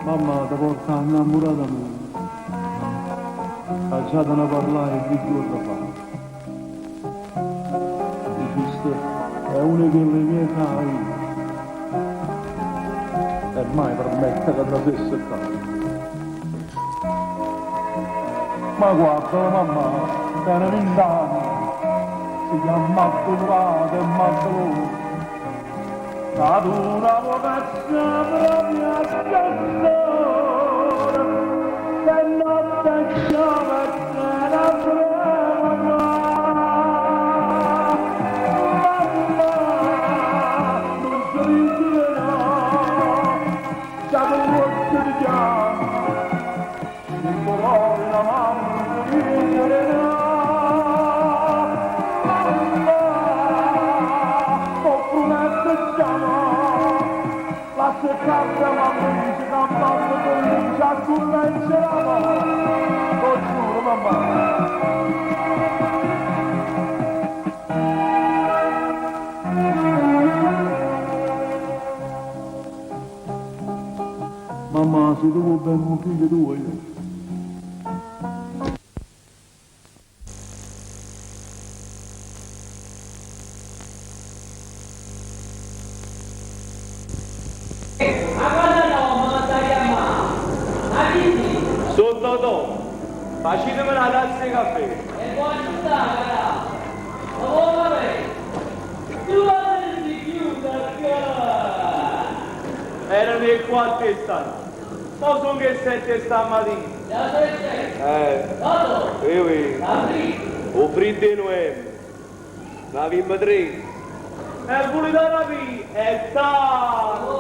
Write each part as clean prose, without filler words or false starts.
Mamma te porta 'a 'nnammurata mia, ca già te ne parlaje duje juorne fa. Diciste, È una 'e chelle 'e miez' 'a via. E maje permette ca trasesse ccà. Ma guardala mammà, tene vint'anne, si chiamma Addulurata e m'addolora. Ca tu la vuò caccià proprio a chest'ora, e notte chiove e tene 'a freva qua. Mammà, nun ce dicere no, ca cu ll'uocchie te chiamma, si tu trovi na mamma nun ce dicere no. Mammà, t'o prumetto già mo, lassa 'e carte a l'amice, campammo felice, accummencerà mo, t'o giuro mammà. Mammà, si tu vuò bene 'o figlio tuojo. So' Totò, faciteme na tazza 'e cafè. Erano 'e quatto 'e stanotte. Mo songo 'e ssette 'e stammatina. Eh. Ui ui. 'O friddo 'e nuembre. N'avimmo tre. E vulite arapì? È tarde!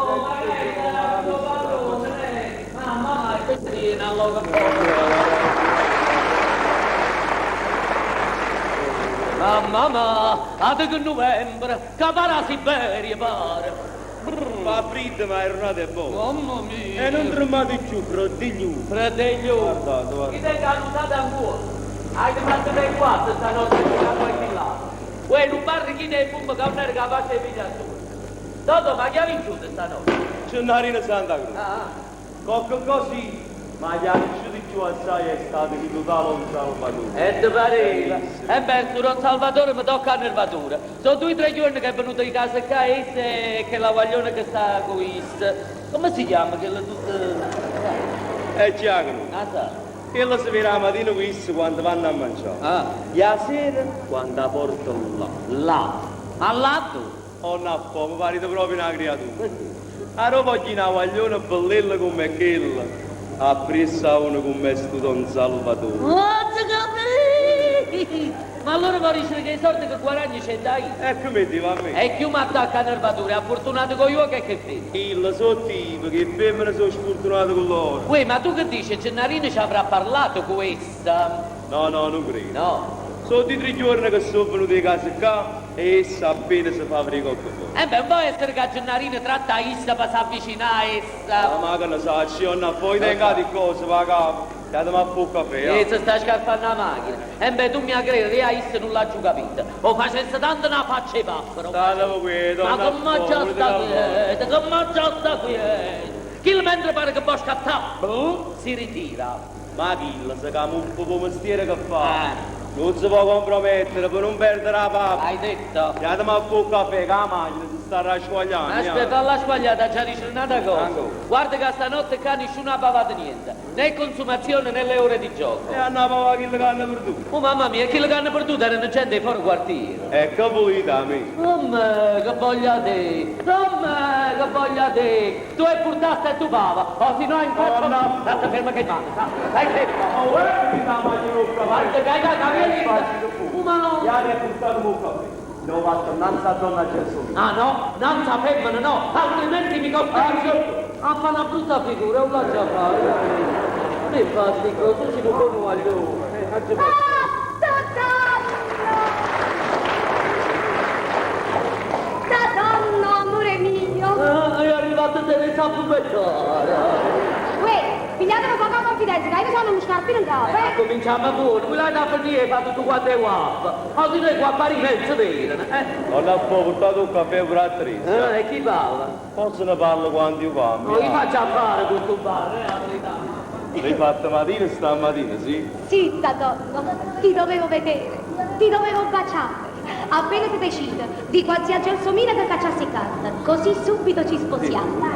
Mamma mà, ate che nuvembre, ca pare 'a Siberia, pare. Fa friddo ma 'a jurnata è bona. Mamma mia! E nun tremmate cchiù, fradigliù. Fradigliù! Guardate, guardate. Chi tengo 'a nuttata 'ncuollo? Aite fatto pe' quatto stanotte a giocà cu chill'ato. Uè, nu bar chino 'e fummo ca 'un era capace 'e piglià suonno. Totò, ma chi ha vinciuto stanotte? Gennarino Santacroce. Ah, ah. Cocche così, ma chi ha vinciuto cchiù assaje è stato chillu tale 'On Salvatore. E te pareva? Embè, stu Don Salvatore me tocca 'a nervatura. So' duje o tre juorne che è venuto 'e casa ccà essa e chella guagliona che sta cu isso. Comme si chiamma chella tutta. E Giacomo? Ah, sa. Chella se vede 'a matina cu isso quando vanno a mangià. Ah. E 'a sera quando 'a porta là. Là. Ma là addò? 'Onna Fò, me parite proprio na criatura. Arò voglio ì na guagliona bellella comm'è chella, appriesso a uno comm'è stu Don Salvatore. Pozzo capì! Ma allora vo dicere che 'e solde che guaragna ce 'e dà isso? E che me dive a me? E cchiù m'attacca 'a nervatura, è affurtunato co' juoco e che femmene. Chille so' tipe, che 'e femmene so' sfurtunate cu loro. Uè, ma tu che dice, Gennarino ci avrà parlato cu essa? No, no, nun credo. No. So' dui tre juorne che so' venute 'e casa ccà e essa appena se fa vedè cocche cosa. Embè, nun po' essere ca Gennarino tratta a issa pe s'avvicinà a essa. Ah, ma che ne saccio, io 'onna Fò, io tengo ati ccose p' 'a capa. Jateme a fà 'o cafè, ja. E se sta scarfanno 'a machina. Embè, tu m'hê 'a credere, io a isso nun l'aggio capito. O facesse tanto na faccia 'e pappero. Stateve quieto, Ma 'onna comme Fò, aggia vulite sta calmà. quieto, comme aggia sta quieto. Chillo mentre pare che vò scattà, brum, si ritira. Ma chillo se camuffa p' 'o mestiere che fa. Nun se po' compromettere pe' nun perdere 'a pappa. Hai detto? Jateme a fa' 'o cafè ca 'a machina se starrà squaglianno, Aspetta, jate. falla squaglià, t'aggia dicere n'ata cosa. Ancora? Guarda ca stanotte ccà nisciuno ha pavato niente, né consumazione né le ore di gioco. E hanno 'a pavà chille che hanno perduto. Oh mamma mia, e chille che hanno perduto erano gente 'e fore quartiere. E che vulite 'a me? Comme, che voglio 'a te? Comme, che voglio 'a te? Tu 'e purtaste e tu pava, o si no in faccia... No, Statte ferma che mano, sta, stai ferma. Oh, guarda che sta macchina 'o cafè. Guarda che hai dato 'a via libera. Ma no. Jate e purtateme 'o cafè. L'ho fatto 'nnanze a donna Gelsomina. Ah no? 'Nnanze 'a femmena no, altrimenti mi costringi a fa' na brutta figura, e 'un l'aggia fa'. Me fa sti cose, tu si nu buono guaglione. Eh, aggia fa'. Ah, Tatanno! Tatanno, amore mio! Ah, è arrivata Teresa a Pupettara. Uè, pigliate nu poco 'a. confidenza, che io sono uno scarpino in capo, eh? Cominciamo buono, voi l'avete a finire e fa tutto quanto è guappo. Ma se noi guappari non si vedono, eh? Non ha portato un caffè pure a Teresa. E chi parla? Forse ne parlo quando io parlo. Ma chi faccio a fare questo bar, la verità? L'hai fatta mattina stamattina, sì? Sì, Tatonno, ti dovevo vedere, ti dovevo baciare. Appena ti decido, dico a zia Gelsomina che cacciassi carta, così subito ci sposiamo.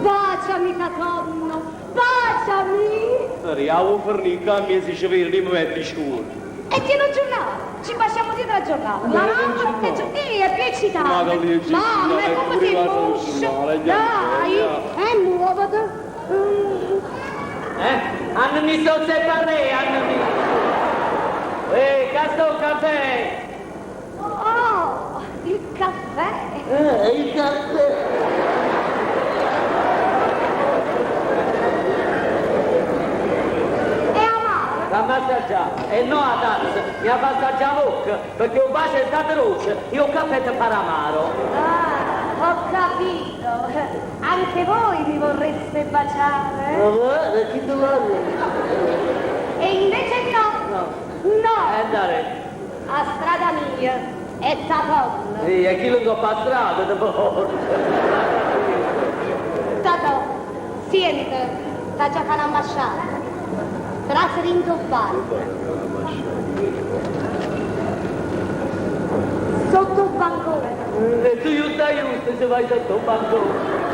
Baciami, Tatonno, baciami! Arriviamo a fornire a mia si ci vede, mi metti scuro. E tieni un giornale, ci baciamo dietro al giornale. La mamma è è più eccitata. Ma che lì c'è, Mamma, è come pure sei la sul moscia. giornale, Dai, muoviti. Eh? Hanno messo il separé, hanno messo. Ehi, cazzo il caffè! Oh, il caffè. Il caffè! È amaro. Fammi assaggiare, e no a tazza, mi ha fatto assaggiare la bocca, perché un bacio è stato roce e un caffè ti farà amaro. Ah, ho capito. Anche voi mi vorreste baciare. Ma guarda, chi te vuole? E invece no. No. No. Andare. A strada mia è Tatonno. Sì, e chi lo coppa a strada ti porta. Tatò, siente, sta già fa l'ambasciata. Trase dentro il bar. Sotto il bancone. E tu aiuta, aiuta, se vai sotto un bancone.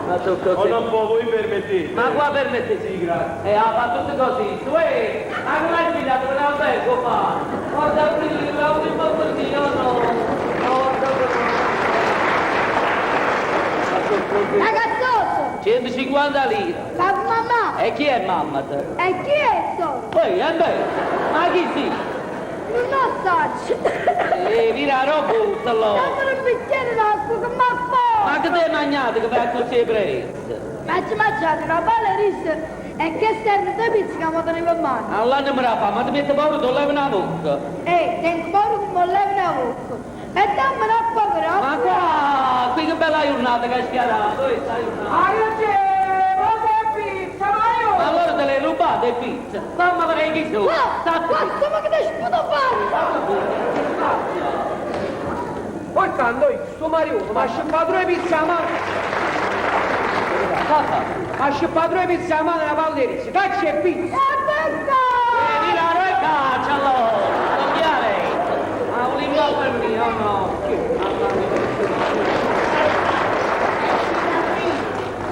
Ma tu così. Non un po' voi permettete. Ma qua permette sì, grazie. E ha fatto tutto così. Tu ehi, ma come hai sfidato per l'albergo qua? Guarda qui, guarda un po' così, no, no. Guarda così. Ragazzoso, 150 lire. la mamma. E chi è mamma te? E chi è sono? Poi, eh beh, ma chi sì? Non lo so. Eh, vira la roba, buttalo. Dammi un bicchiere d'acqua che mi Ma affogo. che te hai mangiato che fai così presto? Ma ci mangiate una palla di riso e che serve due pizze che mi tenevo in mano. Allora non me la fa, ma ti metti paura, ti levo una bocca. Ehi, tengo paura che mi levo una bocca. E dammi l'acqua però. Ma qua, qui che bella giornata che hai schiarato, questa giornata. Ma allora te le rubate le pizze? Mamma mia, chi sono? Qua, Sta qua, come che ti sputo fare? Poi quando io, sto Mario, ma scippato due pizze a mano, Papà. ma scippato due pizze a mano una palla di riso, caccia e pizza. E basta! Vieni la caccialo! Non chiare! Ma un limbo per me, o no? Mamma mia.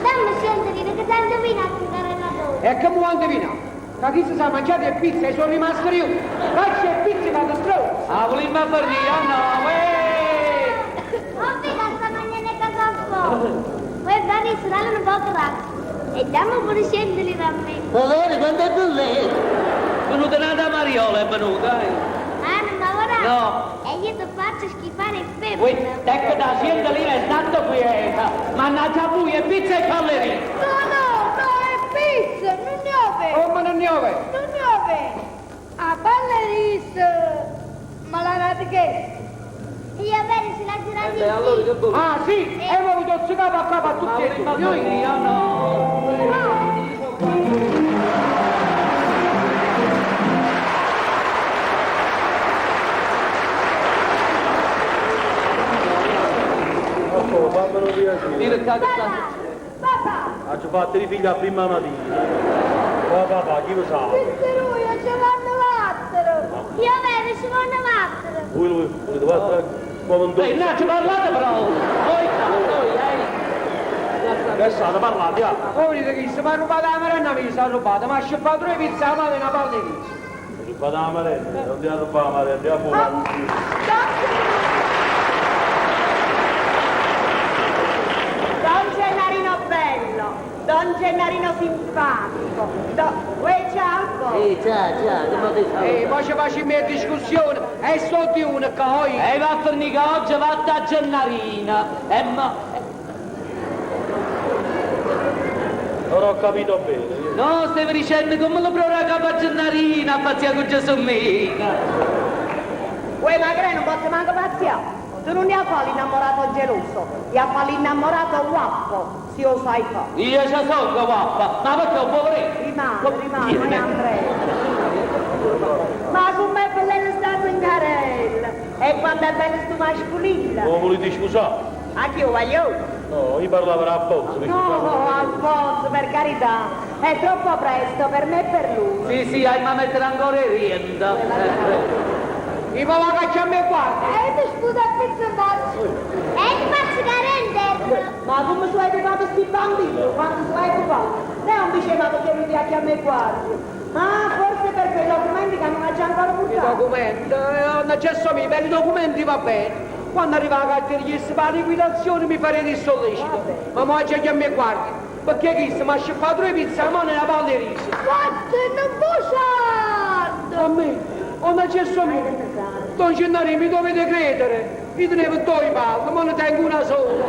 Dammi sentire che ti hanno indovinato il carrellatore. E che mu indovinato? Che chi si sa mangiare e pizza e sono rimasto io. Caccia e pizza quando stro. Ah, un limbo per me, o no? Uè! Ho visto sta mangiando casa un po'. Poi dare sarà un po' d'acqua. E dammi pure scendere da me. Allora, quando è bello? Venuta nata Mariola è venuta, eh? Ah, non va ora? No. E io ti faccio schifare il Uè, femmina. ecco da 100 lire è tanto quieta! Mannaggia a voi, è pizza e pallerina! No, no, no, è pizza, non ne ho vero. Come non ne ho vero? Non ne ho vero. A palla di riso, ma la date che? Io bene, se la girate Beh, allora che vuoi? Ah sì, e ho avuto il capo a capo a Ma tutti un e limbo due. per me, o no? Oh, fammelo piacere. Dire che sta Papà, Ha già fatto i figli a prima mattina. Oh, papà, chi lo sa? queste lui ce l'hanno l'altro. Io bene, ci vanno l'altro. Voi lo volete fare? Come un Ehi, no, ci parlate però! Voi, voi, eh! Che state parlate, ah? Voi dite che si mi ha rubato la merenda, mi si è rubata, ma ha scippato due pizze a mano e una palla di riso. Rubate la merenda, non ti ha rubato la merenda, ha fumato. Don Gennarino bello, Don Gennarino simpatico, Don... Uè ciao! Sì, ciao, ciao, come ti E poi ci faccio in mia discussione, e so di una che ho io. E va a finire che oggi va da Gennarina! E ma... Non ho capito bene. No, stavo dicendo come lo proverà capo a Gennarina a pazzia con Gelsomina! Uè ma che non posso manco pazziare! Tu non ne hai fatto l'innamorato geloso, gli ha fatto l'innamorato guappo. Si 'o sai fa. Io ce songo guappa, ma perché 'o vuò vedè? Rimane, rimane, è ambressa. Ma comm'è bella sta zingarella! E quant'è bello stu masculillo! 'O vulite spusà? A chi 'o guaglione? No, io parlavo d'Alfonso, mi No, Alfonso, per carità, è troppo presto per me e per lui. Sì, sì, hai ma mettere ancora 'e riente. Io mo vaco a chiammà 'e guardie. E ti sputo a pizzo 'nfaccia. E ti faccio cadere 'nterra. Ma come sono educati sti bambini? Quando sono educati? Lei non diceva perché mi piace a me guardie. Ah, forse per quei documenti che non ha già ancora I portato. documenti, eh, Gelsomì, per i documenti va bene. Quando arriva la carta richiesta per la liquidazione mi farete il sollecito. Ma mo aggia chiammà 'e guardie, perché chisto mi ha scippato due pizze a mano e una palla 'e riso. Vattene bugiardo! A me, 'onna Gelsomì, don Gennarì, mi dovete credere. Io tenevo due palle, ma ne tengo una sola.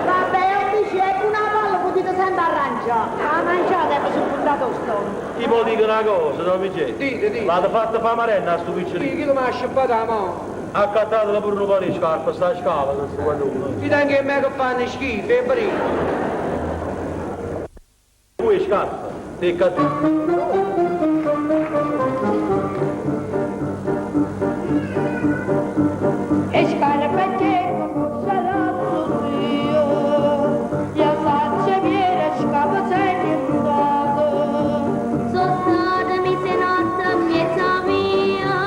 Vabbè, io dice, ecco una palla potete sempre arrangiare. La mangiate e mi sono puntato lo stomaco. Ti può dire una cosa, don Vincenzo? Dite, dite. L'hanno fatta fa marenda a sto Sì, piccerino. chi mi ha scippato la mano? Ha accattato pure un po' di scarpe, sta scala, questo guaglione. Ti tengo che me che fanno schifo, è prima. Due scarpe, ti cattivo. E scarpe sarà Dio, io faccio viene scappa sei andato. Sono stata mise notte in mezzo via,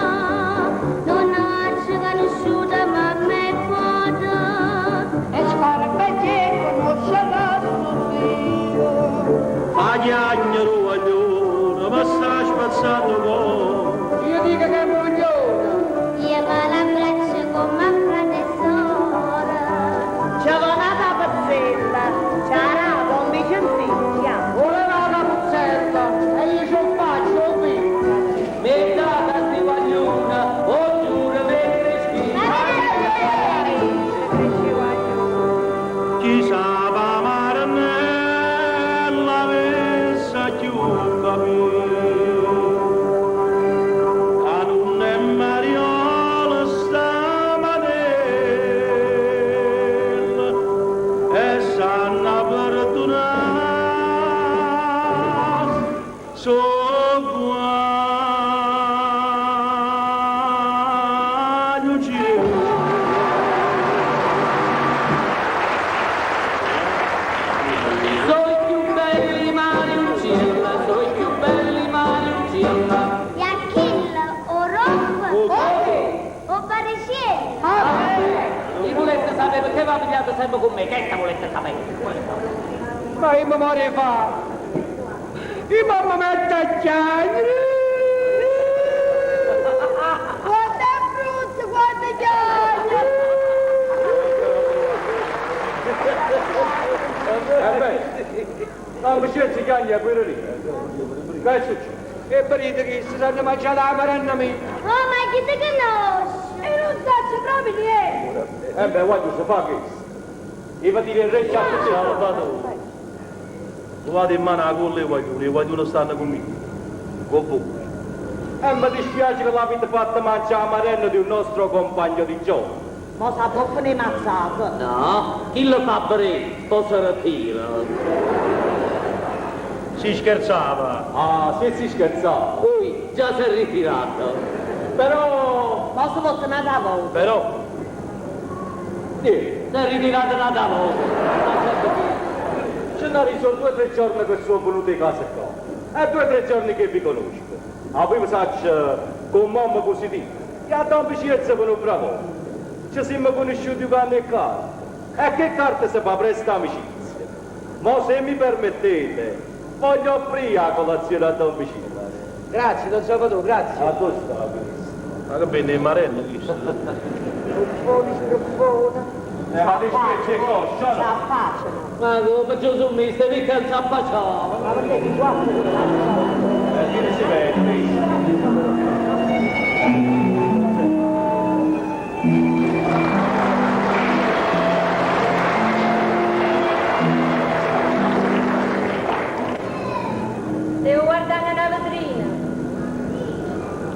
non ho conosciuta mamma e papà. E scarpe conoscerà Dio. A chiagnere guaglione, ma sta spazzando con. Io dico che è un coglione. Io me l'abbraccio come a frate e sorella. Ci va nata pezzella, c'era don Vicenzino. Voleva la puzzella e io ce lo faccio, lo vedo. Mi è data sti guaglione, o giuro me creschi. Chi sa pa maranella avesse più capito. Che non è mariola sta manella e sanno perdonare so guagliucci. Sono i più belli marioncella, sono i più belli marioncella. E a chi o rompe o barriciello. Io volete sapere perché va pigliato sempre con me, che sta volete sapere? Ma io mi muoio di fame. Io mamma mette a chiagnere. Guarda è brutto, guarda chiagna. Eh beh, no, ma c'è si chiama quello lì. Che è successo? E perite che si sanno mangiare la maronna mia. Oh, ma chi ti conosce? E non saccio proprio niente. Eh beh, guarda, si fa questo. Io va a dire il re c'ha Salvatore, trovate in mano la colla e i guaglioni, i guaglioni stanno con me, con voi. Eh, mi dispiace che l'avete fatta mangiare la marenda di un nostro compagno di gioco. Ma sa troppo ne mazzato. No, chi lo fa bere, poi si ritira. Si scherzava. Ah, se si scherzava. Ui, già si è ritirato. Però, Ma se fosse nata volta. Però, niente, Si è ritirato un'altra volta. ce n'ha sono due o tre giorni che sono venuto in casa qua. È due o tre giorni che vi conosco. Ma poi mi saccio con mamma così dico. E a Don Vicenza per un bravo. Ci siamo conosciuti quando è carta. E che carta si fa presto amicizia? Ma se mi permettete, voglio offrire la colazione a Don Vicenza. Grazie, don Salvatore, grazie. A dove sta questo? ma che bene, Marella, chissà. Struffone, struffone. Eh, ma dispiace cosa? Si affacciano. Ma come Gesù mi stai mica non si affacciava. Ma perché di qua si affacciano? Eh, che si vede? Devo guardare una vetrina.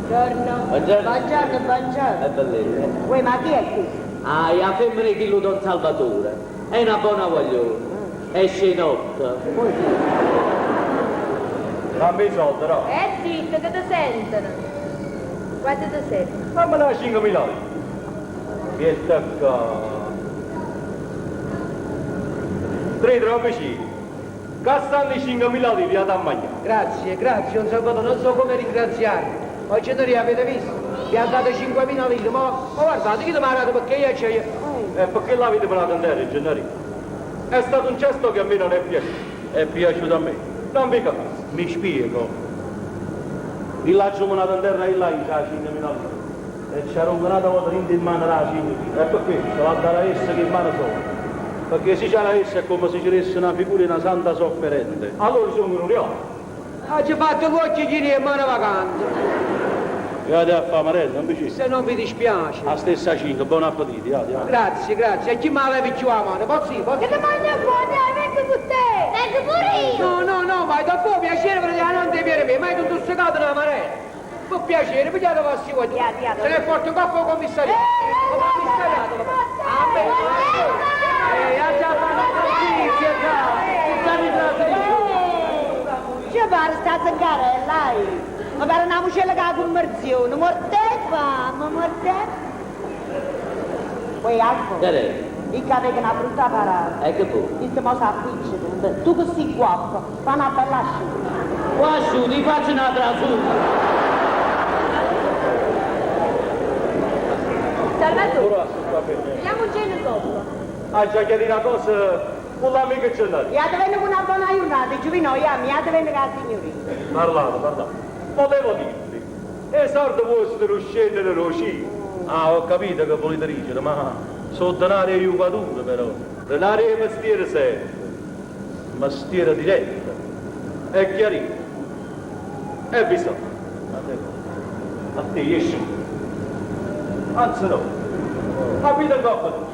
Buongiorno. Buongiorno. Buongiorno, buongiorno. È bellissimo. Uè, ma chi è questo? Ah, la femmina di Don Salvatore. È una buona guaglione. Esce 'e notte. Damme 'e solde, no? E zitto, che te sentono. Quanto te serve? Damme na 5.000 lire. Miette ccà. Tre troppi Ccà stanno 'e 5.000 lire, jate a magnà. Grazie, grazie, don Salvatore, non so come ringraziarvi. Oggi noi avete visto, vi ha dato 5.000 lire, ma, ma guardate, chi ti mi ha dato perché io c'è... E perché l'avete menato in terra, Gennarino? È stato un gesto che a me non è piaciuto. È piaciuto a me. Non vi capisco. Mi spiego. Io l'aggio menato in terra e là in 5.000 lire. E c'era un n'ata volta in mano la 5.000. E perché? Ce l'ha data essa che in mano sola. Perché se c'era essa è come se c'era una figura di una santa sofferente. Allora sono un rio. Ha già fatto l'occhio chini e mano vacante. Jate a fare marella, non vicino. Se non vi dispiace. La stessa 5, buon appetito, jate, jate. Grazie, grazie. E chi me la levi più a mano? Posso io, posso Che te mangia buona, vengo con te! Vengo pure io! No, no, no, vai, dopo piacere perché non ti viene me, ma hai tutto segato nella marella. Per piacere, pigliate passi voi. Se ne porto in coppa al commissariato. Al commissariato. Ah, beh, Eh, ha già fatto notizia, Ci pare sta zingarella, eh? Ma pare una muscella che ha conversione, morte fame, morte. Poi Alfo, Che è? io avevo una brutta parata. E che vuoi? Disse mo s'appiccica, tu che sei guappa, fa una bella asciutta. Qua su, ti faccio una trasuta. Salvatore, andiamo un genio dopo. Ah, già chiedi una cosa con l'amico Gennarino. Iate venne con una buona giornata, giovino, ia, mi iate venne con la signorina. Parlate, parlate. Volevo dirvi, esordo vostro scendere rocino. Ah, ho capito che volete dire, ma sono denari e jugature però. Denari e mestiere sempre. Mestiere diretto. È chiarito. E vi so. A te esci. Anzi no. Capite coppa tu.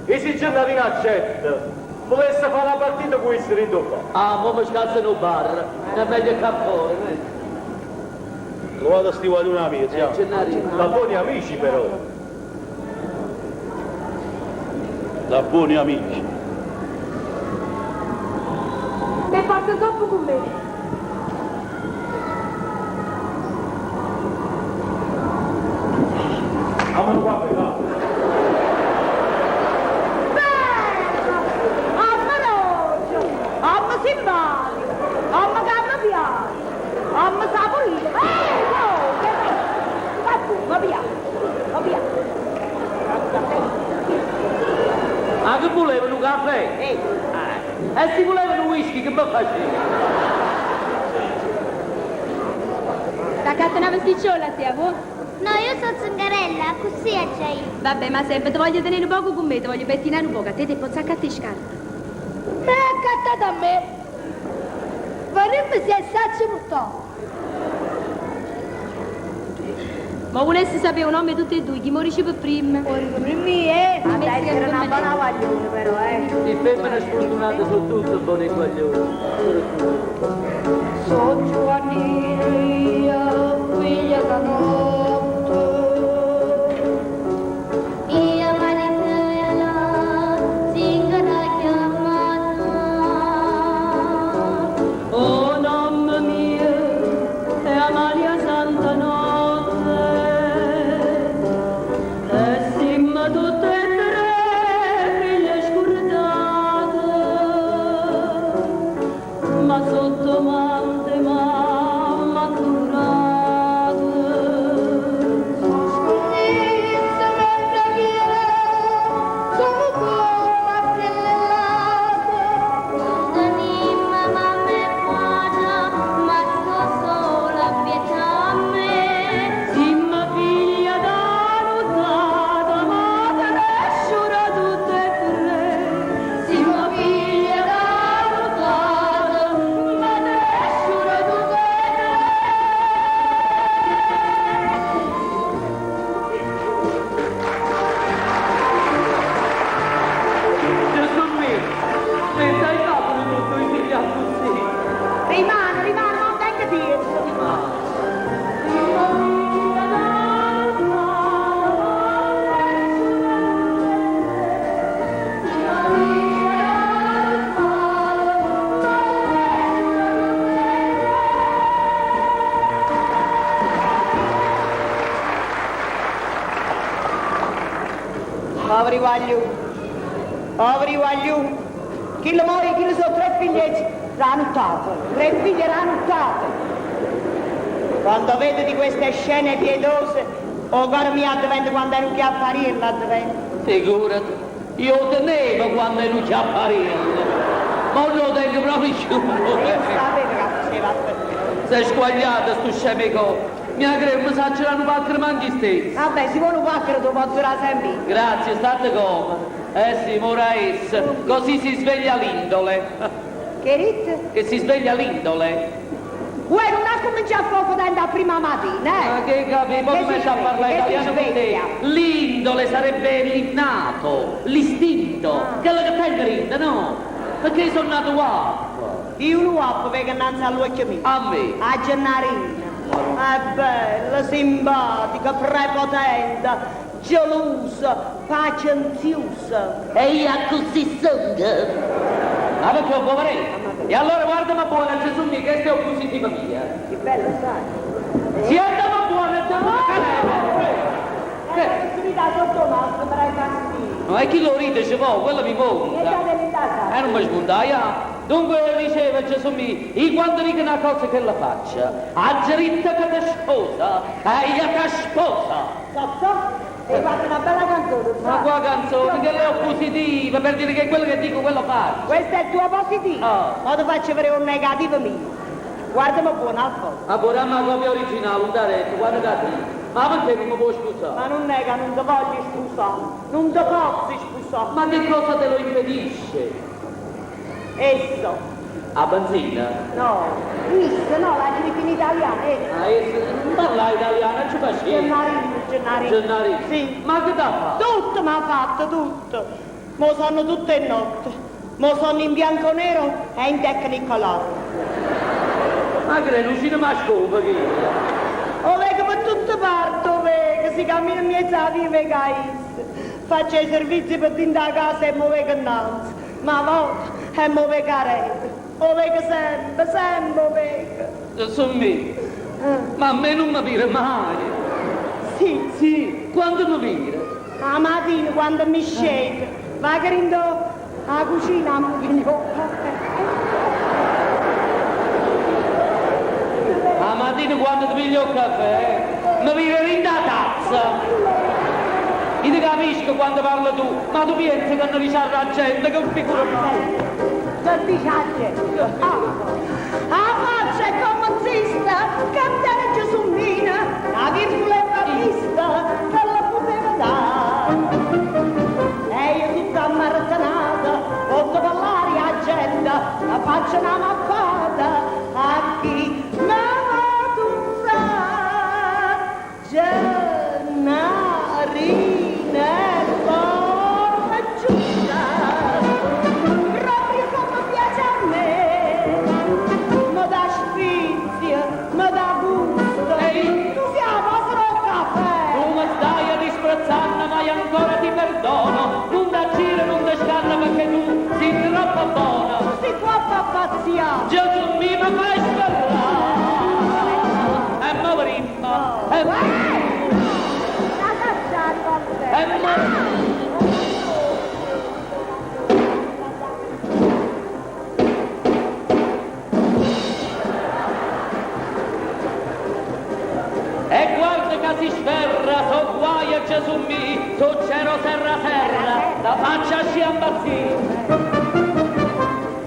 E se Gennarino accetta, volesse fare la partita con questo rindoppa. Ah, mo mi scassano un bar. È meglio che fuori. Lo vado a stivare una mia, zia. Gennarino. Da buoni amici però. Da buoni amici. Te porto dopo con me. Amano qua per là. Bello! Amma rocio, amma simpatico, amma che mi piace, amma saporito. Eh, oh, che Va tu, va via, va via. Ma che volevano un caffè? Ehi, E se volevano un whisky che mi faceva? T'accatta una pasticciola, zia, vuoi? No, io sono zingarella, così è già io. Vabbè, ma sempre ti voglio tenere poco con me, ti voglio pettinare un poco, a te ti posso accattare scarpe. Me l'ha accattata a me. Vorremmo se sacci portò. Ma volessi sapere un nome tutti e due, chi morisce per prima? Ora per me, eh. ma dai, era una buona guaglione però, eh. Le femmine sfortunate sono tutte buone guaglione. Sono Giovannina, io, figlia da notte. Io Marisela, zingara chiamata. Oh, nome mio, è Amalia Santanotte. E siamo tutte e tre figlie scordate. Ma sotto mante mamma curate. Scugnizza, me preghiera, sono come brillate. Anima mamma e padre, ma sto sola pietà a me. Simma figlia da nottata, ma cresciura tutte e tre. Simma figlia da nottata, ma cresciura tutte e tre. Gesù mio, pensa ai capoli tutto i figli così. Rimane, rimane, ma non tengo tempo. Simma figlia da nottata, ma cresciura tutte e tre. Simma figlia da nottata, guagliù. Poveri guagliù. Chi muore, chi sono tre figlietti ranuttate. Tre figli ranuttate. Quando vedo di queste scene pietose, o cuore mio diventa quando ero un chiappariello diventa. Figurati, io lo tenevo quando ero chiappariello, ma non lo tengo proprio più. Io sapevo che faceva a te. Si è squagliato sto scemico. Mi credo, mi sa c'era un pacchero manchi stesso. Vabbè, si vuole un pacchero tu posso durare sempre. Grazie, state come. Eh sì, Moraes, così si sveglia l'indole. Che dite? Che si sveglia l'indole. Uè, non ha cominciato a fuoco da prima mattina, eh? Ma che capivo, Che come si c'ha a parlare sveglia, che si italiano con te? sveglia. L'indole sarebbe l'innato, l'istinto, Ah. quello che tengo rinda, no? Perché sono nato guappo. Io un uomo vengo innanzi all'occhio mio. A me. A Gennarina. È bella, simpatica, prepotente, gelosa, pazienziosa. E io così sono. Ma perché ho poveretto? E allora guarda ma buona Gesù mio, questa è oppositiva mia. Che bello, sai? Si andava buona Gesù Eh, mi dà sotto maschera, me l'hai fastidio. No, e chi lo ride ci può, quello mi E monta. già dell'Italia. Eh, non mi smonta, Dunque diceva Gesù mio, io quando dico una cosa che la faccia, a dritta che ti sposa, e io ti sposa. Sotto? Hai fatto una bella canzone, Ma sai? qua canzone, che è oppositiva, per dire che quello che dico, quello faccio. Questo è il tuo positivo. Ah. Ma ti faccio vedere un negativo mio. Guardami buono, Alfonso. Ma pure la copia originale, un daretto, guarda che Ma perché non mi puoi scusare? Ma non è che non ti voglio scusare, non ti posso scusare. Ma che cosa te lo impedisce? Esso. A benzina? No, Miss, no, la scritto in italiano, esso. Ah, esse, non parla italiano, non ci faccio. Gennarino, Gennarino. Gennarino. Sì. Ma che t'ha fatto? Tutto mi ha fatto, tutto. Mo sono tutte notte. Mo sono in bianco nero e in technicolor. Ma che non ci ma scopa che O vedo per tutte parti, o vedo, si cammina in mezzo alla via, vedo a esse. Faccio i servizi per dentro la casa e mo vedo innanzi. Ma a volte e mo vedo a rete. O vedo sempre, sempre o vedo. Gesù mio, ma a me non mi vira mai. Sì, Sì, quando mi vira? La mattina quando mi scendo, va che rindo alla cucina, mi piglio il caffè. La mattina quando ti piglio il caffè, mi vira in la tazza. Io ti capisco quando parlo tu, ma tu pensi che non dici alla gente, che figura mai. Non dice la gente. Ah, la faccia è come zista, cantare Gesummina, la virgola è vista, che la poteva dare. E io tutta ammartanata, posso parlare a gente, la faccia una mappata, a chi mi ha tutta. Gennarinello, giusta, proprio come piace a me, mi dà sfizio, mi dà gusto, Ehi. tu siamo solo il caffè. Tu mi stai a disprezzando, ma io ancora ti perdono. Non da gira, non da scanna, perché tu sei troppo buona. Tu sei troppo pazziato. Gesù mio, mi fai sperare. E mo prima, e mo... E mo... E guarda che si sferra, so guai a Gesù mio, so c'ero serra serra, la faccia si ambazzì.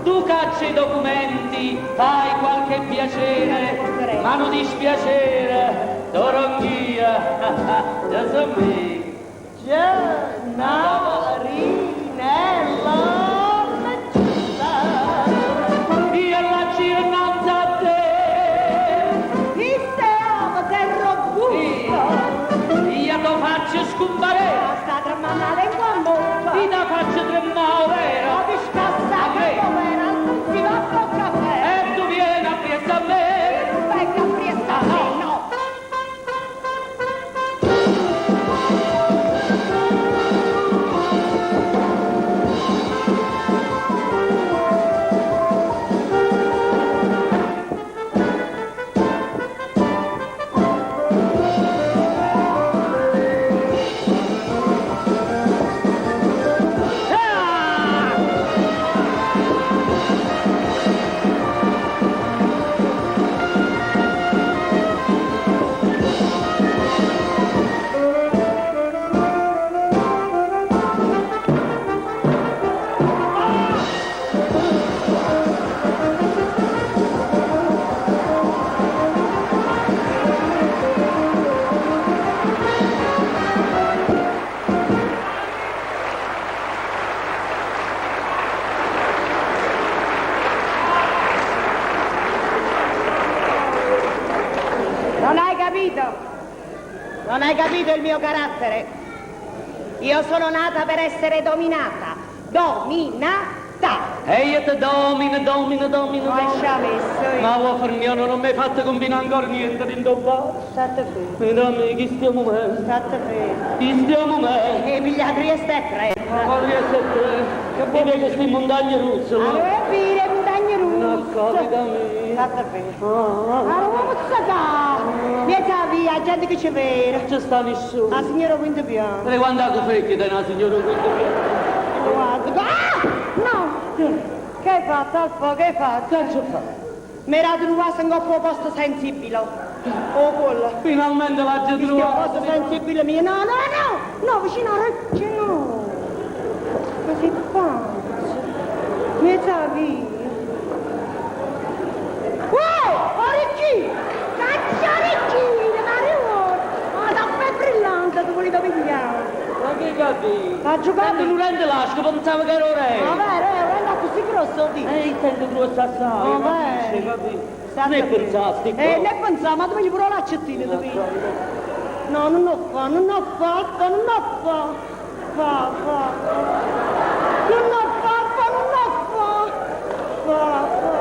Tu cacci i documenti, fai qualche piacere, ma non dispiacere, toronghia, Gesù mio. Gennarinello, giusta. Io la giro innanzi a te, Chi se ama, se robusto. io ti faccio scomparire, Sta tremando la lingua in bocca. ti la faccio tremare, vero? Ma ti scassa A che me. com'era, si va col caffè. E tu vieni appresso a me. Venga appresso a me, no. Thank capito. Non hai capito il mio carattere. Io sono nata per essere dominata. Dominata. E io ti domino, domino, domino, domino. Lascia messo io. Ma vuoi Fermiano non mi hai fatto combinare ancora niente dentro il bar. State fermo. Mi dammi, chi stiamo meglio? State fermo. Chi stiamo meglio? E pigliatri e stai tre. Ma riesce a tre. Che vuoi che queste montagne russe, no? Allora, vire, montagne russe. No, capita mia. State fermo. Allora, uomo sta Vieni via, gente che ci vede. Non c'è sta nessuno. La signora quinto piano. E quando ha frecchi da una signora quinto piano? Guarda. Ah! No! Che hai fatto, Alfo? Che hai fatto? Che ci fa? Mi era trovato in un posto sensibile. Oh, quello. Finalmente l'ha già Questo è un trovato. posto sensibile mio. No, no, no! No, vicino a Recce, no! Ma sei pazzo! Mi sa via! Wow! Orecchino! Caccia orecchino! Ma arrivo! Ma da brillante, tu volevi pigliare! Ma che capito? Ha giocato- Quando non rende l'asco, pensavo che ero re. Ma vero, è andato così grosso, di. E io tengo grosso assai, Oh, capisci, beh. capito? Ne pensasti qua? Eh, ne pensavo, ma tu gli pure l'accettino, tu pigli. No, non ho fa, non ho fatto, non ho fa. Fa, fa. Non ho fatto, non ho fa. Fa, fa.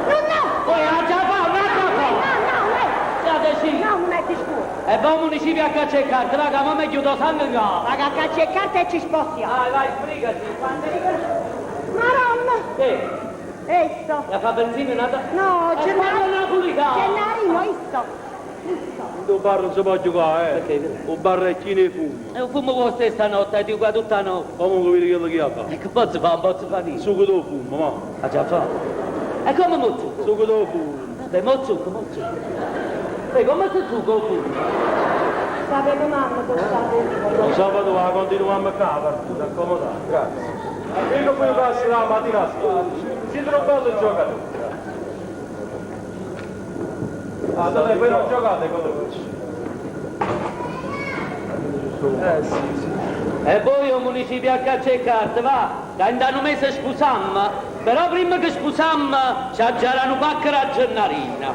Non ho Poi ha già fatto, ha già No, fatto. no, eh. Già deciso. No, non è di scuola. E va al municipio a caccia e carte, raga, ma mi chiudo sangue in capo. Ma che caccia e carte e ci spostiamo. Vai, vai, sbrigati. Maronna! Che? Esso. La fa benzina nata? No, E Gennaro. parla napoletano. Gennarino, isso. Il bar non si può giocare, eh. Perché? Il bar è pieno di fumo. E un fumo con stessa notte, ti qua tutta notte. Comunque vedi quello che ha fatto. E che posso fare? Non posso fare niente. Sugo do fumo, ma. Ha già fatto. E come mozzuco? Sugo do fumo. Beh, mozzuco, mozzuco. Beh, come si zucca il fumo? Sapevo mamma dove sapevo. Lo sabato va, continuiamo a qua, partita, accomodate. Grazie. Io poi passo la mattina Siete un bello giocatore. Ah, dai, poi non giocate con lui. Eh sì, sì. E voi un municipio a caccia e carte, va, da in un mese spusamma, però prima che spusamma ci aggiarano pacchera a Gennarina.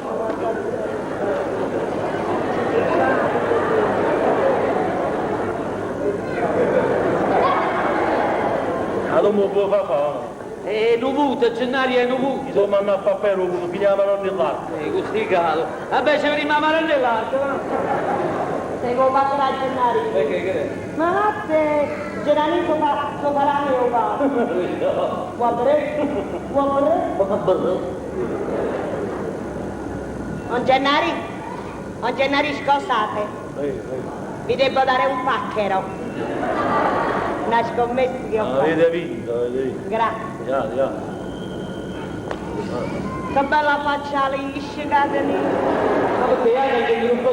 Ah, non mi può far fare. E nuvuto, Gennari è nuvuto. Insomma, andare a fare per un finiamo non nell'arte. E così calo. Vabbè, ci veniamo a Marannell'arte, va. Sei con padre a Gennarino. Perché che è? Ma a te, Gennarino fa, so farà mio padre. Guarda, guarda. Don Gennari, Don Gennari, scusate, vi devo dare un pacchero. Una scommessa che ho fatto. Avete vinto, avete vinto. Grazie. Ya, ya. Che bella faccia liscia, Caterina. Ma perché hai che un po'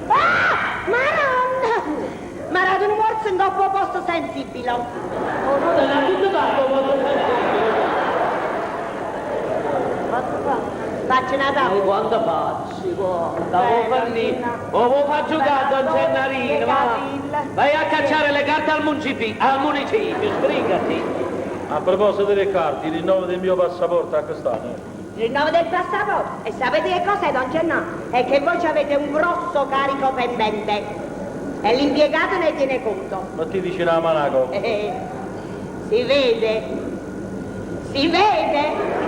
Ah! Maronna! Mi ha dato un morso in coppo posto sensibile. Ma tutto fatto, posso Posso fare? Faccio una E tavola. quando facci, guarda, Beh, vuoi farni, no. o vuoi far giocare Don Gennarino, va. Capilla. Vai a cacciare le carte al municipio, al municipio, sbrigati. A proposito delle carte, il rinnovo del mio passaporto a quest'anno. Il rinnovo del passaporto. E sapete che cos'è, Don Gennaro? È che voi ci avete un grosso carico pendente. E l'impiegato ne tiene conto. Ma ti dice una mano Eh, si vede. Si vede.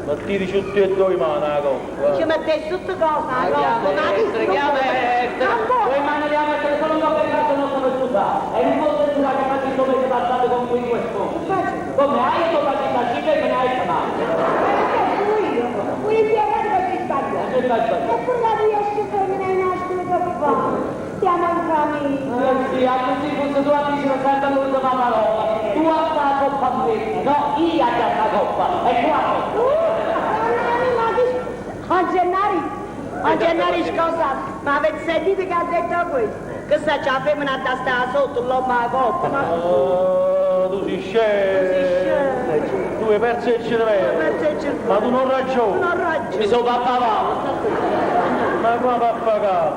Ma ti dice tutti e due mano la coppa. Ci mette sotto cosa? Ma no? chiama Ma Ettore, chiama Ettore. Voi mano li mettere solo un po' per caso non sono scusato. E non posso giurare che faccio il mese passato con cui questo. Come hai tu faccio la cifra e me ne hai chiamato. Un impiegato che si sbaglia. Non ti fai sbagliare. E pure la riesce a terminare in ascolo che fa. Siamo in famiglia. Eh sì, a così fosse tu a dire sempre l'ultima parola. Tu a sta coppa a me, no, io a sta coppa. E tu a coppa. A Gennari, a Gennari scusa, ma avete sentito che ha detto questo? Che sa, c'è la femmina da stare sotto, l'uomo a coppa. Ma Oh, tu sei scemo. Tu hai perso il cervello. perso il cervello. Ma tu non ragioni. Non ragioni. Mi sono pappavato. Ma qua pappagallo?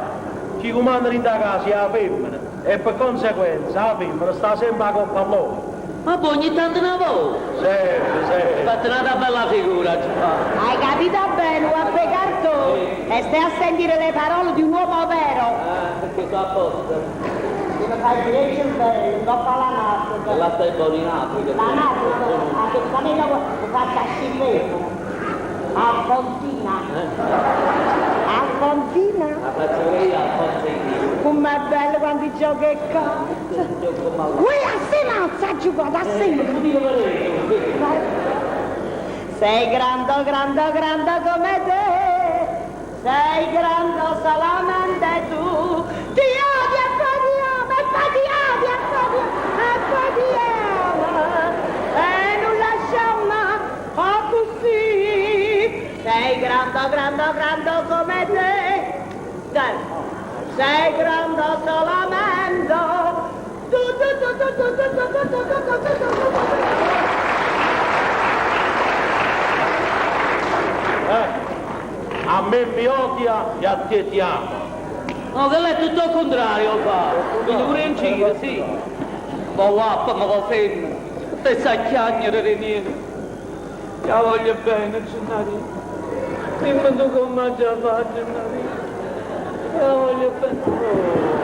Chi comanda in casa è la femmina e per conseguenza la femmina sta sempre a coppa a loro. Ma poi ogni tanto una volta. Sempre, sempre. Fate un'altra bella figura, aggio fatto. Hai capito bene, guappo cartone? E stai a sentire le parole di un uomo vero. Ah, perché sono apposta. Mi fai dire il cervello, dopo la nascita. E là stai buono in Africa. La nascita, anche se mi faccia scendere. Alfonsina. Alfonsina. La faccio io, Alfonsina. Com'è bello quando gioca e carte. Qui assieme a giocare, assieme. Sei grande, grande, grande come te, sei grande solamente tu. Ti odio e poi ti amo, e poi ti odio, e poi ti e poi ti amo. E non lasciamo così. Sei grande, grande, grande come te. Dai. Sei grande solamente tu, tu, tu, tu, tu, tu, tu, tu, tu, tu, tu, tu, tu, tu. Eh? A me mi odia e a te ti ama. No, quello è tutto il contrario, fa. Quindi pure in giro, sì. Ma guappa, ma va fermo. Te sai chiagnere, Reniero. Ti voglio bene, Gennarino. Dimmi tu come già fa, Gennarino. Ti voglio bene.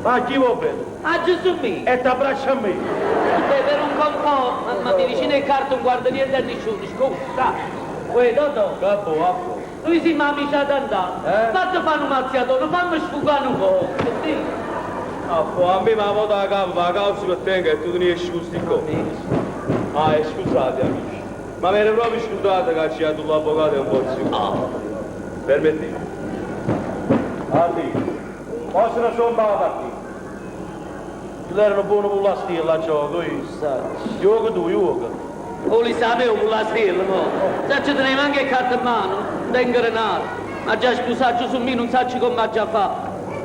Ma chi vuol bene? Ah, Gesù mio. E ti abbraccia a me. Beh, per un conto, ma mi vicino il carto non guarda niente a nessuno, scusa. Uè, Totò. Capo, capo. Noi siamo amici ad andare. Eh? Fatti fare un mazziatore, fammi sfugare un po'. Sì. Ah, a me mi ha volta la capa, la causa che tengo e tu ne esci con sti cose. Ah, e scusate amici, ma mi ero proprio scusato che c'è tu l'avvocato e un po' più. Ah. Permettete. Andi, oggi non sono la partita. Erano buono con la stella, gioco io. Gioco tu, gioco. Oh, li sapevo con la stella, mo. Se ci tenevo anche carta in mano, tengo renare. Ma già scusaggio su me non sa come già fa.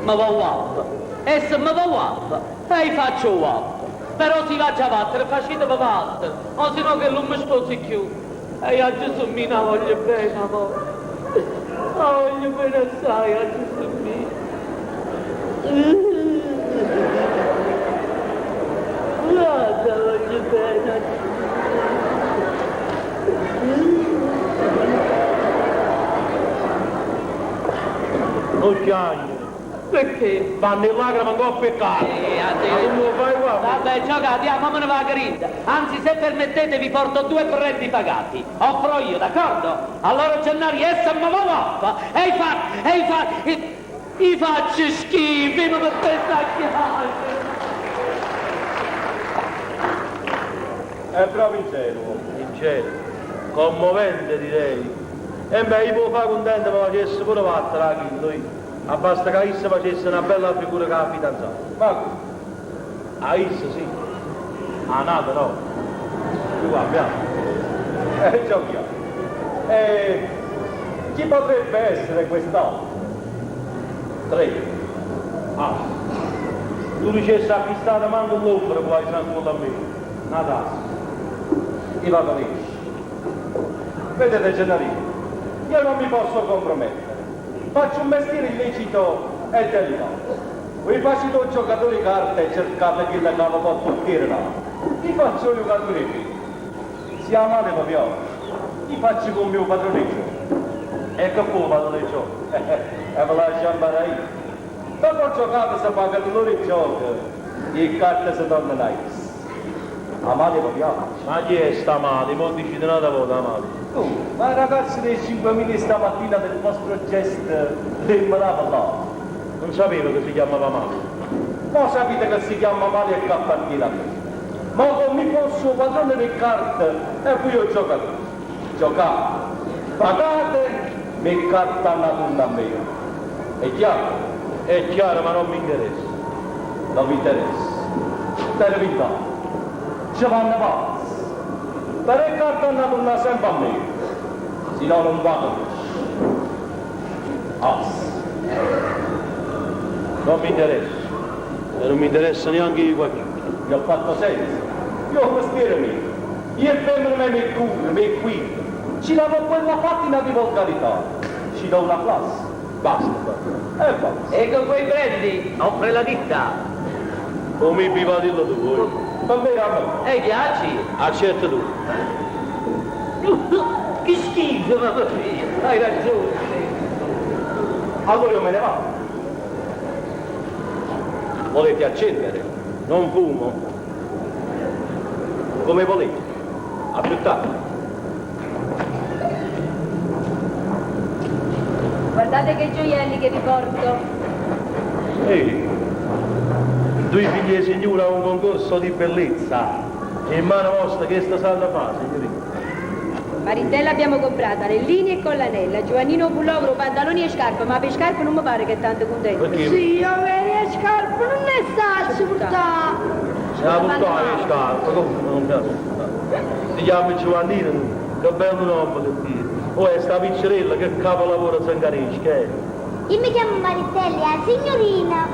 Ma va guappa. E se mi va guappa, e io faccio guappa. Però si va già battere, facite battere. O se no che non mi sposi più. E io Gesù mio la voglio bene, amore. La voglio bene assai, a Gesù mio. Guarda, voglio bene a Gesù. Non piangere. Perché? Vanno in lacrime ancora peccato. Eh, Ma come lo fai qua? Vabbè, giocate, andiamo, me ne va a grinda. Anzi, se permettete, vi porto due brandy pagati. Offro io, d'accordo? Allora, Gennari, essa mi va guappa. E fa, e fa, e, i faccio schifo, mi mettete a chiamare. È proprio ingenuo. Ingenuo. Commovente direi. E beh, io può fare contento, ma facesse pure battere la chilo io. Ma basta che essa facesse una bella figura che la fidanzata. Ma A essa sì. A nata no. Più abbiamo. Giochiamo. E chi potrebbe essere quest'altro? Tre. Ah. Tu dicessi acquistata manco l'ombra poi tranquillo a me. Una tassa. Io vado lì. Vedete Gennarino, io non mi posso compromettere. Faccio un mestiere illecito e delicato. Voi facete un giocatore di carte e cercate chi la cava può portiere là. Io faccio un giocatore qui. Si amate proprio. Io faccio con mio padrone gioco. E che può padrone gioco? E ve lascio andare io. Dopo giocato si paga loro il gioco. E carte si tornano a esse. Amate proprio. Ma chi è sta male? Mo dici di un'altra volta male. Oh, ma i ragazzi dei 5.000 stamattina del vostro gest del là. Non sapevo che si chiamava male. Ma sapete che si chiama male e che appartiene a me. Ma come posso padrone di carte e poi io giocatore. Giocate, pagate, mi carta una donna a me. È chiaro? È chiaro, ma non mi interessa. Non vi interessa. Per vita. Ci vanno pazzi. Per carta una donna sempre a me. Se no non vado. As. Non mi interessa. E non mi interessa neanche io qua. Gli ho fatto senso. Io ho mestiere mio. Io e femmine mi curo, mi qui. Ci lavo quella patina di volgarità. Ci do una classe. Basta. E basta. E con quei brandy offre la ditta. O mi bivatillo tu, oi. Per me a me. E chiacci? Accetta tu. Che schifo, mamma mia, hai ragione. Allora io me ne vado. Volete accendere? Non fumo. Come volete. A più tardi. Guardate che gioielli che vi porto. Ehi, due figli di signora a un concorso di bellezza. E in mano vostra che sta sanno fa, signorina? Maritella abbiamo comprata, anellini e collanella, Giovannino pullover, pantaloni e scarpe, ma per scarpe non mi pare che è tanto contento. Perché? Sì, io le scarpe non ne saccio portare. Se la portare le scarpe, come non piace. Ti chiami Giovannino tu, che bello nome che ti. Oh, è sta piccerella che capolavoro zangarisca, eh. Io mi chiamo Maritelli, la signorina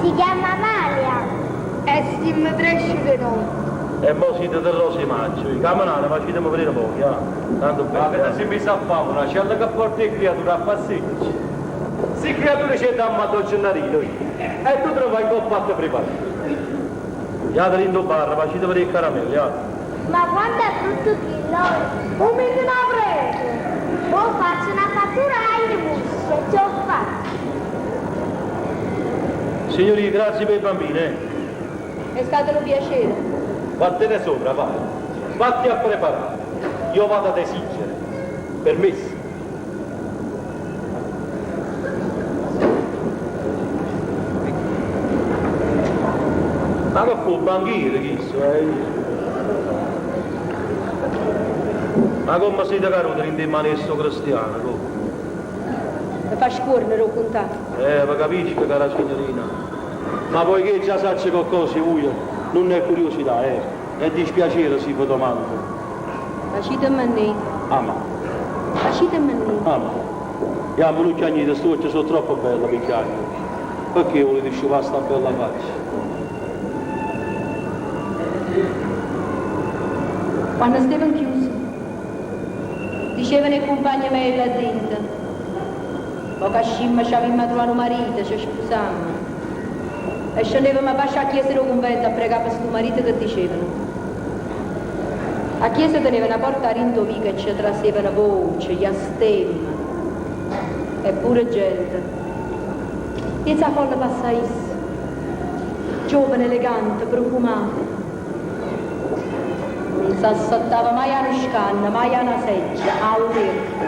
si chiama Amalia. E si mi cresce di notte. E mo siete del rose maggio, camminate, facciamo vedere pochi, ah. Tanto Ma bello. che si messa a fare una cella che porta le creature a passeggio. Se creature c'è da a Gennarino, e tu te lo fai in coppa a preparato. Iate in bar, facite vedere i caramelli, ah. Ma quanto è brutto che loro. Un mi la prego. Mo faccio una fattura ai mussi, ce l'ho fatta. Signori, grazie per i bambini, eh. È stato un piacere. Vattene sopra, vai. Vatti a preparare. Io vado ad esigere. Permesso. Ma che fu banchiere chi eh? Ma come siete caduti in mani di sto cristiano? come? Mi fa scornere o contare. Ma capisco, cara signorina. Ma poiché già saccio qualcosa voi, non è curiosità, eh. È dispiacere si vi domando. Facitemi a Ah, ma, Facitemi a ah, ma. Iamo, non chiagnite, sto sono troppo bella per chiagnere. Perché volete sciupare sta bella faccia? Quando stavano chiusi, dicevano i compagni miei là dentro, poca scimma ci avevamo trovato marito, ci sposammo. E scendevamo a basso a chiesa del convento a pregare per sto marito che dicevano. A chiesa teneva una porta a rindovica e ci trasevano voci, gli stemmi, e pure gente. E sa folla passaisse, giovane, elegante, profumato. Non si assaltava mai a una scanna, mai a una seggia, a un letto.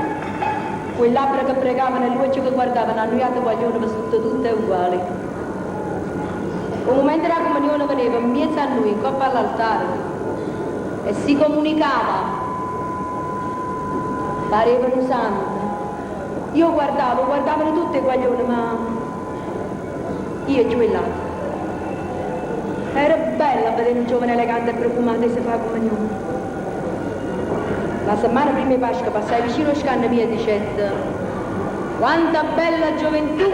Quel labbra che pregavano e l'occhio che guardavano, annoiato guaglione, vestito tutte uguali. Un momento della comunione veniva in mezzo a noi, in coppa all'altare, e si comunicava. Pareva un santo. Io guardavo, guardavano tutte i guaglioni, ma io giù e là. Era bella vedere un giovane elegante e profumato e si fa comunione. La settimana prima di Pasqua passai vicino a scanna mia e dicette quanta bella gioventù!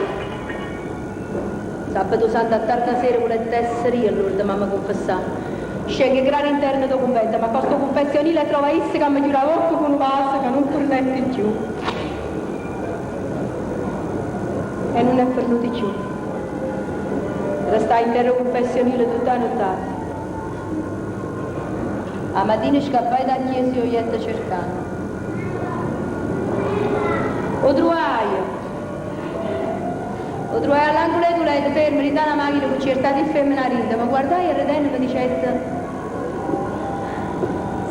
Sabato santo a tarda sera volette essere io allora mamma confessare. Scende gran interno del convento, ma questo confessionile trova isse che mi chiude la bocca con un vaso che non tornette più. E non è venuto più. Restai in terra confessionile tutta la nottata. A mattina scappai da chiesa e ho ietto cercando. O trovai. O trovai all'angolo di letto, fermo, in una macchina con certa di femmina rinda, ma guardai e ridendo mi dicette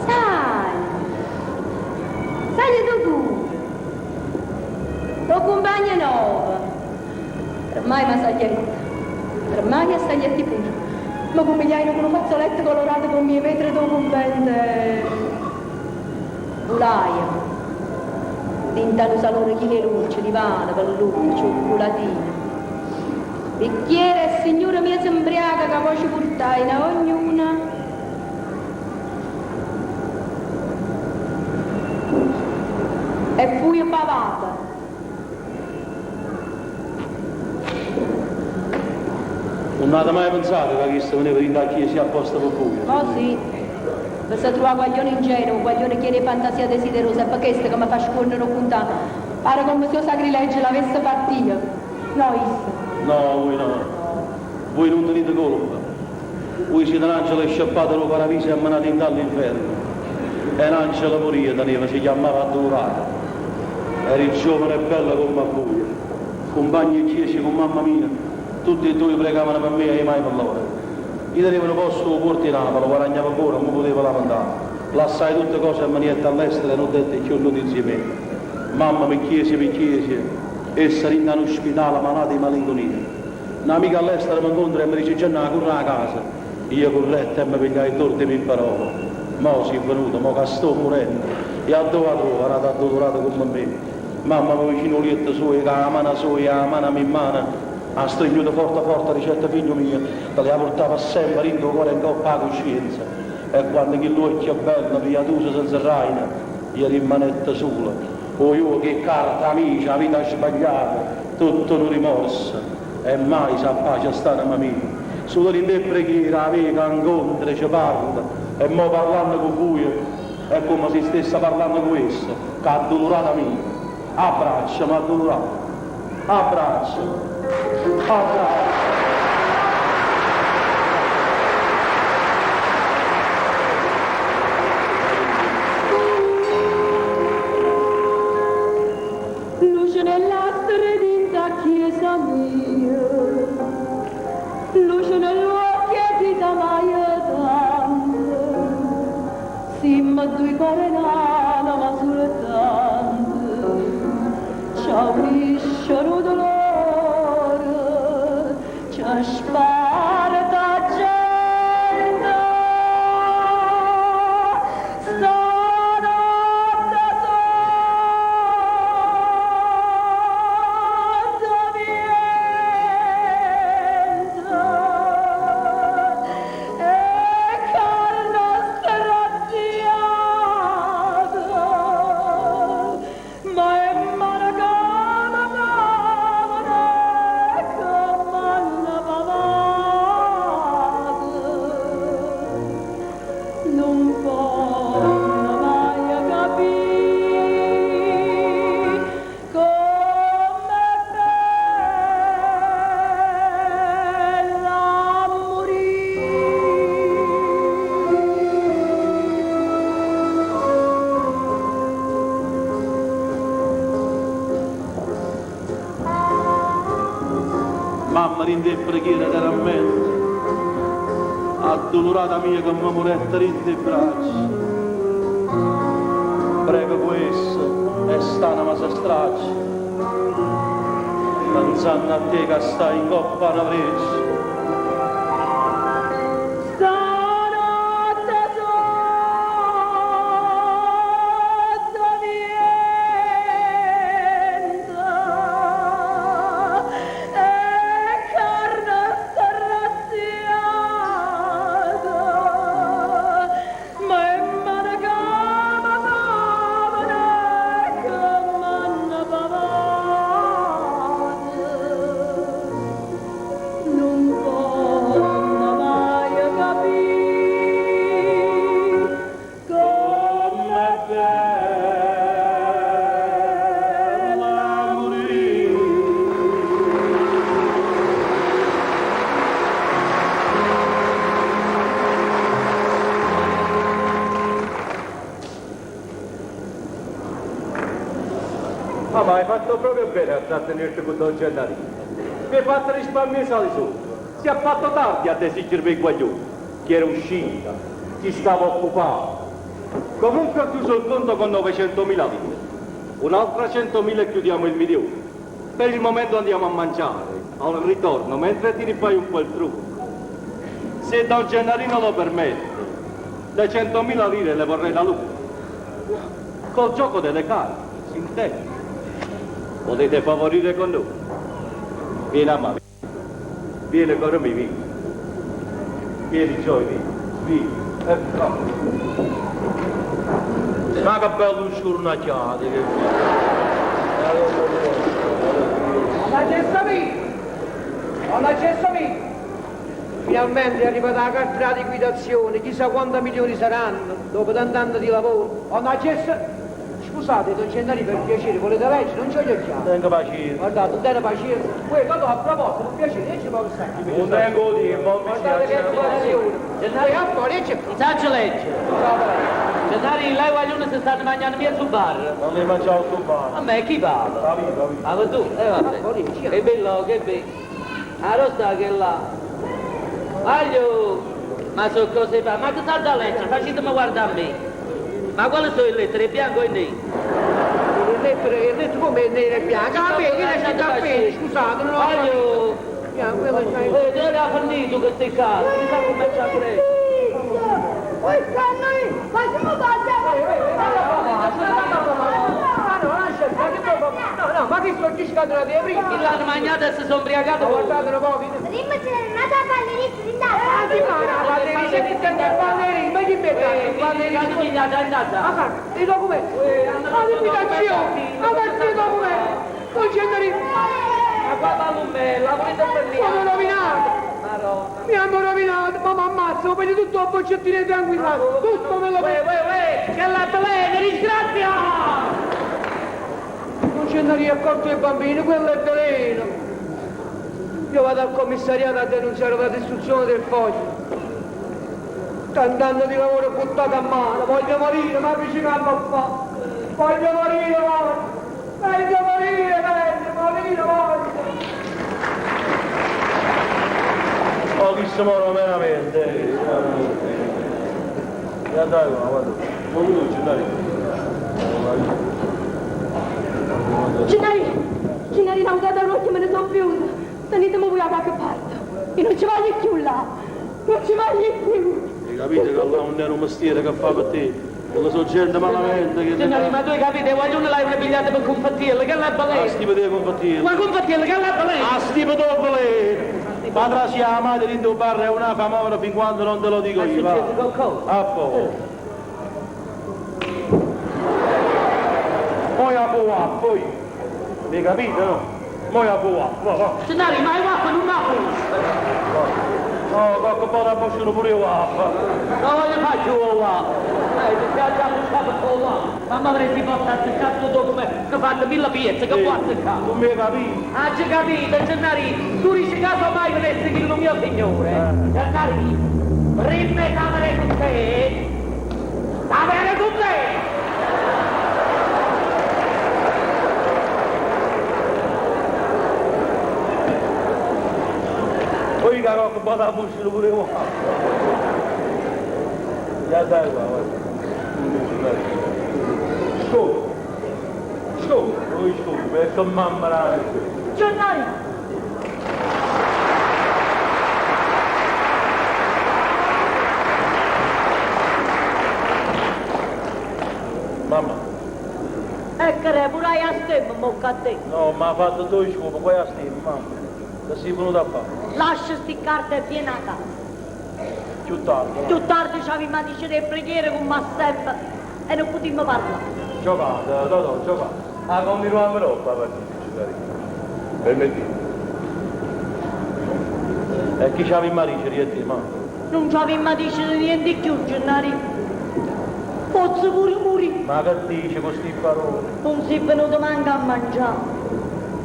Sai, sai tu pure, lo compagno nuovo. Ormai mi saglietta, ormai mi saglietti pure. Ma come gli con un fazzoletto colorato con mie vetre do convento. Volaia. Dinta un salone chi che luce, divano, palluccio, cioccolatino. Bicchiere e signora mia si imbriaca che poi ci portai in ognuna. E fui pavata. Non avete mai pensato che questo veniva in chiesa apposta per voi? Oh sì. Per trovare guaglione ingenuo, un guaglione che di fantasia desiderosa, e perché questo che mi fa scorrere o. Pare come se io sacrilegio l'avesse fatto io. No, io. No, voi no. Voi non tenete colpa. Voi siete un angelo sciappato dal paradiso e mandato in all'inferno. E un angelo pure io teneva, si chiamava Addolorata. Eri giovane e bella come a voi. Compagni e chiesi con mamma mia, tutti e due pregavano per me e io mai per loro. Io tenevo un posto al porto di Napoli, guadagnavo ancora, non mi potevo lamentare. Lassai tutte cose a manietta all'estero e non dette più notizie me. Mamma mi chiese, mi chiese, essa in un ospedale malata di malinconia. Un'amica all'estero mi incontra e mi dice Gianna, corri a casa. Io corretto e mi pigliai il torto e mi imparò. Mo si è venuto, mo che sto morendo. E a dove la trovo? Era addolorata come me. Mamma mi vicino al letto suo, che la mano sua, la mano in mano, ha stringuto forte forte, dicette figlio mio, te la portava sempre in tuo cuore in coppa la coscienza. E quando quell'occhio bello, pietoso, senza raina, io rimanette sola. O io che carta amici, la vita sbagliata, tutto un rimorso. E mai sa pace stare a mia. Solo in te preghiera, la vega incontra, ci parla. E mo parlando con voi, è come se stesse parlando con essa, che addolorata mia. Abbracciami, addolorata. Abbraccia. Abbraccia. Luce nell'astre dinta chiesa mia, luce nell'occhio chi t'amai tanto, simma due corenana ma soltanto, ci unisce un dolore, ci sparta gente, stanotte sotto vento e carne straziata, ma è marcata da come Non può mai capire come bella Mamma rinde preghiera era a mente. Addolorata mia che mi moretta rinde braccia. Prego questo e stana ma si straccia. Pensando a te che stai in coppa una breccia. Stanotte sotto vento e carne straziata, ma è manacama Non può mai capire Come bella morire. Ah, ma hai fatto proprio bene a trattenerti con Don Gennarino. Mi hai fatto risparmiare i soldi sotto. Si è fatto tardi ad esigermi il guaglione, che era uscita, si stava occupando. Comunque ho chiuso il conto con 900.000 lire. Un'altra 100.000 e chiudiamo il milione. Per il momento andiamo a mangiare. Al ritorno, mentre ti rifai un po' il trucco. Se Don Gennarino lo permette, le 100.000 lire le vorrei da lui. Col gioco delle carte, si intende. Potete favorire con noi. Vieni a me. Vieni con me, vieni. Vieni, Joy, vieni. Vieni. Ecco. Ma che bello scornacchiato che La Gelsomina! La Gelsomina! Finalmente è arrivata la carta di liquidazione, chissà quanti milioni saranno, dopo tanti anni di lavoro. Oh, la Gelsomina! Scusate, don Gennarì, per piacere, volete leggere? Non c'ho gli occhiali. Tengo pazienza. Guardate, non tengo pazienza. Uè, Totò, a proposito, per piacere, leggi poco stai. Non tengo tempo, mi Guardate che educazione. Gennaro- Uè, a po', leggi. Non sa leggere. Gennaro, lei vogliono si stanno mangiando mezzo bar. Non ne mangiavo tu bar. A me chi paga? La vita, la vita. Ah, ma tu? Vabbè. Che bello, che bello. Ah, sta che là. Voglio. Ma sono cose fa. Ma che sta da leggere? Facetemi guardare a me. Ma quali sono le lettere? Bianco e nero? Il lettere, il lettere come è nero e bianco? Ah, beh, io ne sto appena, scusate, non ho capito. Voglio. Bianco, quello c'hai. Dove l'ha finito queste case? Mi sa come c'ha preso. Poi stanno lì, facciamo Ma no, lascia stare, che proprio- No, no, ma che sto giscando di prima? Chi l'hanno mangiato e si sono ubriacato Ma pure. guardate un po', Prima c'era nata la ballerina in Ah, sì, ma la ballerina, che te ne ballerina, ma chi mette la ballerina? Ma guarda, i documenti, ma l'invitazione, ma questi documenti, non c'è niente, Ma qua va un bello, la volete per sono rovinato, mi hanno rovinato, ma mi ammazzo, voglio tutto a boccettino tranquillo, tutto me lo Uè, prendo. uè, uè, che la telena, disgrazia! Non c'è niente accorto ai bambini, quello è veleno. Io vado al commissariato a denunciare la distruzione del foglio. Tant'anni di lavoro buttato a mano, voglio morire, ma avvicinarmi a fa. Voglio morire, voglio. Voglio morire, voglio morire, voglio. Oh, chi si muore veramente. E dai, qua, guarda. Ma tu, Gennaro. Gennari, Gennari, non da l'occhio me ne sono più. Tenetemi voi a qualche parte. Io non ci voglio più là. Non ci voglio più. Hai capito che là non è un mestiere che fa per te? Quello sono gente malamente che... Gennaro, ma tu hai capito, vogliono l'hai pigliata per confettirla, che l'ha Ah, balena? stipo te confettirla. Ma confettirla, che l'ha balena? Ah, stipo te veleno! Ma tra sia la madre in tuo bar è una famosa fin quando non te lo dico Ma io, va. succede qualcosa? A poco. Poi a po' a poi. Mi capito, no? Poi a po' a, va, va. Gennaro, ma è guappo, non mi No, qualche volta bocciano pure io guappa. Non voglio fare giù guappo. Ti piace a buscare con guappo. Mamma avresti portato il cazzo documento, che ho fatto mille piezze, che può azzeccare. Non mi capito. Ah, c'è capito, Gennari, tu dici caso mai volessi che il mio signore. Gennari, prima di avere con te, avere con te! Poi che qualche volta bocciano pure io guappa. Ya dai qua, guarda. Scopo. Scopo. Poi scopo, perché mamma la... Gennari, Mamma. ecco, re, pure io stemma, mocca a te. No, ma ha fatto due scopo, poi a stima, mamma. Che sei venuto a fare? Lascia sti carte e vieni a casa. Più tardi. no? Più tardi ci avevamo a dire le preghiere con ma sempre e non potemmo parlare. Giocate, Totò, giocate. Ah, continuiamo dopo la partita, Gennaro. Permettete. E chi c'aveva in marice, di te, mamma? Non ci avevamo a dire niente più, Gennari. Posso pure morire. Ma che dice con sti parole? Non sei venuto manco a mangiare.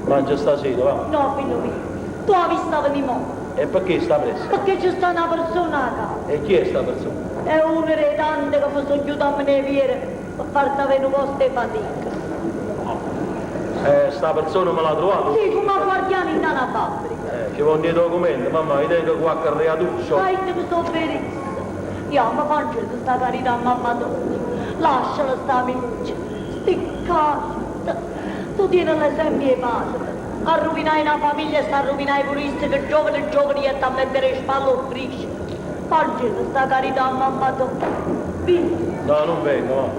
Mangia stasera, va. No, figlio mio, tu hai visto venire mo. E perché sta pressa? Perché c'è sta una persona a casa. E chi è sta persona? È uno dei tanti che mi sono chiuso a me ne viene per farti avere un posto di fatica. Sta persona me l'ha trovato? Sì, come guardiano in una fabbrica. Ci vogliono i documenti, mamma, io tengo qualche reatuccio. Sai che sono benissimo. Io mi faccio questa carità a mamma tua. Lasciala sta minuccia. Sti carte. Tu tieni l'esempio di padre. A rovinare una famiglia e sta a rovinare i puristi che giovane giovane e ti a mettere in spalla o frisce. Faccio questa carità a mamma tua. Vieni, No, non vengo, mamma.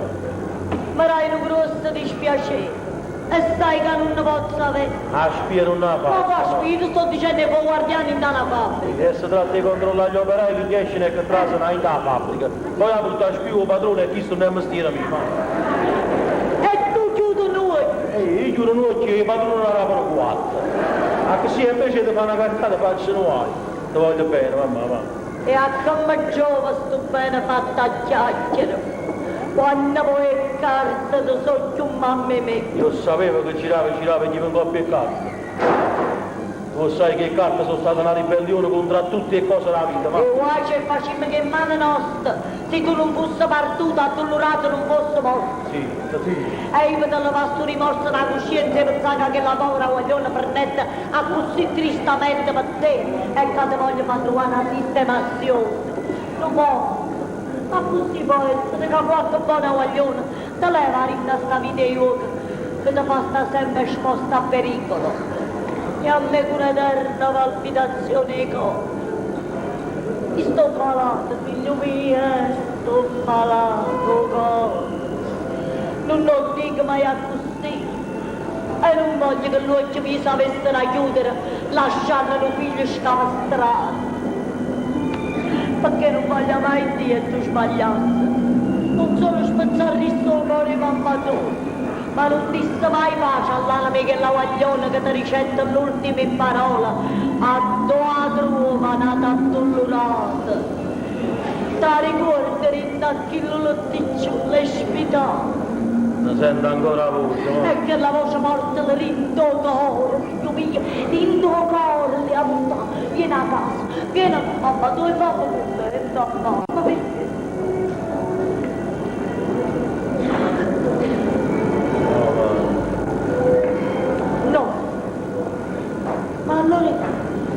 mi dai un grosso dispiacere. E sai che non ne posso avere. La spia non la Ma fa. qua io sto dicendo che guardiani in una fabbrica. Adesso tratta di controllare gli operai che escono e che trasano in da fabbrica. Poi la brutta spia il padrone e chi non è mestiere mio. mamma. E tu chiudi noi. Ehi, io chiudo un occhio e il padrone la apre quattro. A che se invece di fare una cartata faccio noi. Ti voglio bene, mamma, mamma. E a come giova sto bene fatta a chiacchiere. Quanno po' 'e ccarte te so' cchiù mamma 'e me. Io 'o ssapevo che girava e girava e ghiva 'ncopp' 'e carte. Tu 'o ssaje che 'e carte so' state na ribellione contro a tutte 'e cose d' 'a vita, ma. E guai ce 'e facimme ch' 'e mmane noste, si tu nun fusse partuto addulurato nun fosse morto. Zitta, zitta. E io pe te levà stu rimorso d' 'a cuscienza 'e penzà ca chella povera guagliona fernette accussì tristamente pe te e ca te voglio fà truvà na sistemazione. Nu poco. Accussì po' essere ca quacche bona guagliona te leva 'a dint' 'a sta vita 'e juoco che te fa sta sempe esposta a pericolo e a me cu n'eterna palpitazione 'e core. I' sto malato, figlio mio, sto malato 'o core. Nun 'o ddico ma è accussì. E nun voglio che ll'uocchie miei s'avessero 'a chiudere lascianno nu figlio scapestrato. Pecché nun voglia mai Dio e tu sbagliasse. Nun solo spezzarrisse 'o core 'e mamma toja, ma nun disse mai pace all'anema 'e chella guagliona che te dicette ll'ultimi pparole, Addò 'a truove a n'ata addulurata? T'arricuorde dint' 'a chillu letticciullo 'e spitale? Me sento ancora 'a voce, mo. E chella voce mortala dint' 'o core, figlio mio, dint' 'o core l'hê 'a purtà. Viene 'a casa, viene a mamma toja, famme cuntenta a mamma, viene. No. Ma allora,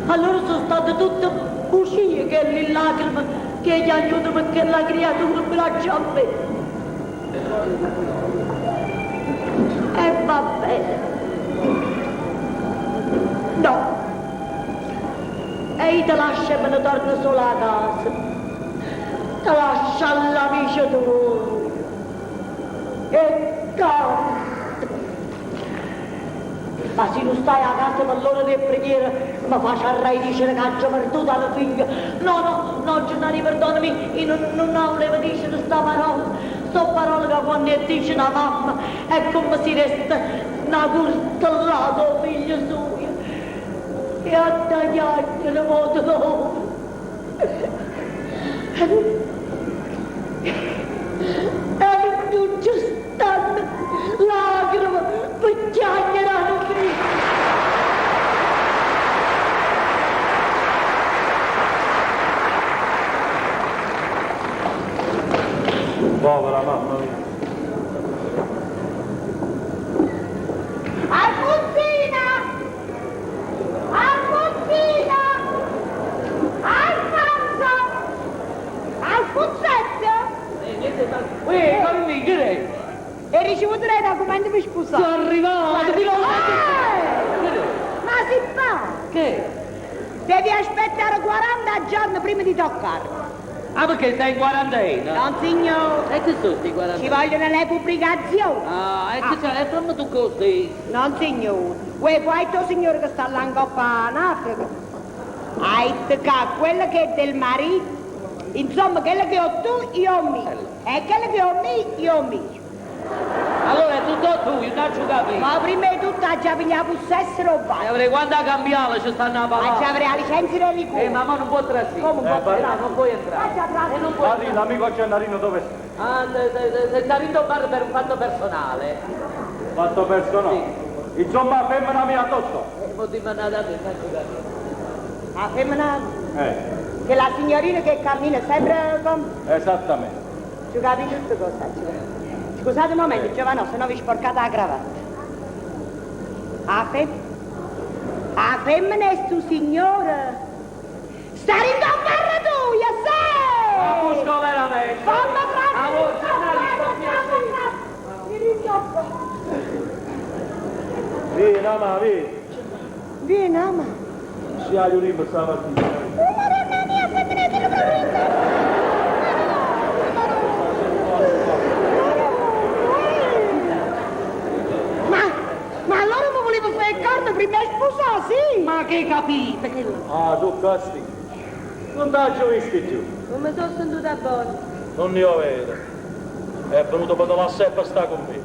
allora so' state tutte bucie chelli lacrime che 'e chiagnuto pe chella criatura 'mbraccio a me. E va bene. No. E io te lascio e me ne torno sola 'a casa. Te lascio all'amice tuoje. E canta. Ma si nun stai 'a casa pe ll'ora d' 'e preghiere, me faciarrai dicere che aggio perduto a nu figlio. No, no, no, Gennarì, perdonami, io nun, nun 'a vulevo dicere sta parola. So' parole ca quanno 'e ddice na mamma è comme si desse na curtellata 'o figlio sujo. E adda chiagnere mo dolore. E nun ce stanno lacrime pe chiagnere a nu figlio. Povera mamma mia. Alfonsina! Alfonsina! Alfonso! Alfonsetto! Uè, Carmì, che è? Hai ricevuto dei documenti per sposare? Sono arrivato, finalmente! Eh! Ma si fa! Che? Devi aspettare 40 giorni prima di toccarlo. Ah, perché stai in quarantena? Non signore, E che sono sti ci quarantena? vogliono le pubblicazioni. Ah, e che c'è? E fammi tu così. Non signore. Uè, poi tuo signore che sta là in Coppa in Africa. Hai toccato quello che è del marito. Insomma, quello che ho tu, io ho mio. E quello che ho mio, io ho mio. Allora è tutto tuo, io non ci capito. Ma prima di tutto ha già pigliato possesso del E bar. avrei quando a cambiare ci stanno a Ha già pagare. avrei la licenza di Eh, ma ricorso. mo non può trasire. Come Eh, può va- No, non puoi entrare. E non puoi Padrino, l'amico Gennarino dove sta? Ah, se sta vinto bar per un fatto personale. Fatto personale. Insomma, femmina mia addosso. E mo ti mandate a me, faccio capire. La femmina, Eh, che la signorina che cammina sempre con... esattamente. Ci capi tutto cosa. ci capi. Scusate un momento, Giovanni, se no vi sporcate la cravatta. La femmina... La femmina è sto signore. Sta in barra tua, sì! La busco veramente. Fammi Ah, voi, Gennarino, Mi ritocco. Vieni, mamma, vieni. Vieni, ama. Ci aiutiamo stamattina. Oh, madonna mia, femmina che lo proprio Ma, ma allora mi volevo fare il corno prima di sposare, sì? Ma che capite? Che... Ah, tu castigo. Non t'ho visto più. Non mi sono sentita buona. Non ne ho vedo. È venuto per la seppa sta con me.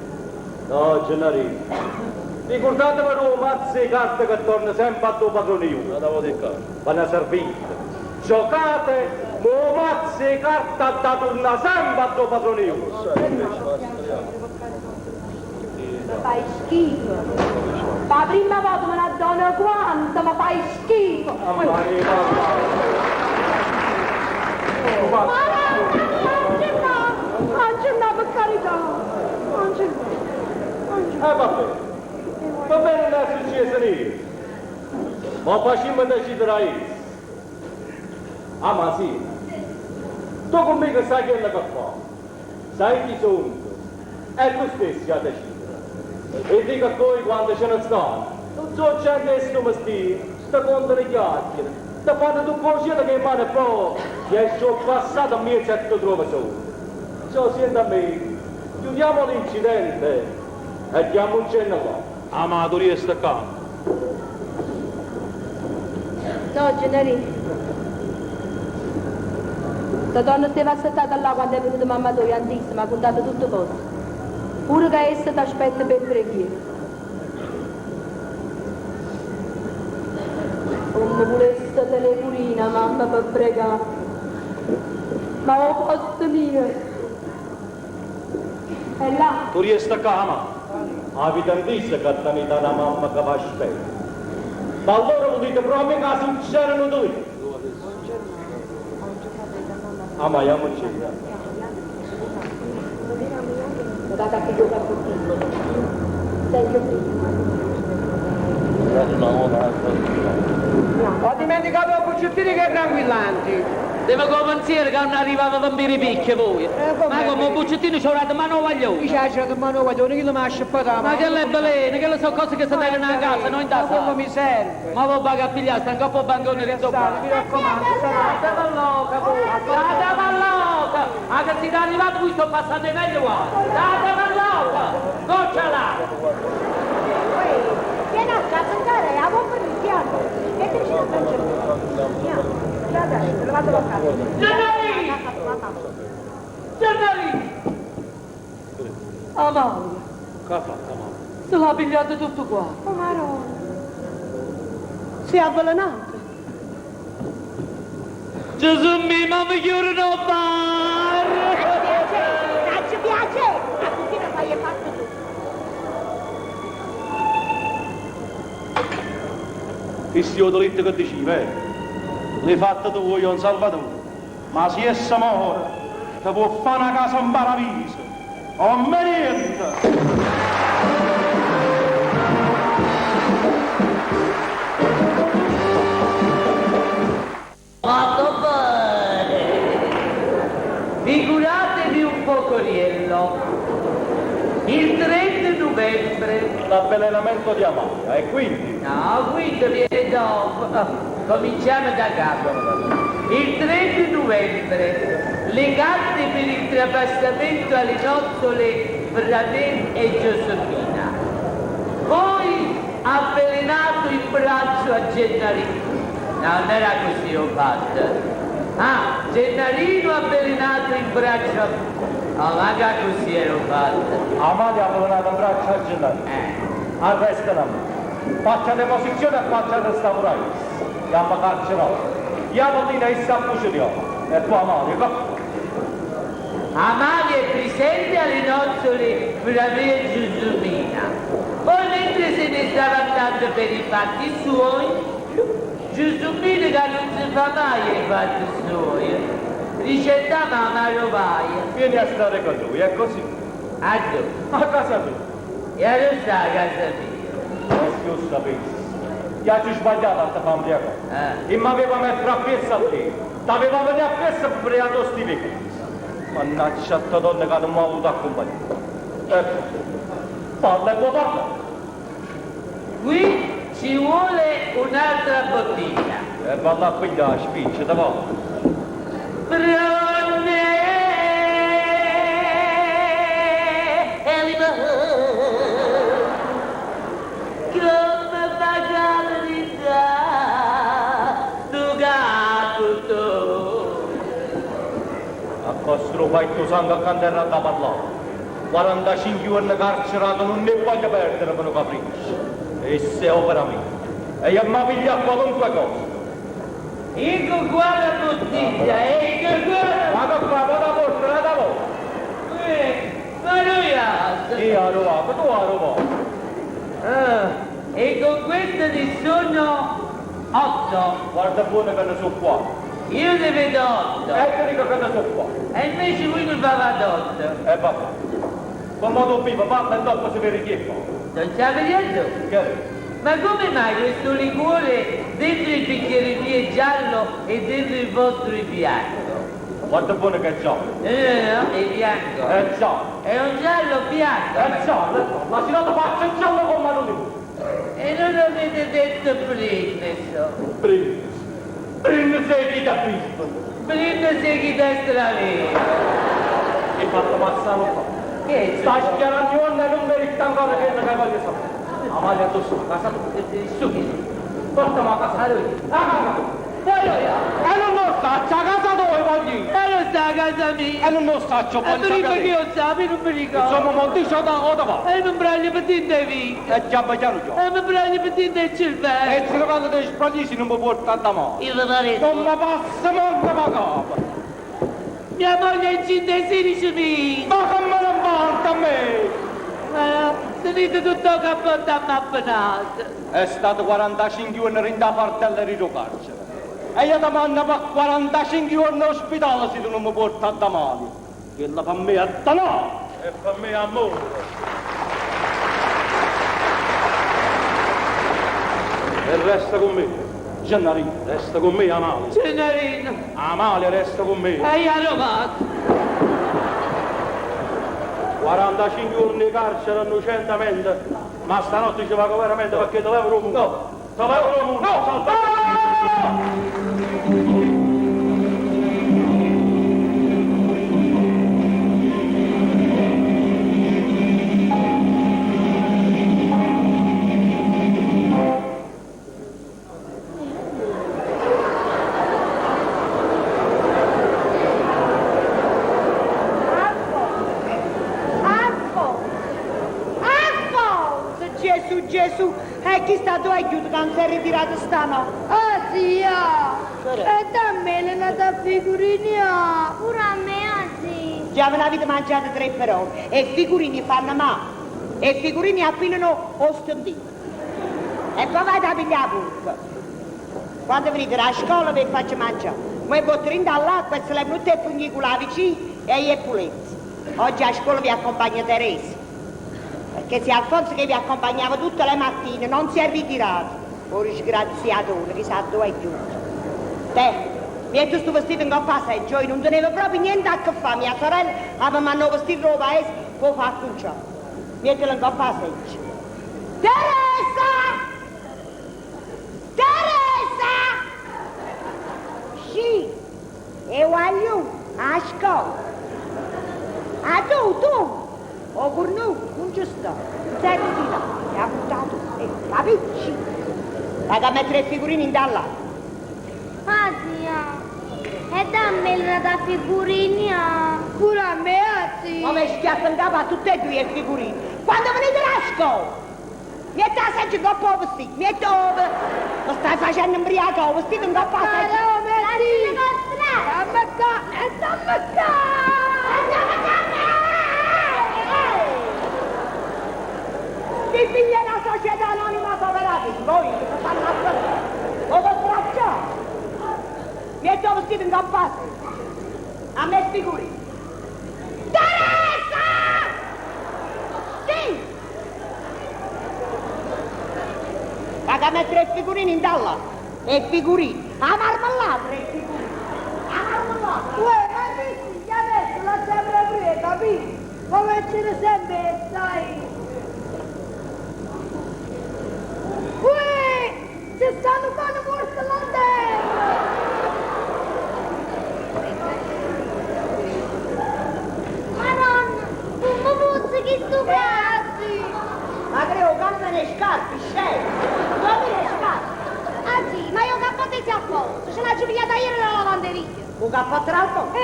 No, Gennarino. Ricordatevi un mazzo di carte che torna sempre a tuo padrone io. Andavo di carte. Vanno servite. Giocate Ma 'o mazzo 'e carte ha da turnà sempe addò padrone justo. Me fai schifo. P' 'a primma vota me n'addono quanto me fai schifo. Maronna mia, Gennà, ah Gennà, pe carità, ah Gennà, ah Gennà. E vabbè, va bene nun è succieso niente. Mò facimmo decidere a isso. Ah ma sì, tu con me sai quello che fa, sai chi sono e tu stesso a decidere. E dico a voi quando ce ne stanno, non so gente che sto mestiere, sta contro le chiacchiere, ti fanno tu coscienza che in mano poi, che sono passato a mezzo e ti trovo solo. Ciò senti a me, chiudiamo l'incidente e diamo un cenno là. Ah, ma tu riesci qua. No, Gennarì. La donna stava assettata là quando è venuta mamma tua, antista, mi ha contato tutte cose. Pure che essa ti aspetta per preghiera. Come volesse telefonina, mamma, per pregare. Ma ho posto mio. È là. Tu riesci qua, ma. Avete visto che tenete una mamma che va aspetta. Ma allora volete proprio che succedano tutti. Ah, ma andiamoci. Vado a pigliare il cappottino. Senti prima. Ho dimenticato il cuccettino che è tranquillanti. Devo convincere che non arrivava vampiri picchi voi. Ma come un buccettino ci ho dato mano voglio. Chi c'ha dato mano voglio, chi lo mi ha sciuppato la Ma mano? che le balene, che le sono cose che si tengono a casa, non in Ma casa. come mi serve? Ma voi paga a pigliare, sta ancora il bancone di sopra. Mi raccomando, State all'oca, voi! State all'oca! Anche se siete arrivati qui sto passando i meglio qua! State all'oca! Gocciala! Vieni a casa, cara, la bomba di piano. E ci sta Gennarino! Gennarino! Amalia, Che ha fatto, mamma? se l'ha pigliato tutto qua. Oh, Maronna. Si è avvelenato. Gesù mio, ma mi chiudono il bar! Ci piace, a tutti lo fai fatto tu. Che sia delitto che diceva, eh? L'hai fatta tu, io non Salvatore. Ma se essa muore, ti può fare una casa in paradiso. O me niente! Fatto bene! Figuratevi un pocoriello. Il 30 novembre L'avvelenamento di Amalia, e quindi? No, quindi viene dopo. Cominciamo da capo. Il 30 novembre le carte per il trapassamento alle nocciole fra me e Giuseppina. Poi avvelenato il braccio a Gennarino. No, non era così ho fatto. Ah, Gennarino avvelenato il braccio a... Oh, manca così ero fatto. Amalia ha avvelenato un braccio a Gennarino. Arrestano a me. Faccia deposizione e faccia restaurare. Chiama carcerato. Chiama lì e sta fuciliato. E poi Amalia, che Amalia è presente alle nocciole fra me e Giuseppina. Poi mentre se ne stava andando per i fatti suoi, Giuseppina che non si fa mai i fatti suoi, dice da mamma lo vai. Vieni a stare con lui, è così. A dove? A casa tua. E allora sta a casa mia. E se io sapessi. Io ci sbagliato a te fare ubriacare. Eh. E mi aveva messo a pezzo a te. T'aveva venire a pezzo per ubriaco sti vecchi. Mannaggia a tua donna che non mi ha avuto accompagnato. Ecco. Parla e può parlare. Qui ci vuole un'altra bottiglia. E valla a pigliare, spiccia, te va. Come fa tu caputo. A costo fai tu sangue a canterra da parlare. 45 giorni carcerato non ne voglio perdere per un capriccio. E se opera mia. E io mi piglio a qualunque cosa. Ecco qua la bottiglia, ecco qua la... Ma che fa? Ma la porta un'altra volta! Eh, Ma noi altro. Io la rovavo, tu la rovavo! Ah, e con questo ne sono 8. Guarda buono che ne sono qua! Io ne vedo 8. E ti dico che ne sono qua! E invece voi ne fate 8. E vabbè! Come tu vivo, parla e dopo si vede chi fa! Non c'è vedendo? Che? Ma come mai questo liquore dentro il bicchiere mio è giallo e dentro il vostro è bianco? Guarda buono che è giallo! No, no, no, è bianco. È giallo! È un giallo bianco. È giallo! è giallo. Ma se no ti faccio il giallo con mano di E non avete detto brindisi. Brindisi! Brindisi e chi capisco! Brindisi e chi destra lì. Hai fatto passare un po'! Che è? Stai schiarando e non mi ricordo ancora che ne voglio sapere. Amalia, tu su, a casa tua. Su. Portami a casa. Allora. A casa tua. Allora. E non lo saccio, a casa dove voglio io. E non sta a casa mia. E non lo saccio, E voglio prima sapere. che io sappia, non mi ricordo. Insomma, Monticio da o da va. E non prendo per dinte vita. E già chiaro già. E mi prendo per dinte il E cervello. se quando ti sbagli non mi porta da male. Io vorrei... Non mi passa manco la capo. Mia moglie è incinta di 16 mesi. Ma che me ne importa a me? Ma tenete tutto cappotto ammappenato. È stato 45 giorni in da fartella di carcere. E io ti mando per 45 giorni all'ospedale se tu non mi porti a male. Quella per me è da no! E per me amore. E resta con me. Gennarino, resta con me Amalia. Gennarino, Amalia resta con me. e io rovato. 45 giorni di carcere innocentemente, ma stanotte ci va veramente perché te levo il No! Te levo il No! No! Alfonso! Alfonso! Gesù, Gesù! E chi sta dove aiuto che non si è ritirato stanotte? Ah zia! E dammela una da figurina! Pure a me, anzi. Già ve l'avete mangiato tre parole e i figurini fanno male. E i figurini appinano o stendino. E poi vado a pigliare la pulpa. Quando venite da scuola vi faccio mangiare. Ma butto all'acqua e se le tutte e pugni con la vicina e io pulezzo. Oggi a scuola vi accompagna Teresa. Perché se Alfonso che vi accompagnava tutte le mattine non si è ritirato. Oh disgraziatore, chissà dove è chiuso. Te, mi hai questo vestito in coppa a seggio, io non tenevo proprio niente a che fare. Mia sorella aveva mandato vestito roba paese, può fare con ciò. Mettilo in coppa a seggio. Teresa! Teresa! Sì, e voglio a scuola. Ah tu, tu! O cornu, non ci sto. Non sei ritirato, mi ha buttato. Capisci? Vado a mettere le figurine in dalla. Ah, zia. E dammela da figurina. Pure a me, ah zia! Ma mi schiatta in capo a tutte e due le figurine. Quando venite a scuola? Metti la seggia in coppa al vestito, metti over. Mi stai facendo imbriaco, il vestito in coppa alla seggia. Allora, metti! Vostra. Dammi qua! E dammi qua! Ti figlia una società anonima cooperativa, voi che fanno a fare. O per bracciare. Metti il vestito in coppa alla seggia. A me figuri. Teresa! Sì! Vado a mettere le figurine in dalla. E figurine. A marmellata le figurine. A marmellata. Uè, ma questi adesso la sempre prima, capito? Come ce ne sei messa, sai? Uè, ci stanno fanno morte là dentro! Madonna, come puzza che sto Grazie! Ma credo che le scarpe, scemo. Dove le scarpe? Ah sì, ma io cappotto di Alfonso, ce l'ho pigliata ieri nella lavanderia. Un cappotto d'Alfonso?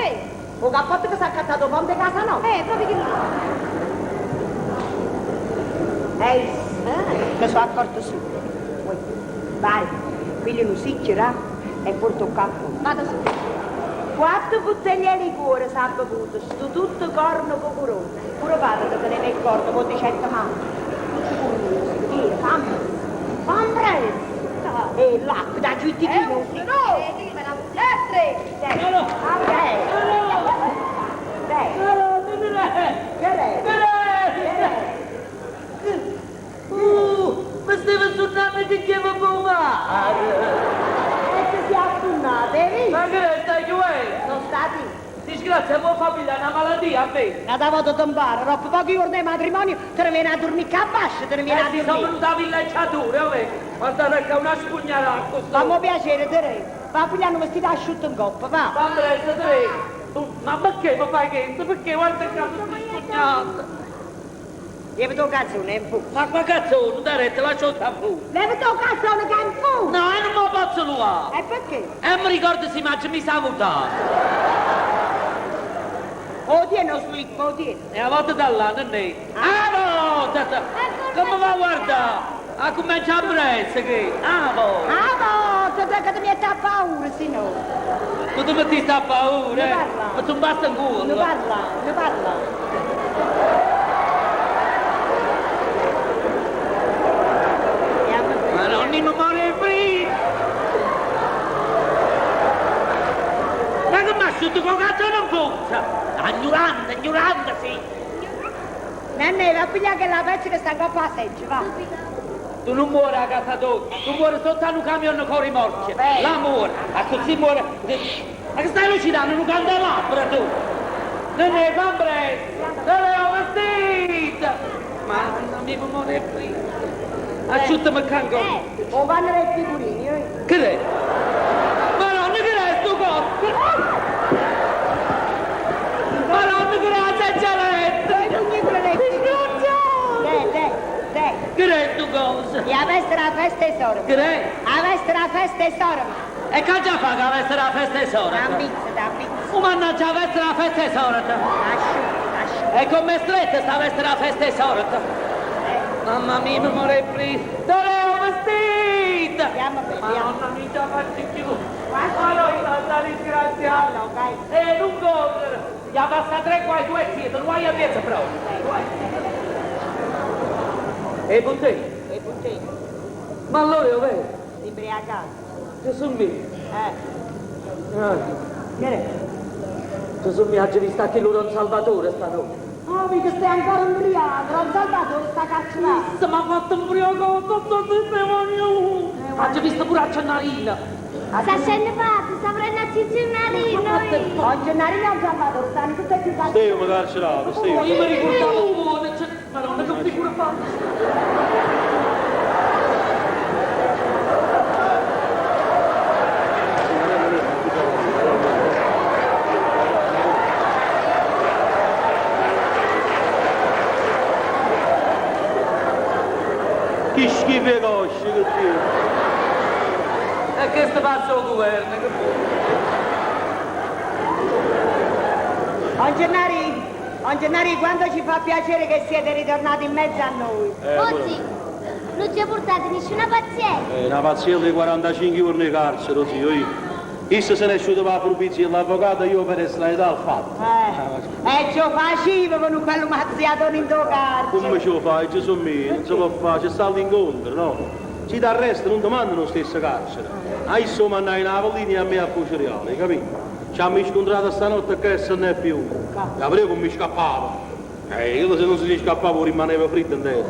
Un cappotto che si è accattato ponte casa no? Proprio di là. Ehi, mi sono accorto subito. Vai, quindi non si gira. E porta 'o cafè. Vado subito. Quattro bottiglie di liquore s'ha bevuto, sto tutto corno con corona. Pure padre che teneva il corno, con dicette mamma. Tutto curioso, che fammi, fammi presto. E l'acqua da giudichino. Eh, no! Eh, dimmela. E tre. No, no. Beh, No, no, non è! che è? Mi stavo suonando che chiamo fumare! E ti si è affunnato, hai visto? Ma che stai chiudendo? Sono stati. Disgrazia, mo famiglia una malattia a me! Una volta tombare, dopo pochi giorni di matrimonio, te ne vieni a dormire qua a bascio, te ne vieni Eh a sì, sono dormire. venuta a villeggiatura, oh, Guardate che è una spugna d'acqua, sto! Fammi piacere, te Va a pigliare un vestito asciutto in coppa, va. Fammi presto, te! Tu, ma perché mi fai questo? Perché guarda che sono spugnata! Levati un calzone, è in fu. Ma qua cazzo, non dai retta, lascia stare fu! Levati un calzone che è in fu! No, io non me lo posso levare! E perché? E mi ricordo si mangia mi sa mutare! O tieni lo slip, o tieni. E a volta da là, non è? Ah, no! Come va a guardare? A comincia a presto che? Ah, no! Ah, no, te che ti metti a paura, se no. Tu ti metti a paura, eh? Non parla. Ma tu basta in culo! Non parla, non parla. Ma non mi muore fritto! Ma che mi ha asciutto con cazzo non funziona? Ignorante, ignorante, sì! Nannè, va a pigliare quella pezza che sta in coppa a seggia, va. Tu non muori a casa tua, tu muori sotto a un camion con rimorchio. Bene. La muore, a così muore. Ma che stai lucidando un candelabro tu? Non ne fa presto, non ne ho vestito! Mamma mia, mi muore fritto. Asciuttami il canco. O vanno le figurine, eh. Che è? Madonna, che è sto corpo? Madonna, che è la senza letto? Dai, dai, dai. Che è sto coso? E la festa è la festa è sorma. Che è? La festa è la festa è sorma. E che già fa che la festa è la festa è Da sorta? pizza, da pizza. Oh, mannaggia, la festa è la festa è sorta. Asciutta, asciutta. E com'è stretta sta veste la festa è sorta. Mamma mia, mi muore fritto. Dove ho vestito? Andiamo bene, andiamo. Madonna mia, già faccio più. Ma no, sta disgraziata. Ok. E non correre. Gli ha passato tre qua e due siete, non vai a mezzo proprio. E con te? E puttini, Ma allora io vedo, imbriacato. Gesù mio, Eh, Ah, che è? Gesù mio, ha visto anche lui un salvatore stanotte. Oh, mica stai ancora imbriaco, non Salvatore sta cacciando. Se mi ha fatto ubriaco, tutto il demonio. Ha visto pure a Cennarina. Sta scendendo padre, sta prendendo a Gennarino. Oggi Gennarino e Salvatore stanno tutte e più calci. Stiamo carcerato, stiamo. Io mi ricordavo buono, cioè, Madonna che figura fa. Che schifo e cosce che Dio. E che sta pazzo il governo? Che vuoi? Don Gennari, don Gennari, quanto ci fa piacere che siete ritornati in mezzo a noi. Oggi non ci ha portato nessuna pazienza. Una pazzia di 45 giorni di carcere, zio, io. Issa se ne è uscito per la furbizia e l'avvocato, io per estraità al fatto. Eh, e ci facevo con quello mazziatone in tuo carcere. Come ce lo fai, Gesù mio? Non si può fare, c'è sta l'incontro, no? Ci ti arrestano, non ti mandano lo stesso carcere. A isso mandai in Avellini e a me a Fuciriale, capito? Ci hanno scontrato stanotte che se ne è più. E avrei come mi scappavo. Io se non si scappavo rimaneva fritto in terra.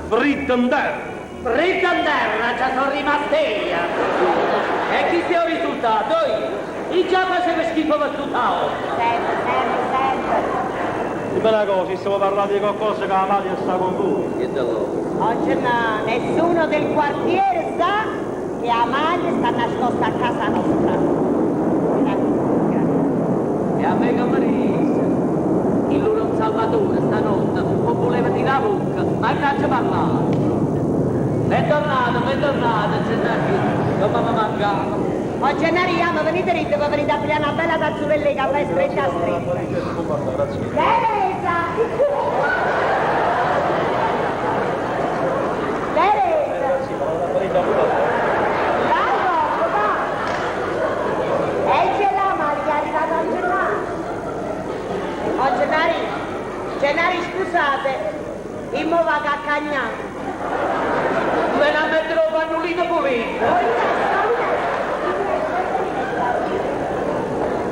Fritto in terra! Fritto in terra, ci sono rimasto io. E chi si è risultato? Io. Io già facevo schifo per tutta la Sempre, sempre, sempre. Dimmi una cosa, stiamo parlando di qualcosa che la madre sta con voi. Che allora? Oggi no, nessuno del quartiere sa che Amalia sta nascosta a casa nostra. Grazie, grazie. E a me che mi dice? Il loro un salvatore stanotte, o voleva tirare la bocca, ma non ci parlava. Bentornato, bentornato, c'è da qui. Come mi mancava. Oggi Gennaro, venite ritto, venite a pigliare una bella tazzurella di caffè stretta a stretta. Teresa! Teresa! Dai, va! Gennari, scusate, io mo vado a cagnare. Me ne metterò il pannolino pulito.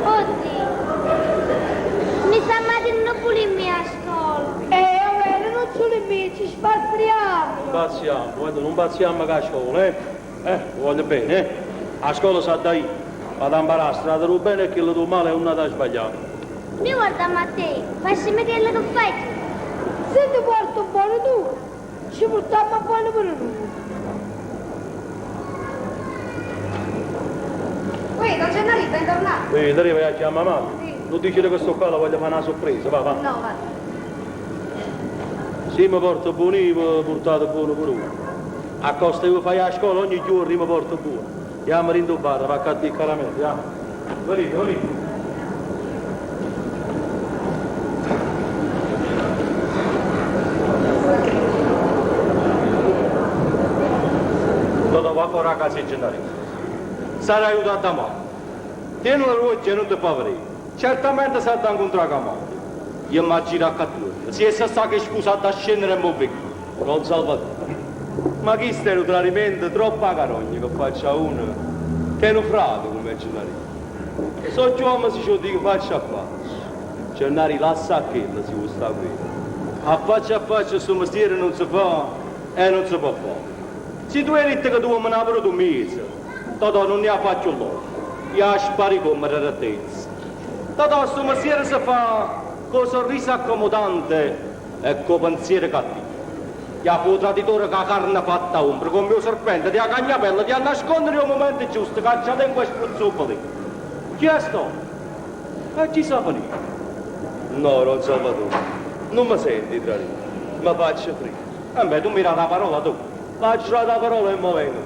Oddio, mi sta mattina pulirmi a scuola. Allora, non solo in me, ci spassiamo. Non pazziamo, guarda, non pazziamo che a scuola, eh? Eh, voglio bene, eh? A scuola sa da io. Vado a imparare la strada del bene e quello del male è una da sbagliare. Mi guarda Matteo, facciamo quello che fai tu. Se ti porto buono tu, ci portiamo a buono pure noi. Uè, don Gennarino, bentornato. Ehi, te vai a chiamare mamma. Sì. Non dici che sto qua, la voglio fare una sorpresa, va, va. No, va. Se mi porto buono io, portate buono pure voi. A costa che fai a scuola ogni giorno io mi porto buono. Andiamo in bar, va a cattivare il caramello, andiamo. Venite, venite. Dopo ancora a casa in Gennarino. Sarà aiutata male. Tieni la roccia e non ti fa vedere. Certamente sarà da incontrare con male. Io mi giro a cattura. Se essa sa che scusa da scendere e muovere. Don Salvatore, ma chi sta un tradimento troppo a carogna che faccia uno che è un frate come Gennarino. So giovane se ce lo dico faccia a faccia. Gennari lascia quello si vuole sta qui. A faccia a faccia sto mestiere non si fa e non si può fare. Se tu hai detto che tu mi hai un mese, Totò non ne ha fatto loro. Io spari come raratezza. Totò sto mestiere si fa con sorriso accomodante e con pensiero cattivo. Ya fu traditore che la carne fatta ombra, come un serpente, ti cagnapella, ti nascondere un momento giusto, caccia tempo e spruzzopoli. Chi è sto? E chi sa venire? No, Don Salvatore, non mi senti tradito, ma faccio freddo. E beh, tu mi dai la parola tu. Faccio la parola e mo vengo.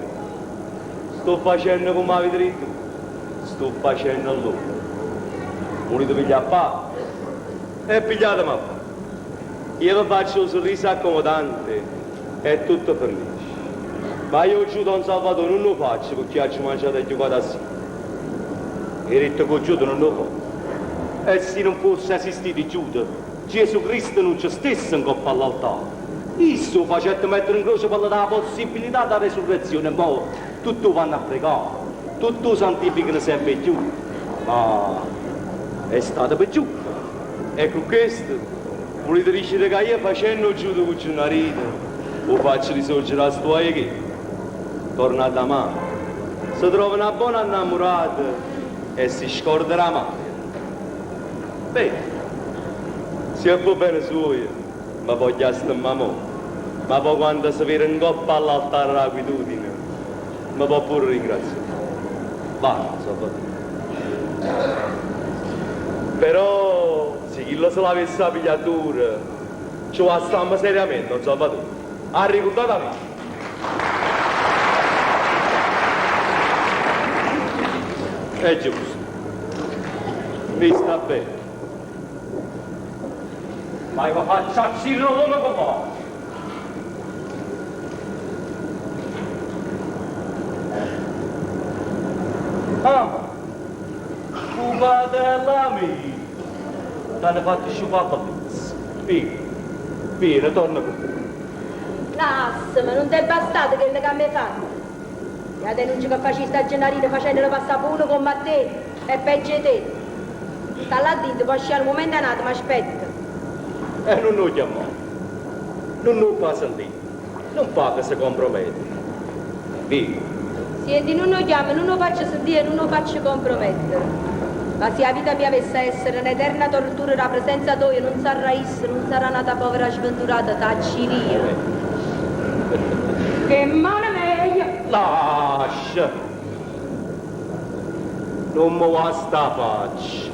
Sto facendo come avete detto, sto facendo allora. Volete pigliare a pa? E pigliatemi a pa. Io vi faccio un sorriso accomodante e tutto finisce. Ma io giù Don Salvatore non lo faccio perché ci mangiato e giocato assieme. Hai detto che Giuda non lo fa. E se non fosse esistito Giuda, Gesù Cristo non ci stesse in coppa all'altare. Isso facette mettere in croce per la possibilità della resurrezione, ma tutto vanno a pregare, tutto santificano sempre più. Ma è stato per giù. E con questo volete dire che io facendo giù con Gennarino o faccio risorgere la storia che torna da mamma. Si trova una buona innamorata e si scorderà male. Beh, se può bene suo, ma voglio stare mamma. Ma poi quando si vede in coppa all'altare la quietudine, mi può pure ringraziare. Va, Salvatore. Però se chi lo se l'avesse a pigliatura, ci va a seriamente, non Salvatore. Ha ricordato a me. È giusto. Mi sta bene. Ma io faccio a giro come può. Ah, Cubatella mia. T'hanno fatto sciupare la pizza. Via, via, torna qui. Lass, ma non ti è bastato quello che mi hai fatto. La denuncia che faciste a Gennarino facendolo passare per uno come a te è peggio di te. Sta là dentro, poi al momento è nato, ma aspetta. E non lo chiamò. Non lo fa sentire. Non fa che si compromette. Via. Senti, non lo chiamo, non lo faccio sentire, non lo faccio compromettere. Ma se la vita mia avesse a essere un'eterna tortura la presenza tua, non sarà essa, non sarà nata povera sventurata, t'acciria. Che male meglio! Lascia! Non mi va sta faccia.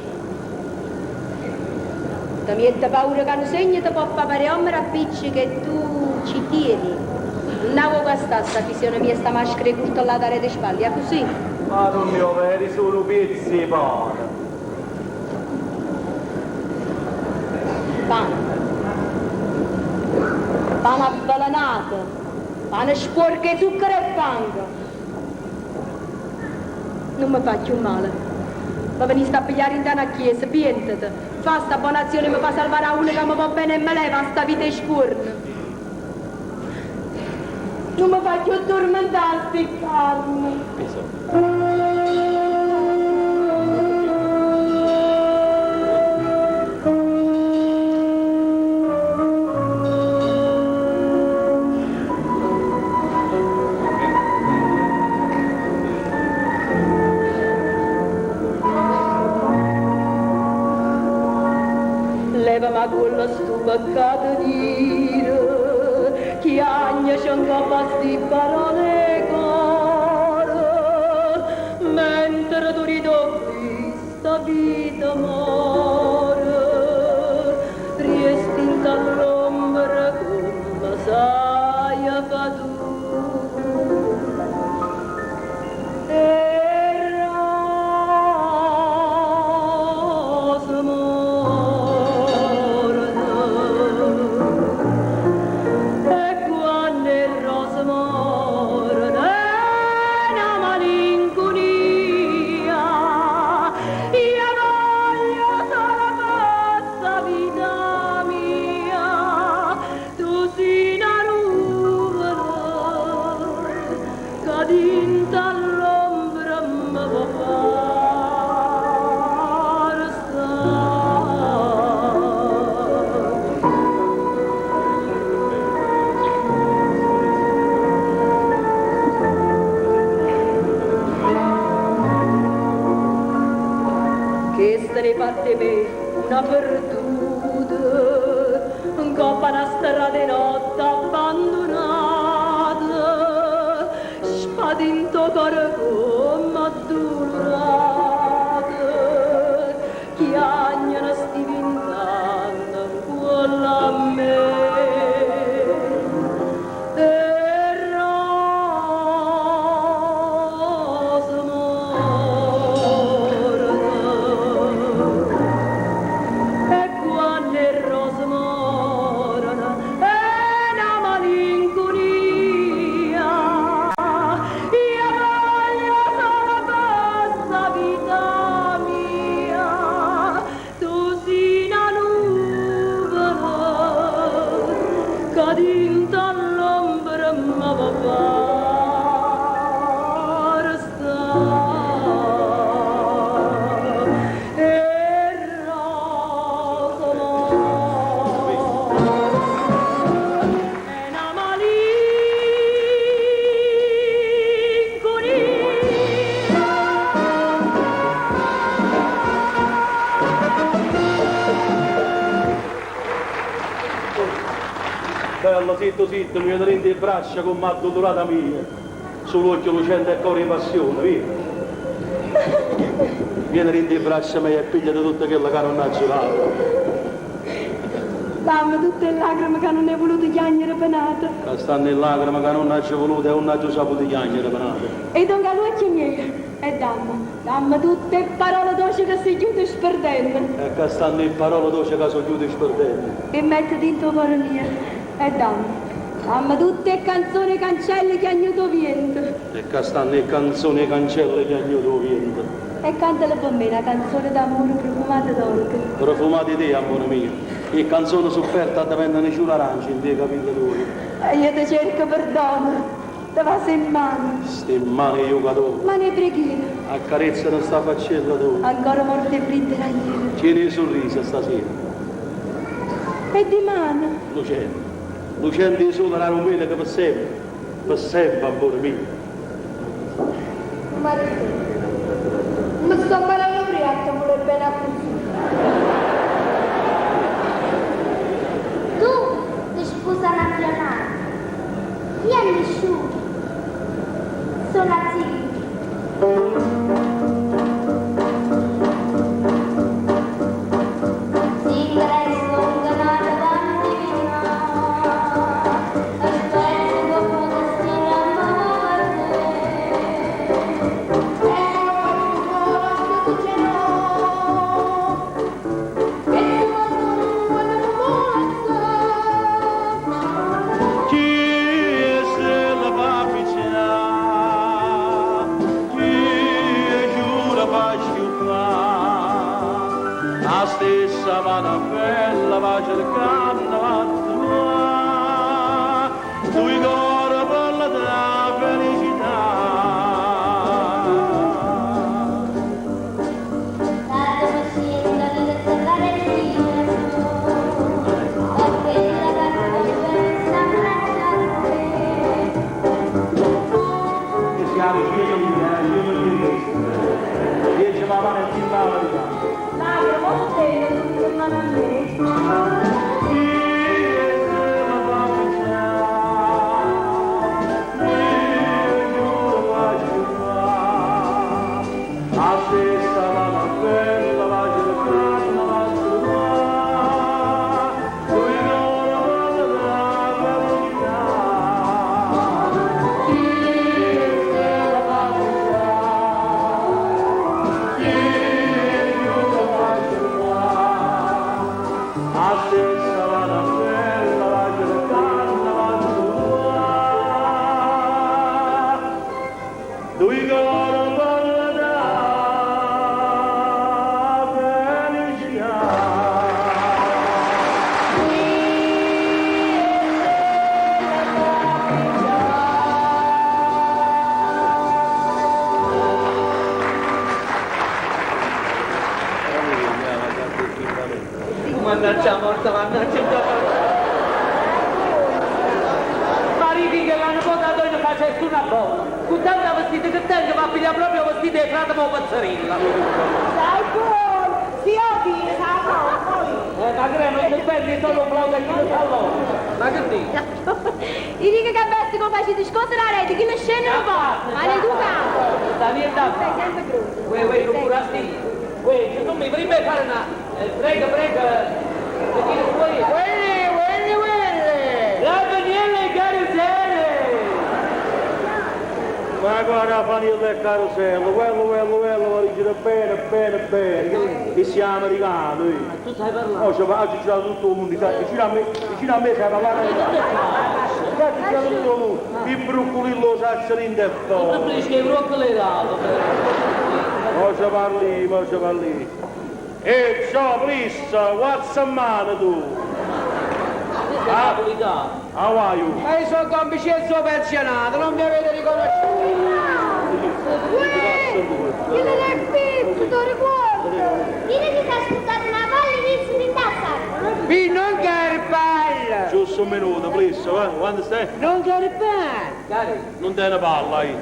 Ti mette paura che non segno ti può fare ombra appicci che tu ci tieni. Non avevo questa sta fisionomia, sta maschera curtellata alle spalle, è così? Ma non ne ho veri solo pezzi di pane. Pane. Pane avvelenato. Pane sporco di zucchero e fango. Non mi fa più male. Mi veniste a pigliare in una chiesa, pientati. Fa sta buona azione, mi fa salvare a uno che mi va bene e me leva sta vita e scorno. Non mi fa più tormentare sti carne. Leva ma quello sto peccato dire, chi agna c'è un capo a sti parole cuore, mentre tu ridocchi sta vita muore, riesti in all'ombra come sai a fa tu. E rose morno, e quando le rose morno è una malinconia, io voglio solo questa vita mia, tu sei una nuvola che dinta all'ombra mi può far stare. Che se ne fatte me una perduta, in coppa una strada di notte abbandonata, spadinto cuore come addolorata, chiagnano sti vent'anni quella a me. E rose morno, e quando le rose morono è una malinconia, io voglio solo questa vita mia, tu sei una nuvola che dinta all'ombra mi va far stare. E rose morno, è una Bello, zitto, zitto, mi viene in braccia con addolorata mia. Sull'occhio lucente e cuore di passione, via. Vieni in braccia mia e pigliati tutto quello che non ha girato. Dammi tutte le lacrime che non hai voluto chiagnere penata. Che stanno in lacrime che non ha voluto e non ha saputo chiagnere penata. E donga l'occhio miei, e dammi, dammi tutte le parole dolci che si chiude sperdendo. E che stanno in parole dolci che sono chiuse sperdendo. E metti dentro cuore mio, e dammi, dammi tutte le canzoni cancelle che ha gnuto vento. E che stanno in canzoni cancelle che ha gnuto vento. E cantala per me una canzone d'amore profumata d'orgo. Profumati te, amore mio. E canzone sofferta diventano giù l'arancia in dei capelli tuoi. E io ti cerco perdono, te vas in mano, Ste mani io cadò. ma ne preghiera, Accarezzano sta faccella tua. ancora morte e fredda era ieri. Tieni il sorriso stasera. E di mano, Lucente. Lucente di sole era un mele che per sempre, per sempre, amore mio. Ma mi sto parlando prima, vuole bene a così. Tu ti sposa nazionale. Io nessuno. Sono zitto. Chi se la va a avvicinare? bella va cercando va trovare, due cuori per la tua felicità. Che siamo 100 lire, 100 lire. 10 la mano e 10 la verità. La stessa mano bella va cercando va trovare, due cuori per la felicità. Chi se la fa chi la fa La stessa mano bella va cercando va trovare, due cuori per la felicità. Mannaggia morta, mannaggia morta. Ma ridi che l'hanno portato in facesse una buona. Con tanta vestita che tengo, ma piglia proprio vestito di frate mo pazzerilla. Stai buono! Si odia, sa no, Ma che non si prende solo un plauso a chi lo sa loro. Ma che dici? I dico che veste come facete scontro la rete, chi ne scende un po', maleducato. Sta niente a Sei fare. sempre pronto. Uè, uè, non curasti. Uè, tu mi prima fare una... Prego, prego. Perché poi... Quelli, quelli, quelli! La Daniele Carosello! Ma guarda fanilla e carosello, quello, quello, quello, va dire bene, bene, bene, che siamo americani. Ma tu sai parlare? Oh, c'è oggi gira tutto il mondo, sai, vicino a me, vicino a me sai parlare. Sai, gira tutto il mondo. Il broccoli lo sa in Tu testa. preferisci che i broccoli ravo. Mo ci parli, mo ci parli. E ciao, please, what's the matter tu? Questo è napolitano. How are you? Ma io sono Don Vincenzo pensionato, non mi avete riconosciuto. Uè, quello del pizzo, ti ricordo. Vieni ti sta ascoltando una palla inizio di tazza. Vi non che palla! Giusto un minuto, please, va, quando stai? Non che palla! Cari, Non te ne parla, io.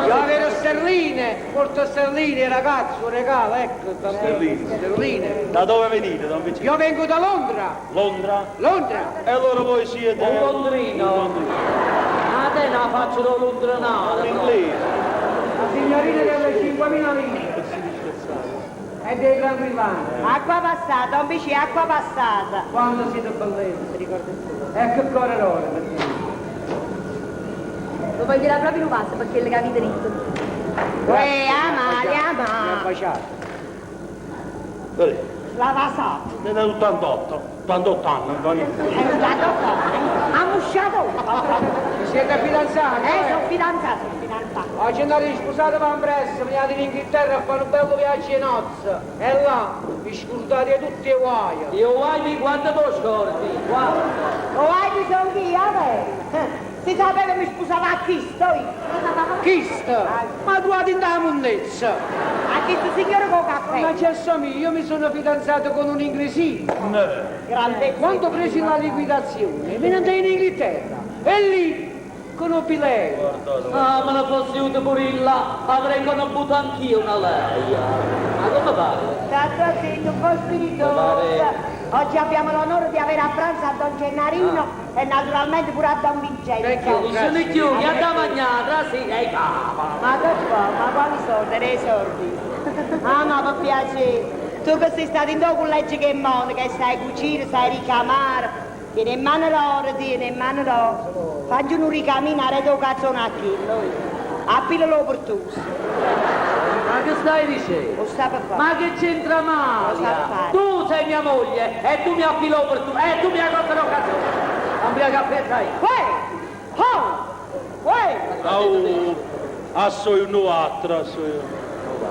Io avevo sterline, porto sterline ragazzo, un regalo, ecco. Sterline. Sterline. Da dove venite, Don Vincenzo? Io vengo da Londra, Londra? Londra. E allora voi siete... un londrino. Un londrino. Ah, te la faccio da londrinare. Un inglese. La signorina delle 5.000 lire. E dei tranquillanti. Acqua passata, un bici, acqua passata. Quando siete bellezza, ricordo. Ecco il cuore d'oro per te. Lo voglio dire proprio un passo perché le capite dritto. Uè, ama, Mi ha ama. baciato. Vedi, La passata. Ne è 88, 88 anni, non fa niente. È un dato Ha musciato. Vi siete fidanzati? Sono fidanzata, sono fidanzata. Oggi andate sposate van presto, venite in Inghilterra a fare un bello viaggio di nozze. E là vi scordate tutti i guai. Io guai quando te lo scordi? Guarda. Oh, hai bisogno io, beh. Si sapeva mi sposava a chi sto io. Chi sta? Ma trovate in da monnezza. A questo signore con caffè. Ma Gelsomino, io mi sono fidanzato con un inglesino. No. Grande. Quando presi la liquidazione, me ne andai in Inghilterra. E lì conobbi lei. Ah, me ne fossi avuto pure là, avrei conosciuto anch'io una lei. Ma come pare? Tanto zitto, un po' spiritoso. Pare- Oggi abbiamo l'onore di avere a pranzo a Don Gennarino e naturalmente pure a Don Vincenzo. Non sono chiù, che andava a mangiare, sì, ehi cavolo. Ma che fa? Ma quali soldi? Nei soldi? Ah no, per piacere. Tu che sei stato in due collegi che è monaca e sai cucire, sai ricamare. Tieni in mano l'oro, tieni in mano l'oro. Facci un ricamino, do cazzone a chilo. Appilalo per tu. Ma che stai dicendo? Lo sa per fare. Ma che c'entra Lo sa Malia? fare. Tu sei mia moglie e tu mi affilo per tu e tu mi hai rotto la cazzone. Cambia caffè, sai. Uè! Oh! Uè! Au, a soy un altro, a soy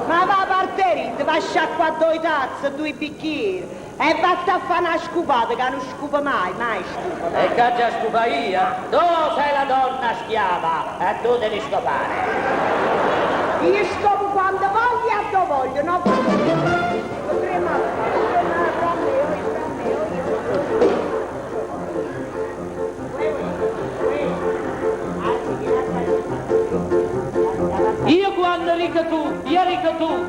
Ma va a partire, ti va a sciacquare due tazze, due bicchieri. E vatte a fare una scupata che non scupa mai, mai scupa. Mai. E che già scupa io? Tu sei la donna schiava e tu devi scopare. Io scopo quando voglio e dove voglio, no? Io quando dico tu, io dico tu.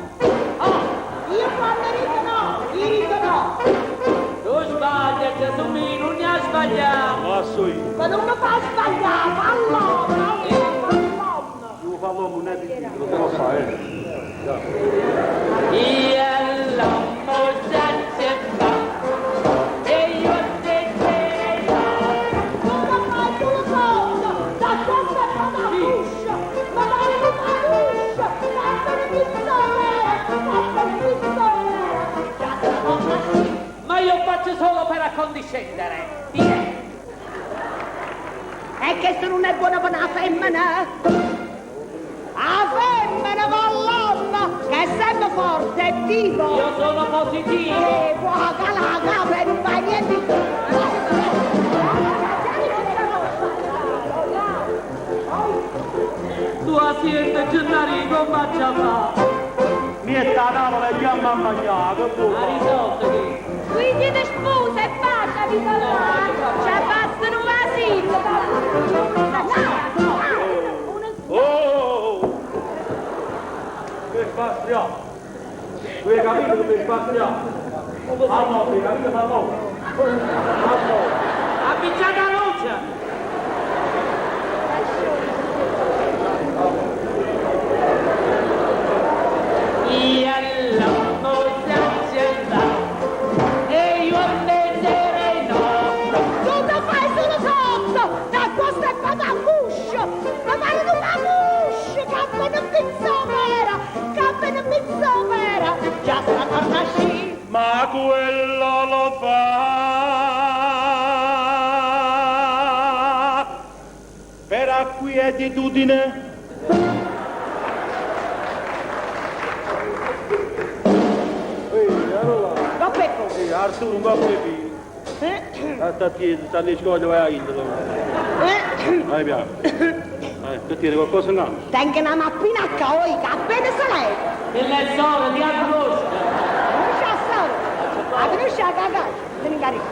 Ah! Io quando dico no, io dico no. Tu sbagli, Gelsomino, non ne hai sbagliato. Passo io. Ma non mi fa sbagliare, fallo, fallo, fallo. Io fa l'uomo non è difficile, lo so fare, eh. Io l'uomo senza fa, e io te te Non mi fai tu lo sotto, da questa è la cuscia, ma vai una cuscia, fammene pistolera, fammene pistolera. Già te la Ma io faccio solo per accondiscendere. Tieni. E che se non è buona per una femmina? La femmina va all'uomo, che è sempre forte e vivo. Io sono positivo. E può calare la capa e non fa niente. Tu siete Gennaro, come faccia fa? Metti la tavola e andiamo a mangiare, che vuoi? Ha risolto che? Quindi ti sposa e basta, vi Ci basta un vasino. Oh, oh, oh. Che spaziamo? Tu hai capito che spaziamo? Ah no, hai capito? Ma no. Ah no. Appicciata la luce! Io l'uomo senza fa, e io ne direi no. Tu ti fai solo sotto, da questa è la cuscia, ma vai una cuscia, che appena pizzolera, che appena pizzolera, già sta torna a sci. Ma quello lo fa per acquietitudine. Ehi, allora. Va Peppo. Ehi, Arturo, un po' più. Sta alle scuole, vai a Indolo. Vai piano. Che tieni qualcosa in mano? Tengo una mappina a coi, che appena se lei. Quella è sola, ti conosco. Non c'è sola. La conosci la cagata, te ne incarico.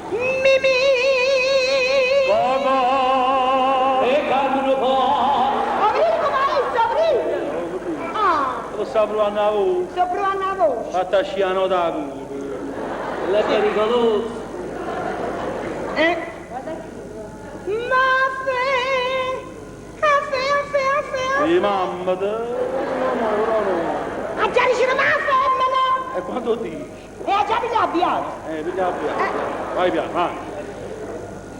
Mimì! Gogo! E cammino po'. Aprite come aprite! Ah, Lo sta provando la voce. sto provando la voce. Fatta sciano da culo. Quella è pericolosa. Eh? Ma fe, a fe, a fe, a fe, a Sì, mamma, te. No, no, no, no. Ah, già dice ma femmina! E quando dici? E ha già pigliato piano. Piglia piano. Vai piano, vai.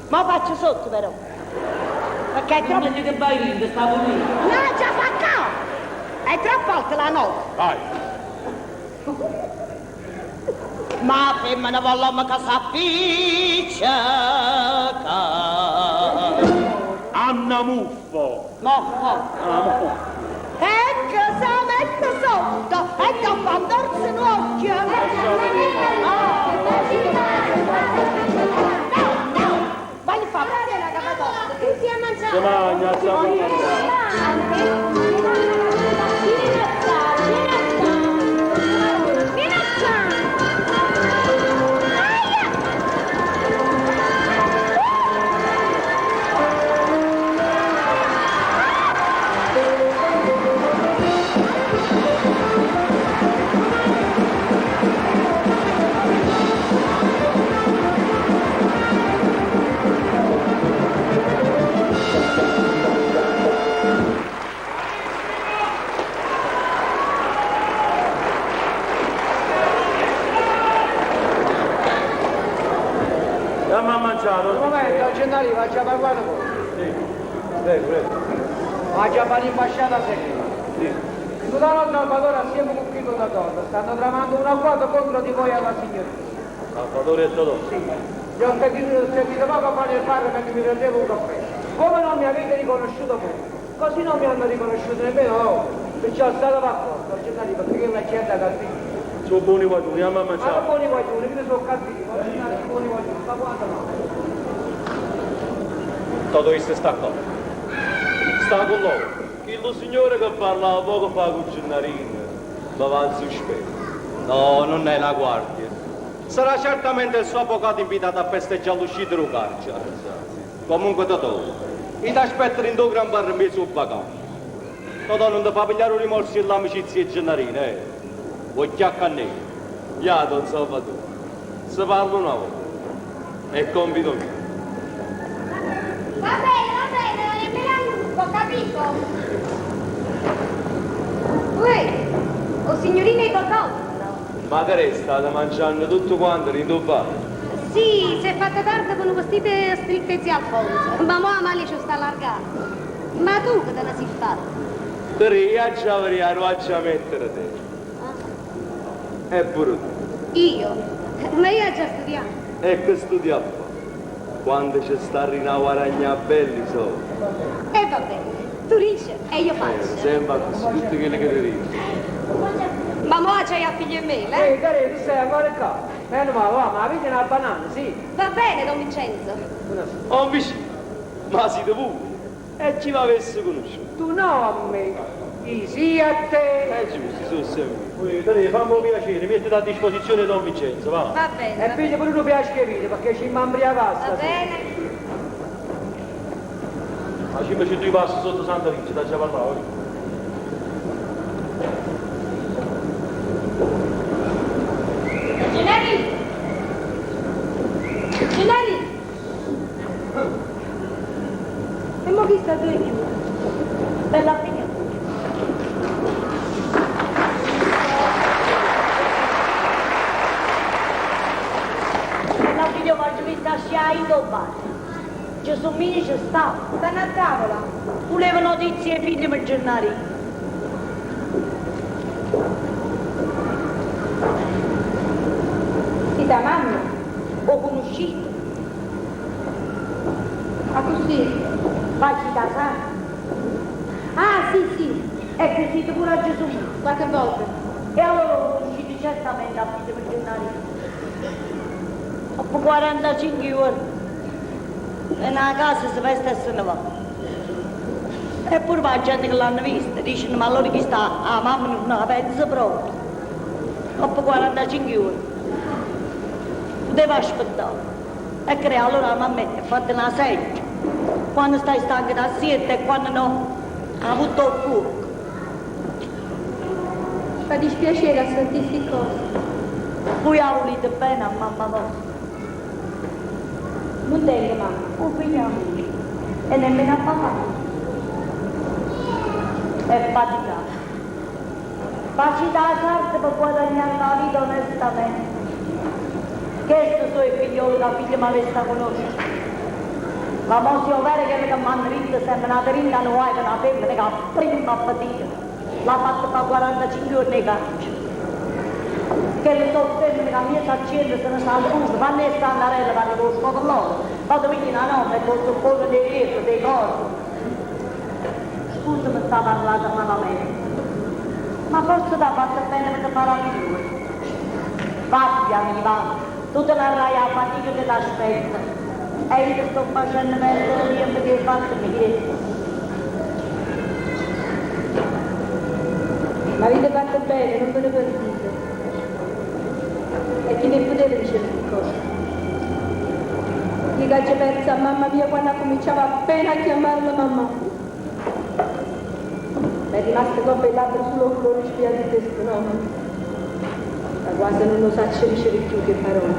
Ma faccio sotto però. Perché è troppo... Meglio che vai lì, che stavo lì. No, già fa qua! È troppo alta la nota. Vai. Ma femmina vuole che s'appiccica. Anna Muffo. No, no. Ah, no. Ecco, si mette sotto e dopo andorsi un occhio. No, no, voglio fare una capatosta. Tutti a mangiare. Si mangia, si mangia. Vieni a qua, vieni a qua. Vieni a qua. Aia! Andiamo a mangiare. Un momento, Gennaro, faccia parlare voi. Sì. Prego, prego. Faccia fare l'imbasciata segreta. Sì. Scusate Salvatore assieme con Chicco da Donna, stanno tramando un agguato contro di voi alla signorina. Salvatore e Totò. Sì. Li ho sentito poco fa nel bar mentre mi prendevo un caffè. Come non mi avete riconosciuto voi? Così non mi hanno riconosciuto nemmeno loro. Perciò state d'accordo. porta, Gennarino, perché chella è gente cattiva. Sono buoni guaglioni, andiamo a Ma che mangiare. buoni guaglioni, che ne sono cattivi, ma Gennarino, buoni guaglioni, ma quando no? Totò sta qua. Sta con loro. Il signore che parlava poco fa con Gennarino, ma va in sospetto. No, non è la guardia. Sarà certamente il suo avvocato invitato a festeggiare l'uscita del carcere. Comunque Totò, io ti aspetto in due gran bar in mezzo al bagaglio. Totò non ti fa pigliare un rimorso dell'amicizia di Gennarino, eh. Vuoi chiacchierare? Ya, don Salvatore, se parlo una volta, è compito mio. Va bene, va bene, non è me la ho capito. Uè, o signorina di Totò. Ma che è stata mangiando tutto quanto in due bar? Sì, si è fatta tardi con un vestito stretto e zia Alfonso, ma mo a male ci sta allargando. Ma tu che te ne sei fatta? Te io già avrei a mettere te. Eppure tu. Io? Ma io ho già studiato. E che studia a fare? Quando ci sta a guadagnare belli soldi. E va bene, tu dici e io faccio. Sembra così tutto quello che ti dico. Ma mo c'hai a figlio e me, eh? Ehi, caro, tu sei ancora qua? Meno male, va, ma vedi una banana, sì. Va bene, don Vincenzo. Oh, vicino, ma siete voi? E chi l'avesse conosciuto? Tu no a me, io sì a te. Eh giusto, sono sempre. Ui, Teresa, fammi un piacere, mettiti a disposizione Don Vincenzo, va. Va bene. E Va figlio bene. pure tu piace che vita, perché ci imbriacà Va bene. Ma ci invece due passi sotto Santa Riccia, da già parlavo. Gennari! Gennari! E mo chi sta dove chiude? Bella figlia. Bella figlia, ma ci vista sciai in bar. Gelsomino ci sta. Stanno a tavola. Voleva notizie ai figli per Gennari. Sì, da mamma. Ho conosciuto. Ah, così. Facci da sana. Ah, sì, sì. È cresciuto pure a Gelsomino. Qualche volta. E allora ho conosciuto certamente a figlio per Gennari. Dopo 45 giorni, nella casa si veste e se ne va. Eppure la gente che l'hanno vista, dicono ma allora chi sta? Ah, mamma non la pensa proprio. Dopo 45 giorni. Poteva aspettare. E crea allora la mamma è fatta una seggia. Quando stai stanca da siete e quando no, ha avuto il fuoco. Fa dispiacere a sentire queste cose. Voi volete bene a mamma vostra. Non tengo mamma. Oh, figlio mio, e nemmeno a papà. È fatica. Facci da sarta per guadagnare la vita onestamente. Questo sono i figlioli che figlio mi avesse conosciuto. Ma mo se è vero che mi hanno vinto sempre una trinta nuova che una femmina che ha prima fatica. L'ha fatta per 45 giorni di carcere. Che le sono femmine che a mia s'accende se ne stanno pure, vanno e stanno a vanno con lo scopo loro. Vado quindi una nonna e con il soccorso dei rieffi, dei corpi. Scusami sta parlando malamente. Ma forse t'ha fatto bene per parare di lui. Va, figlia mia, va. Tu te la rai a fatica che ti aspetta. E io ti sto facendo perdere il tempo che hai fatto mi Ma avete fatto bene, non ve ne pentite. E chi ne poteva dicere che cosa? Io che ci persa a mamma mia quando cominciava appena a chiamarla mamma. Mi è rimasta con il labbro solo colore spiato di questo nome. Ma quasi non lo saccio dicere più che parole.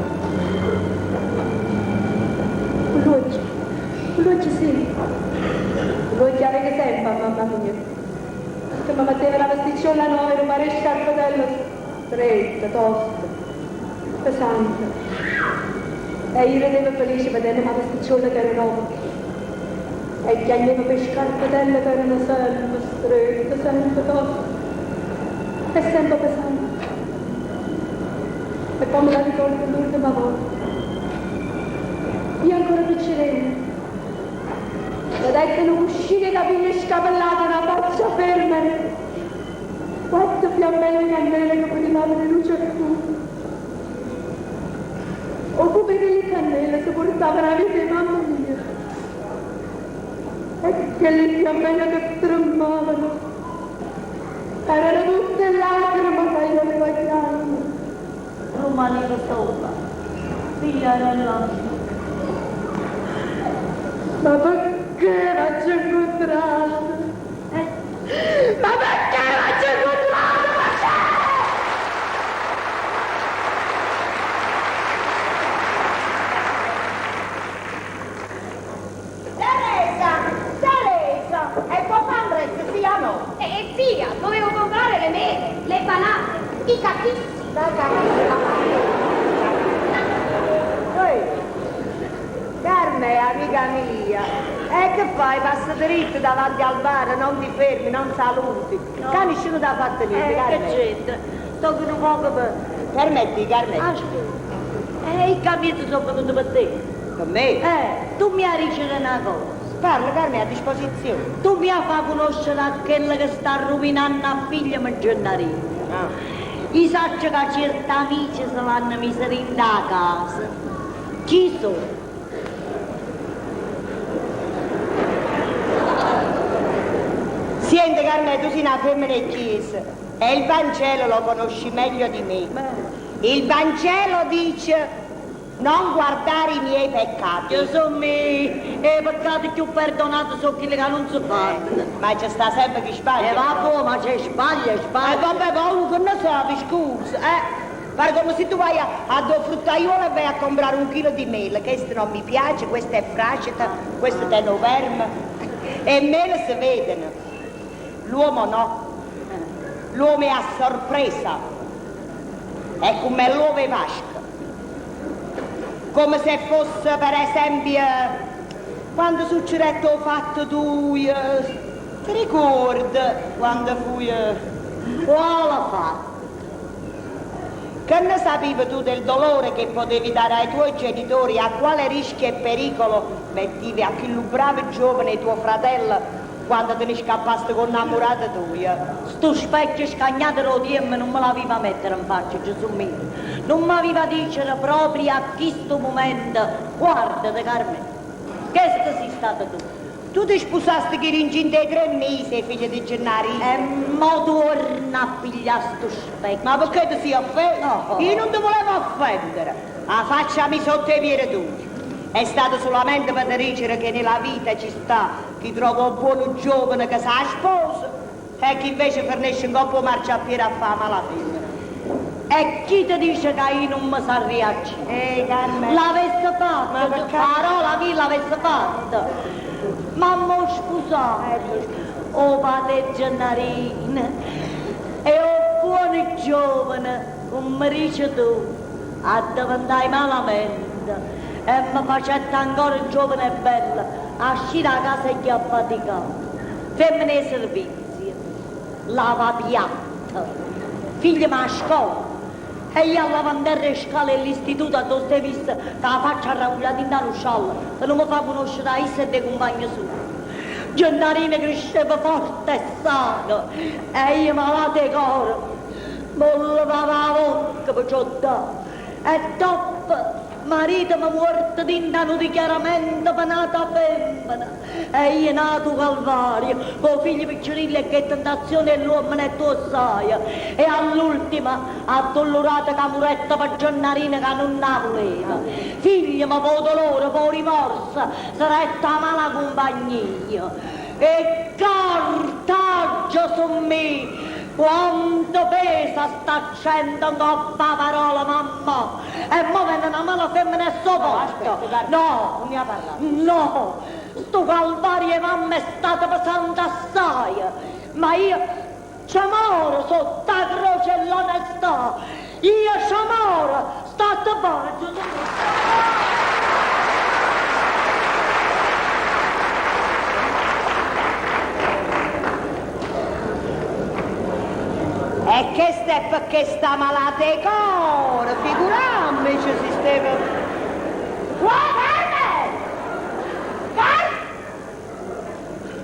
L'oggi, l'oggi sì. L'oggi aveva sempre a mamma mia. Che mi metteva la vesticciola nuova e un mare scarpatello stretta, tosta, pesante. E io ridevo felice vedendo una vesticciola che era nuova. E piangevo per scarpatelle che erano sempre strette, sempre toste e sempre pesanti. E poi me la ricordo l'ultima volta. Io ancora piccolina. Vedette un uscire i capelli scapellati, una faccia ferma. Quante fiammelle 'e cannele ca brillavano 'e luce e fumo. 'O fumo 'e chelli cannele se purtavano 'a vita 'e mamma mia. E chelli fiammelle che tremmavano erano tutte lacrime ca jeveno a chiagnere. Rummanevo sola, figliarella mia. Ma pecché m'aggio 'ncuntrato? Ma pecché m'aggio 'ncuntrato? Pecché? Teresa! Teresa! E può fare ambressa, sì o no? Eh, zia, dovevo comprare le mele, le banane, i cachissi. Ehi, Carme, amica mia, e che fai? Passa dritto davanti al bar, non ti fermi, non saluti. No. Che nessuno ti ha fatto niente, Eh, che Carme. c'entra? Sto con un poco per... Permetti, Carme. Aspetta. Eh, i capito sono venuto per te. Con me? Tu mi hai dicere una cosa. Parla, Carme, a disposizione. Tu mi hai fatto conoscere a quella che sta rovinando a figlia mia Gennarino. Ah. Io so che certi amici se l'hanno messa in da casa. Chi sono? Senti, Carme, tu sei una femmina di chiesa e il Vangelo lo conosci meglio di me. Il Vangelo dice non guardare i miei peccati. Gesù mio, i peccati più perdonati sono quelli che non si fanno. Ma c'è sta sempre chi sbaglia. E vabbè, ma c'è sbaglia, sbaglia. Eh vabbè, ma uno che ne sa, scusa, eh. Pare come se tu vai a due fruttaiolo e vai a comprare un chilo di mele. Questo non mi piace, questa è fracita, questo è un verme. E mele si vedono. L'uomo no. L'uomo è a sorpresa. È come l'uovo e Pasqua. Come se fosse, per esempio, quando succedette il fatto tu, ti ricordi quando fui... Quale fatto? Che ne sapevi tu del dolore che potevi dare ai tuoi genitori, a quale rischio e pericolo mettivi a quel bravo giovane tuo fratello quando te ne scappasti con l'innamorata tua? Sto specchio scagnato lo diem non me l'aveva mettere in faccia, Gesù mio. Non mi aveva dicere proprio a questo momento, guardate Carmen, questa sei stata tu. Tu ti sposasti che eri incinta di 3 mesi, figlia di Gennarino. E mo torna a pigliare sto specchio. Ma perché ti sei offeso? No. Io non ti volevo offendere. La faccia mi sotto i piedi tutti. È stato solamente per dire che nella vita ci sta chi trova un buon giovane che sa sposa e chi invece fornisce un coppo marciapiede a fare malafine. E chi ti dice che io non mi sa reagire? Carmen. L'avesse fatta, Ma perché? parola mia l'avesse fatta. Ma mo scusate, oh padre Gennarino, e oh buon giovane, come dici tu, a diventare malamente. E mi facette ancora giovane e bella, a uscire a casa e a faticare. Femmine e servizi, lava piatta, figli ma a scuola. E io a lavandare le scale dell'istituto dove stai vista che la faccia arravogliata in uno sciallo, che non mi fa conoscere da essa e dei compagni suoi. Gennarino cresceva forte e sano, e io malata di cuore, mi levava la bocca per ciò da. E dopo marito mi morto di un dichiaramento per nata femmina. E io nato Calvario, con figli piccinilli e che tentazione l'uomo e tu sai. E all'ultima, addolorata camuretta per Gennarina che non la voleva. Figlio, ma per dolore, per rimorso, saretta mala compagnia. E cartaggio su me, quanto pesa sta accento coppa parola, mamma! E mo venne una mala femmina e sopporto! No! Non ne ha parlato. No! Sto calvario mamma è stato pesante assai! Ma io ci moro sotto la croce e l'onestà! Io ci moro! State buono, Gesù! E che è perché sta malata di cuore, figuriamoci se stava... Qua, Carmen! Carmen!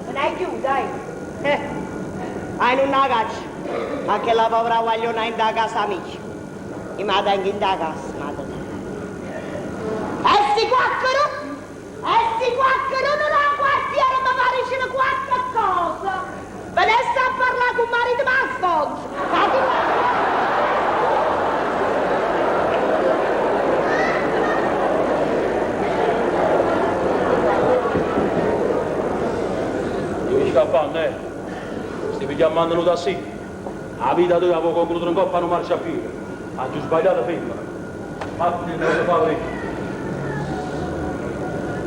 Me ne chiuso, dai. Hai non la caccia. Ma chella povera guagliona 'int' 'a casa mia. Io m' 'a tengo 'int' 'a casa, m' 'a tengo. E si quaccheruno, e si quaccheruno d' 'o quartiere me va dicere quacche cosa, venesse a parlà cu maritemo Alfonso, ca chillo Stive scappanno, eh? Stive chiammanno nu tassì. A vita toja 'a vuò concludere 'ncopp' a nu marciapiede. Aggio sbagliato femmena. Vattenne, nun te fa vedè.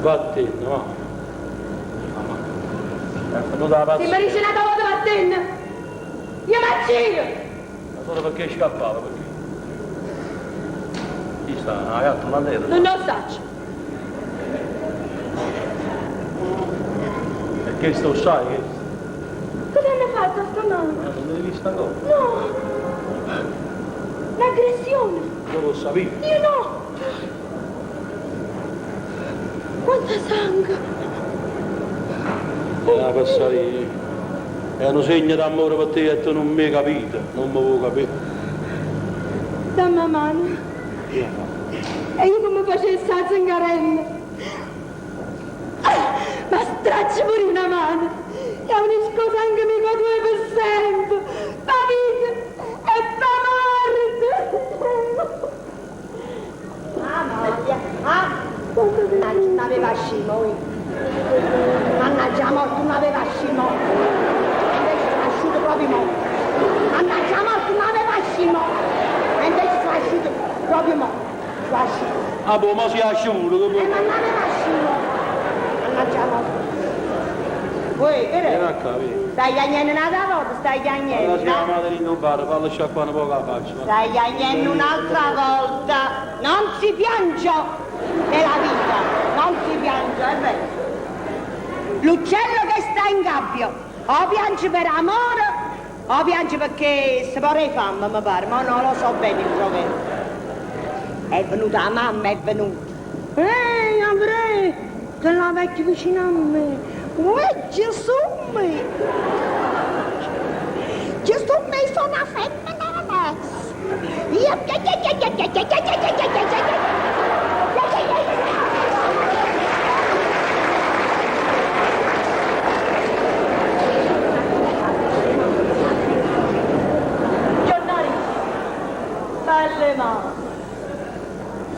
Vattenne, va. Mamma. È fernuta 'a Si me pazzia. dice n'ata vota vattenne, io m'acciro! Ma solo perché scappava, perché? Chi sta? 'A gatta là dentro? Nun 'o saccio. E chesto 'o ssaje, chesto? Che t'hanno fatto a sta mano? Ah, non l'hai vista ancora? No! N'aggressione! Non lo sapevo. Io no! Quanta sangue! È una passaria. È un segno d'amore per te e tu non mi capito, non mi vuoi capire. Dammi la mano. E io come facessi 'a zingarella? Ma stracci pure una mano! E unisco sangue mio con due per sempre! Pa vita e pa morte! Ah, moglie, ah! Mannaggia, non aveva scimo, io. Mannaggia, morto, non aveva scimo. E invece sono asciuto proprio mo. Mannaggia, morto, non aveva scimo. E invece sono asciuto proprio mo. Sono asciuto. Ah, boh, ma si è asciuto, che E vuoi? ma non aveva scimo. Mannaggia, morto. Uè, che Vieni è? a qua, vieni. Stai chiagnendo un'altra volta, stai Allora chiagnendo. si chiama madre in un bar, fallo sciacquare un po' la faccia. va. Stai chiagnendo un'altra volta. Non si piange nella vita, non si piange, è vero. L'uccello che sta in gabbia, o piange per amore, o piange perché si muore di fame, mi pare, ma non lo so bene il proverbio. È venuta la mamma, è venuta. Ehi, Andrea, te la metti vicino a me. Uè, Gesù mio! Gesù mio, sono una femmina adesso. Io... Gennarino, belle mani,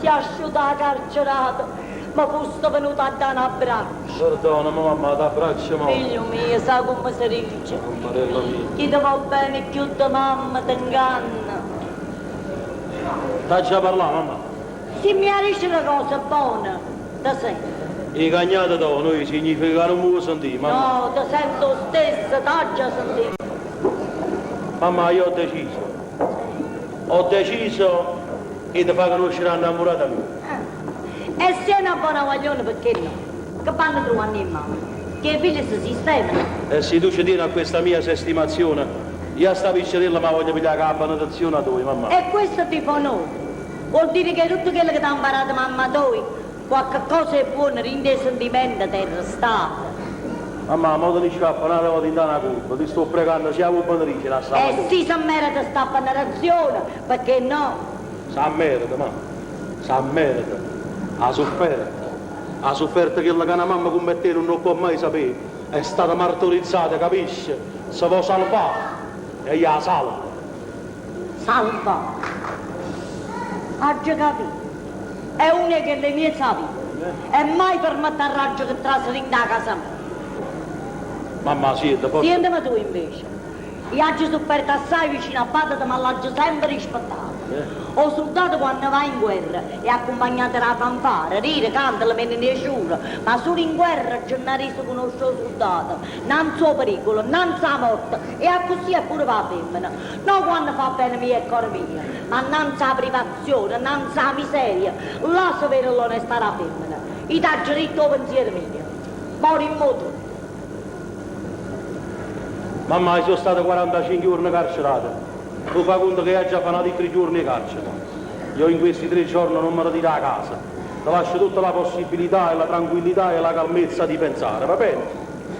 si è asciutta la carcerata, ma fosse venuta a dare un abbraccio. Perdonami mamma, ti abbraccio mo. Figlio mio, sa come si dice? Comparello mio. Chi ti va bene più di mamma ti inganna. T'ha già parlato mamma. Se mi dici una cosa buona, ti sento. I cagnati to, noi significa che non mi vuoi sentire, mamma. No, ti sento lo stesso, t'ho già sentito. Mamma, io ho deciso. Ho deciso che ti fa conoscere l'innamorata mia. E se è una buona guaglione, perché no? Che vanno trovando in mano? Che i figli si sistemano. E se tu ci tieni a questa mia sestimazione, io a sta piccerella ma voglio pigliare la benedizione a tua, mamma. E questo ti fa onore. Vuol dire che tutto quello che ti ha imparato mamma tua, qualche cosa è buono, rinde i sentimenti ti è restato. Mamma, mo te ne scappa un'altra volta in una curva, ti sto pregando, siamo benedice la sta. E si si merita sta benedizione, perché no? Sa merita, mamma. Sa merita. Ha sofferto. Ha sofferto che la cana mamma come te non lo può mai sapere. È stata martorizzata, capisci? Se vuole salvare. E io la salvo. Salva. Ha già capito. È una che le mie sapete. E mai permetterà che trasferì da casa mia. Mamma, siete, forse. Sentimi tu invece. Io ho sofferto assai vicino a padre, ma l'ho sempre rispettato. O soldato quando va in guerra è accompagnato da fanfara, ride, canta, le mette nei giuro, ma solo in guerra il giornalista conosce il soldato, non so pericolo, non sa morte, e a così è pure va femmina. Non quando fa bene mia e cuore mio, ma non sa privazione, non sa miseria, là si vede l'onestà da femmina. I t'ha ritto pensiero mio. Mori in moto. Mamma, io sono stato 45 giorni carcerato. Tu fai conto che io già fatto tre giorni di carcere. Io in questi tre giorni non me ne ritiro a casa. Ti lascio tutta la possibilità e la tranquillità e la calmezza di pensare, va bene?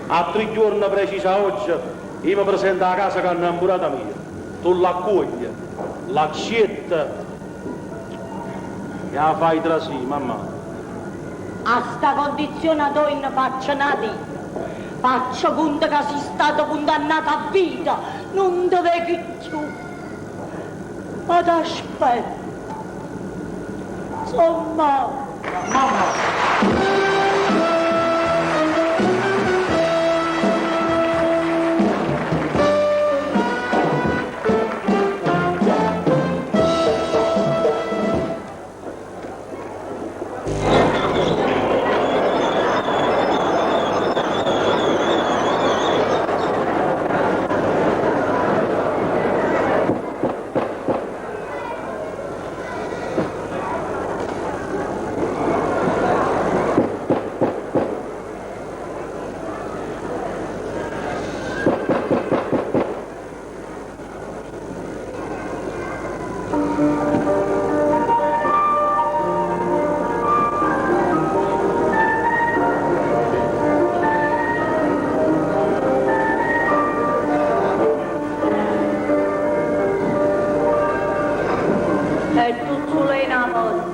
A tre giorni precisa oggi io mi presento a casa con innamorata mia. Tu l'accogli, l'acciette e 'a fai trasì, mammà. A sta condizione toia nun faccio na dì. Faccio conto ca si stato condannato a vita, nun te veco cchiù. Ma t'aspetto. Insomma. Mamma! E tuzzulea 'a porta.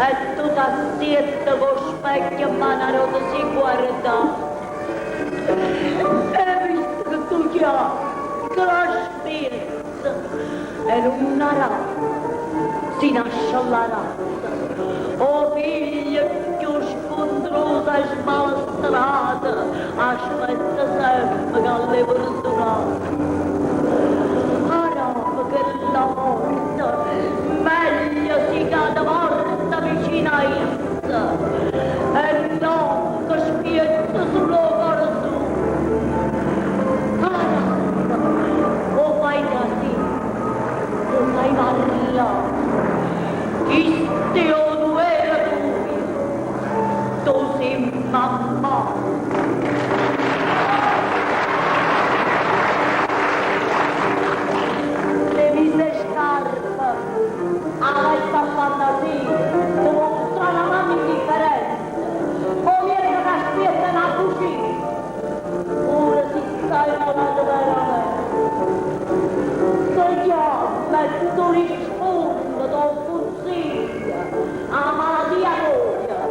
E tu t'assiette cu 'o specchio 'mmano arò te si guardà. E visto che tu chiagne, che l'aspiette e nun arape, si na scellerata. 'O figlio cchiù scuntruso e smalastrato aspetta sempe ca ll'hê perdunato. Arape chella porta, meglio si cade morta vicino a isso e no ca spiezze sulo 'o core suo. Arape, 'o fai trasì, 'o fai parlà. Chisto è 'o duvere tujo, tu si mammà. T'hê mise 'e scarpe, 'a vesta a fantasia, te vuò mustrà na mamma indifferente, 'o miereco c'aspietta na bucia, pure si staje malato veramente. Te chiamma e tu rispunne, t' 'o cunsiglia, 'a malatia toja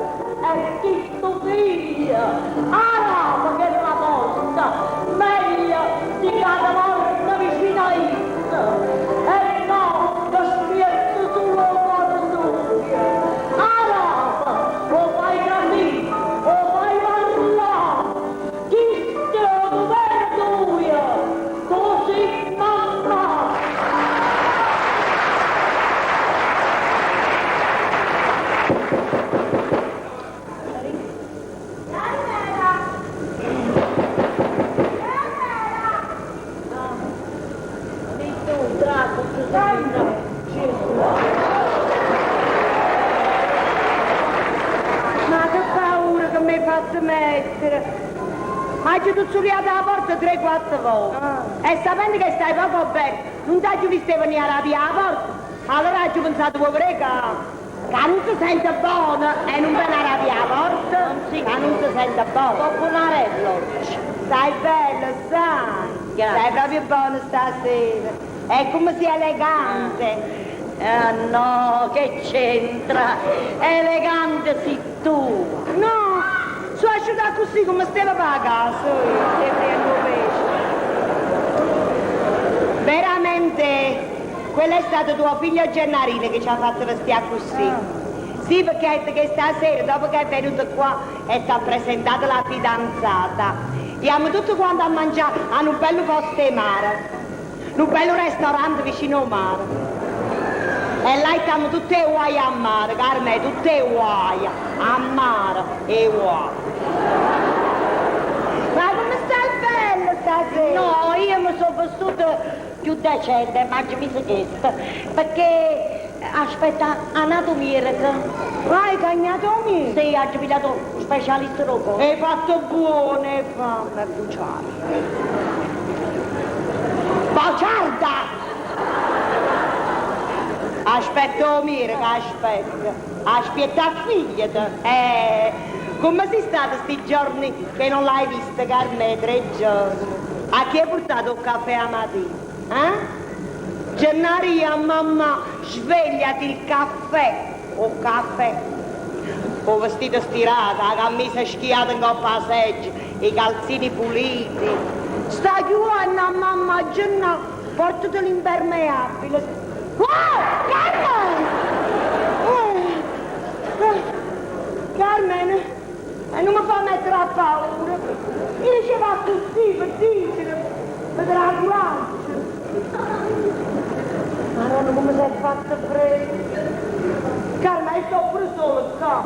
è chistu figlio. Arape chella porta, meglio si cade morta vicino a isso e no ca spiezze sulo 'o core sujo. Arape, 'o fai trasì, 'o fai parlà, chisto è 'o duvere tujo, tu si mammà. Ma che paura che m'hê fatto mettere! Aggio tuzzuliato 'a porta tre, quatto vote. E sapendo che stai poco bene, nun t'aggio visto 'e venì a arapì 'a porta. Allora aggio pensato vuò vedé ca ca nun se sente bona e nun vene a arapì 'a porta? Ca nun se sente bona. Stai bella, sai? Stai proprio bona stasera. E comme si elegante! Ah no, che c'entra? Elegante si tu! No, so' asciuta accussì comme steva p' 'a casa, oi, frienno 'o pesce. Veramente, quello è stato tuo figlio Gennarino che ci ha fatto vestì accussì. Sì, perché ha detto che stasera, dopo che è venuto qua e ti ha presentato la fidanzata, iammo tutte quante a mangià a nu bello posto 'e mare. Nu bello ristorante vicino 'o mare. E là jettammo tutte 'e guaie a mare, Carmè, tutte 'e guaie, a mare, 'e guaie. Ma comme stai bella stasera! No, io me so' vestuta cchiù decente e m'aggio miso chesto, pecché aspetto a n'ato miereco. Ah, 'e cagnato 'o miereco? Sì, aggio pigliato 'o specialista d' 'o core. 'E fatto buono, 'e famme buciarda. Buciarda! Aspetta 'o miereco, aspetta. Aspietta a figlieta. Eh, comme si stata sti giorni che non l'hai vista, Carmè, tre giorni. A chi 'e purtato 'o ccafè 'a matina? Eh? Gennaria, mamma, svegliati il caffè. O caffè. O vestito stirato, la camicia schiata in coppa a seggia, i calzini puliti. Sta chiudendo, mamma, Gennà, portati l'impermeabile. Wow, Carmen! Eh, eh, Carmen, e non mi fa mettere a paura. Io ci va così per dire, per dare coraggio. Madonna, come si è fatta freddo. Carmen, io sto pure solo qua.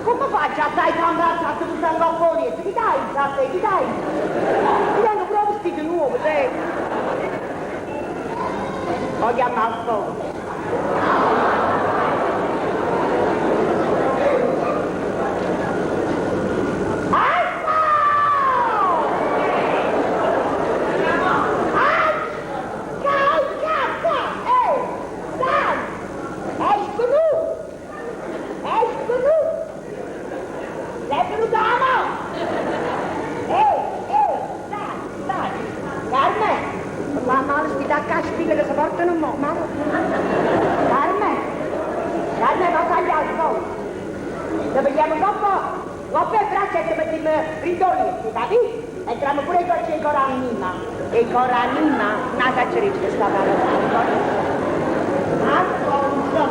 Come faccio a stare qua in braccio a tu stai a polietto? Chi dai a te? Chi dai? Io tengo proprio vestito nuovo, te. Ho chiamato Alfonso. Carmen, ma fai al Lo vediamo dopo, dopo e braccia e mettiamo ritorni, capito? Entriamo pure con il coranima. E coranima, una saccericcia sta parlando. Alfonso!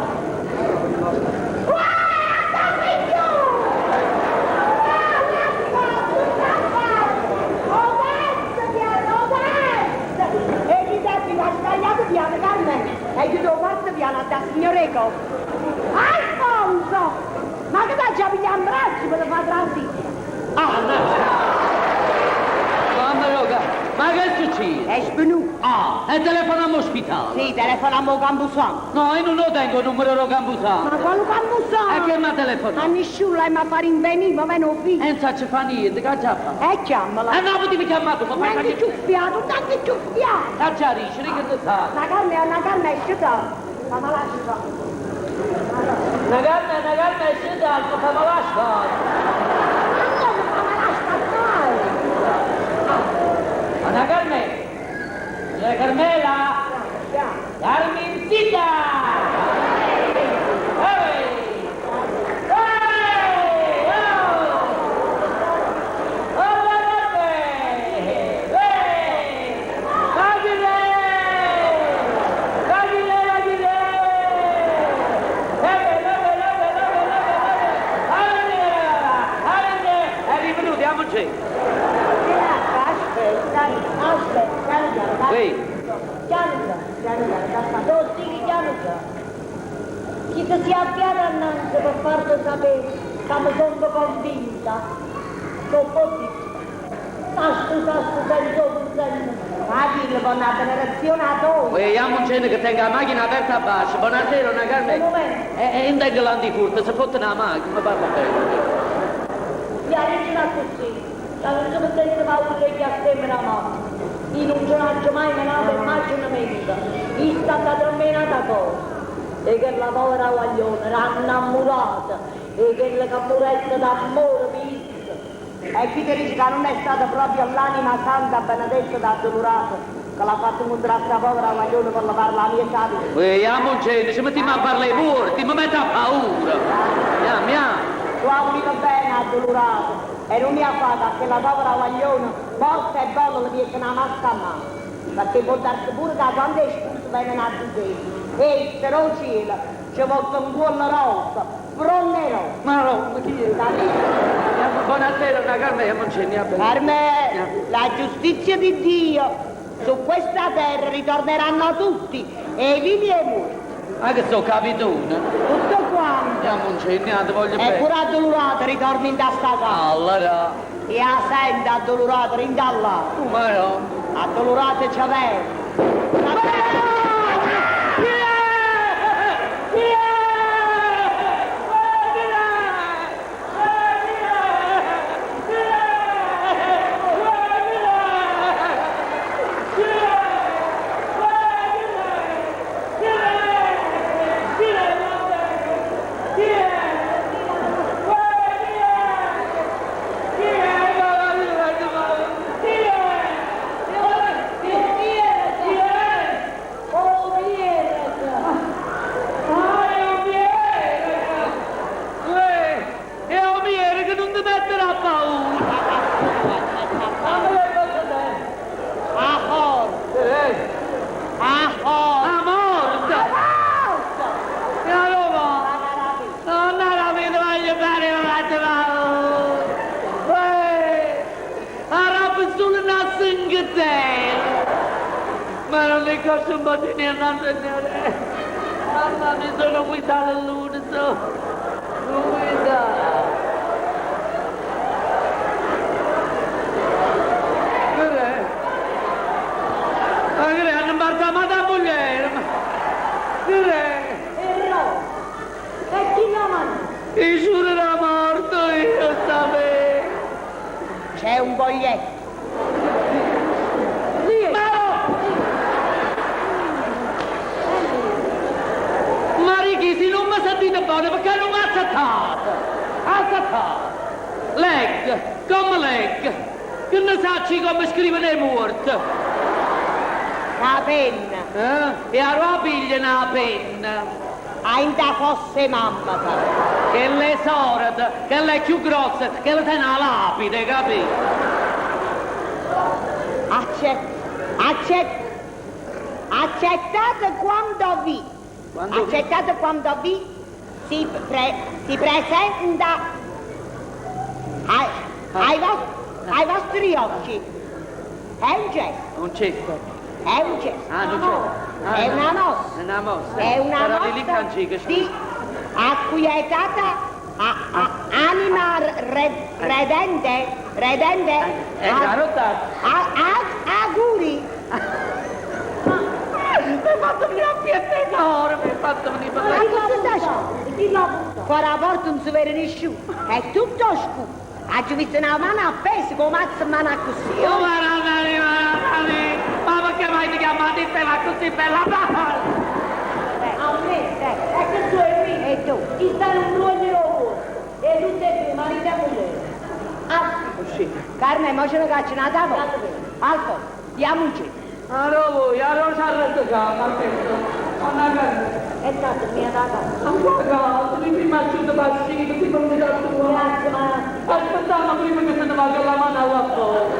Guarda, figlio! E gli dai la sbagliato piano, Carmen! E gli do fatto piano a da signore Eco! Alfonso! Ma che t'ha già pigliato in braccio per far trasire? Mamma mia, ma che succede? È svenuto! Ah, e telefoniamo all'ospedale. Sì, telefoniamo al Campusano. No, io non lo tengo il numero del Campusano. Ma quale Campusano? E che mi ha A telefonato? nessuno l'hai ma fare invenire, ma viene un figlio. E non sa ci fa niente, che già fa? E chiamala. E no, potevi chiamare tu, ma fai Neanche che... ciuffiato, neanche ciuffiato. Ah, già dici, che ne sa? La carne è una carne è sciuta. Ma me lascia. Una carne, una carne è scesa, ma fa lascia. Allora, ma me lascia fare. Una carne... Signora Carmela! Carmencita! Ehi! Ehi! Oh! Hola, Carmen! Ehi! Aguilè! Aguilè, Aguilè! Ehi, ehi, ehi, ehi, ehi, ehi, ehi! Aguilè! Aguilè! È rivenuto, andiamoci! Aspetta, aspetta, piano piano. Ehi! Piano piano, piano piano, Dozzini, piano piano. Chi ti si avviata innanzi per farti sapere che mi sono convinta, sono possibile. Tasto, tasto, senza senso. Ma dillo con la benedizione a toi. Vogliamo che tenga la macchina aperta a basso. Buonasera, una carne. Un momento. E e tengo l'antifurto, se fotte una macchina, mi parla bene. Mi arrivano così, che non si potesse paura che a sembra mamma. Io non ce l'ho mai menato e mai ce ne mento. Io sta stata menata cosa. E che la povera guaglione era innamorata e che la camuretta d'amore vista. E chi ti dice che non è stata proprio l'anima santa benedetta da Addolorata che l'ha fatto incontrare sta povera guaglione per lavare la mia salute. Vogliamo gente, ci mettiamo a parlare pure, ti mi metti a paura. Andiamo, andiamo. Tu ha voluto bene Addolorata e non mi ha fatto che la povera guaglione morta e bella le mette una masca a mano. Perché può darsi pure che quando è scusa viene una difesa. E il però cielo ci volta un cuore rosso, fronte rosso. Ma no, ma chi è? Capito? Buonasera, una carne, andiamo bene. Carmen, la giustizia di Dio su questa terra ritorneranno tutti, e i vivi e i morti. Ma che so, capitone? Tutto quanto. Andiamo ti voglio E bene. pure addolorata ritorni in sta casa. Allora, E la sente addolorata rinda là. ma no. Addolorata ci aveva. Yeah! 0. Ma non è cosa un po' di niente né Mamma mi sono guidato l'uno. Guidato. Ma che è? Hanno imbalsamato la moglie. Ma che è? E no! E chi la manda? Il giuro era morto, io sapevo. C'è un boglietto. Ma Ricky, se non mi sentite bene, perché non mi accettate? Accettate! Legg, come legg? Che ne sacci come scrivono i morti? La penna. Eh? E allora piglia una penna. A in da fosse mamma. Che le sorte, che le più grosse, che le tiene la lapide, capito? Accettate quando vi. Quando vi. accettate quando vi si, si presenta ai vostri occhi. È un gesto. Un gesto. È un gesto. Ah, non c'è. Ah, È no. una mossa. È una mossa. È una Però lì mossa canci che di acquietata anima redente, redente. Auguri. Mi hai fatto venire a piede tesoro, mi hai fatto venire Ma cosa sta Chi l'ha buttata? Fuori la porta non si vede nessuno, è tutto oscuro. Ha visto una mano a peso con mazza in mano così. Oh, madonna mia, madonna mia. Ma perché mai ti chiamate te va così bella palla? A me, e che tu è mio? E tu? Chi sta in un ruolo posto? E tutte e due, marito e moglie. Ah, Carmen, mo ce ne caccia una tavola. Alfo, diamo un giro. Allora voi, allora ci arresto già, ma questo. Anna Carmen. è stata mia data. Ancora caldo, mi prima asciutto passito, ti non mi dà tua. Grazie, ma... Aspettiamo prima che se ne vada la mano alla porta.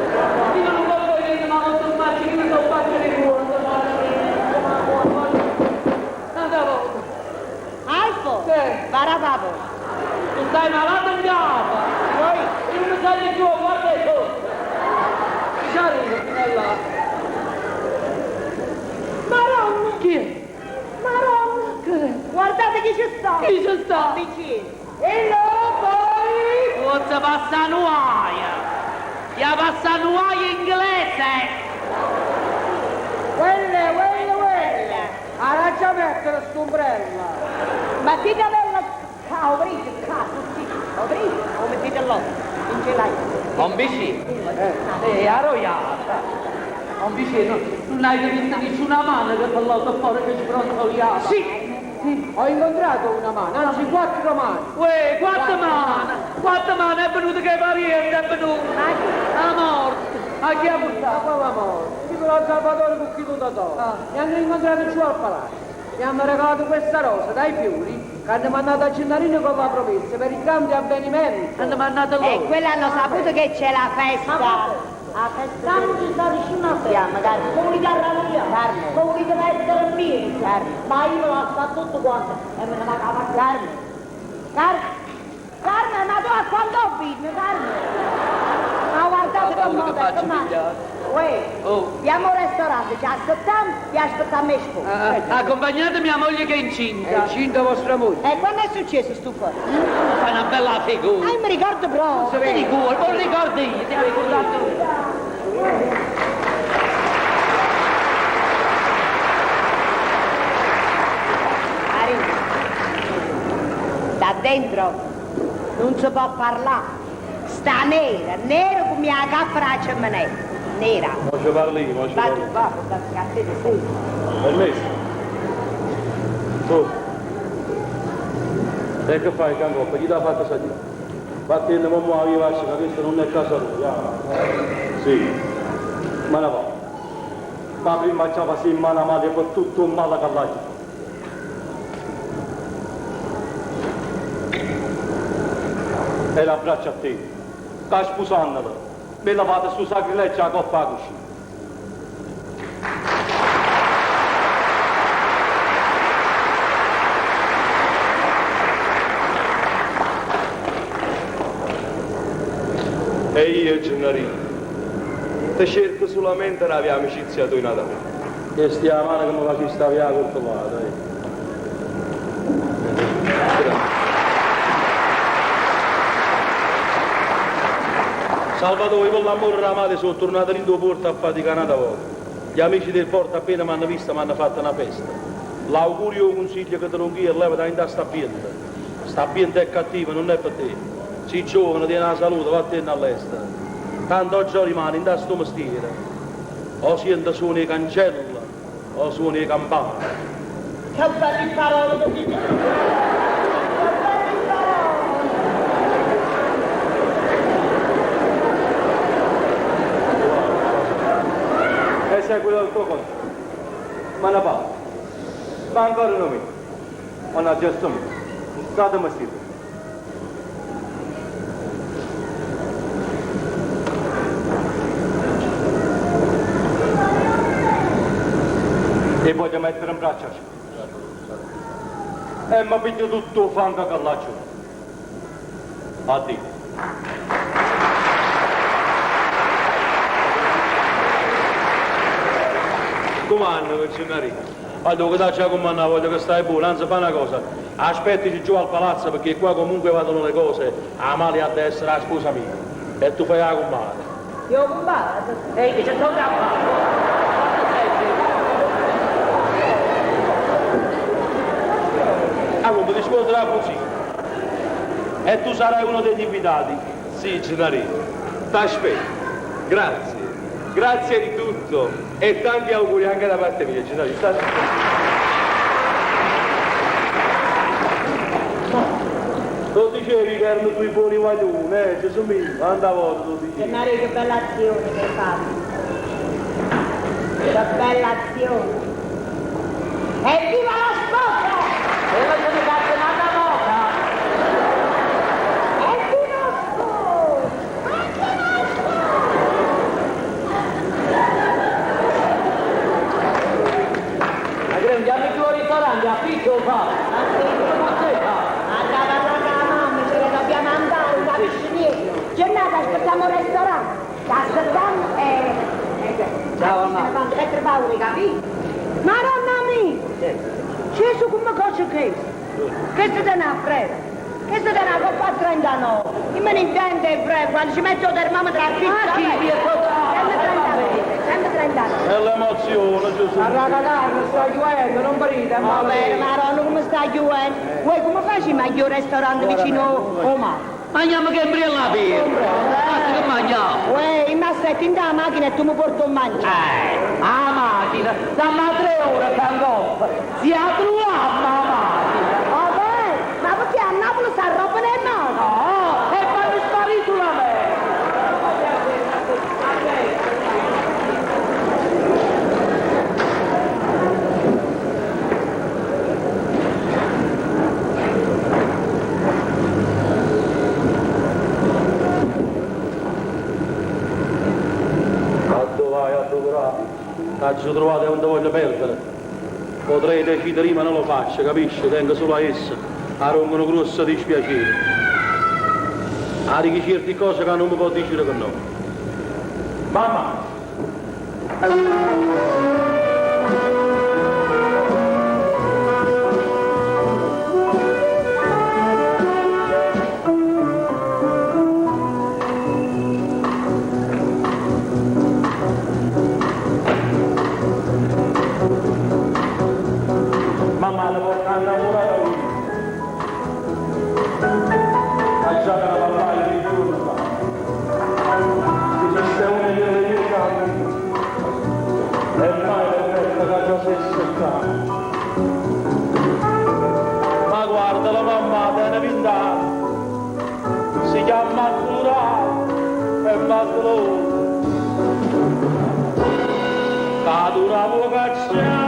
Io non voglio vedere, ma non sono facile, io non faccio di cuore. Andavo. Alfo, Sì. va a tavola. Tu stai malato in capo. Io non sai più, guarda sotto. Ci arrivo fino a là. Maronna! Chi è? Maronna! Guardate chi ci sta! Chi ci sta? Vicino! E poi? Forse passa nuaia. Ya passa nuaia inglese. Quelle, quelle, quelle! Arrangia mettere st'ombrella! Ma ti bella... Ah, aprite, cazzo, sì. Aprite, o mettete là, non ce l'hai. Un vicino. Arroiata. Un vicino, non hai visto nessuna mano che ti l'ho fuori che sbrontoliava. Sì! Ho incontrato una mano, anzi quattro mani. Uè, quattro mani! Quattro mani, è venuto che i parenti, è venuto! La morte! A chi ha portato? Ma come morte? Tipo lo Salvatore con chi tu da Mi hanno incontrato giù al palazzo. Mi hanno regalato questa rosa dai fiori che hanno mandato a Gennarino con la promessa per il grande avvenimento. Hanno mandato E loro. quella hanno saputo che c'è la festa. La festa non ci sta vicino a te. Chiama, Carmen. Come volete arrabbiare? Carmen. Come volete mettere in piedi? Carmen. Ma io la sto tutto quanto e me ne vado a fare. Carmen. Carmen, ma tu a quando vieni, Carmen? Ma guardate Ma come paura che faccio, figliato. Uè, Oh. andiamo al ristorante, ci aspettiamo e aspettiamo il sposo. Ah, accompagnate mia moglie che è È incinta. incinta vostra moglie. E quando è successo sto fatto? Fa una bella figura. Ah, io mi ricordo proprio. Ti ricordo, non ricordi io, ti hai ricordato tu. Arriva. Da dentro non si può parlare. Sta nera, nera come la capra a ciminiera. Nera. Mo ci parli, mo ci Va parli. tu, va, va, cazzo, sì. Permesso? Tu. E che fai, Cangoppa? Chi ti ha fatto salire? Vattene, mamma, via, lascia, che questa non è casa tua. Sì. Ma ne va. Ma prima ci fa in mano a madre per tutto un male che l'hai. E l'abbraccio a te. Sta sposandola. Me la vado su sacrilegio a coppa cucina. E io, Gennarino, ti cerco Sulamente d' 'a via amicizia toja n'ata vota. Chesta è 'a mano che mi faciste avere 'a coltellata, eh. Salvatore, con l'amore della madre sono tornato in tuo porto a faticare un'altra volta. Gli amici del porto appena mi hanno visto mi hanno fatto una festa. L'augurio e il consiglio che te lo chiedo, leva da in sta ambiente. Sta ambiente è cattivo, non è per te. Sei giovane, tieni la salute, vattene all'estero. Tanto oggi rimane in sto mestiere. O sento suoni cancella, o suoni campane. Che belle parole che dici! Che belle parole! E seguito il tuo consiglio. Ma ne parlo. Ma ancora non mi. Ma gesto mio. Statemi sito. E voglio mettere in braccio a E mi piglio tutto il fango che là giù. Addio. Comando, Gennarino. Allora, che c'è comandare, voglio che stai buono, anzi fa una cosa, aspettaci giù al palazzo perché qua comunque vadano le cose, Amalia ha di essere la sposa mia e tu fai la comandare. Io combatto. Ehi, che c'è stato a fare? Ah, come ti sposerà così. E tu sarai uno degli invitati. Sì, Gennarino, t'aspetto. Grazie. Grazie di tutto e tanti auguri anche da parte mia, Gennarino. T'aspetto. Tu dicevi che erano due buoni guaglioni, eh, Gesù mio, quanta volta tu dicevi. Gennaro, che bella azione che hai fatto! Che bella azione! Evviva la sposa! E la ce ne cazzo un'altra volta! Evviva la sposa! Ma che andiamo più al ristorante, a picco fa! Ma che fa? Andava là con la mamma, ce ne dobbiamo andare, non capisci niente. Gennaro, aspettiamo al ristorante. Ti aspettiamo e... Ciao, mamma. Quando mettere paura, capito? Madonna mia! Gesù, come cosa che è? Questo è una frega. Questo è una coppa 39. Io me ne intendo è frega, quando ci metto il termometro a pizza. Ma chi mi è Sempre 39, sempre 39. E l'emozione, Gesù. A ragazzare, sta chiudendo, non morite, Va bene, Madonna, come sta chiudendo? Vuoi come facci meglio il ristorante vicino a mare? Mangiamo che imbriella la birra! Basta che mangiamo! Uè, mi aspetti in la macchina e tu mi porti un mangiare. La macchina, dammi 3 ore che ancora! Si troviamo la macchina! Vabbè, ma perché a Napoli si arrobbano le mani? No, e fanno sparito la me! A dove vai, a dove vai? T'ho trovato e non ti voglio perdere. Potrei decidere, ma non lo faccio, capisci? Tengo solo a essa. A rompo un grosso dispiacere. A di certe cose che non mi può dire che no. Mamma! Mamma, la porta innamorata io. A già che la parlai di giorno fa. Esiste una delle mie gambe. E mai perfetta che già si è seccata. Ma guarda la mamma te ne vint'anni. Si chiama Curà e Maglone. Caduravo cacciare.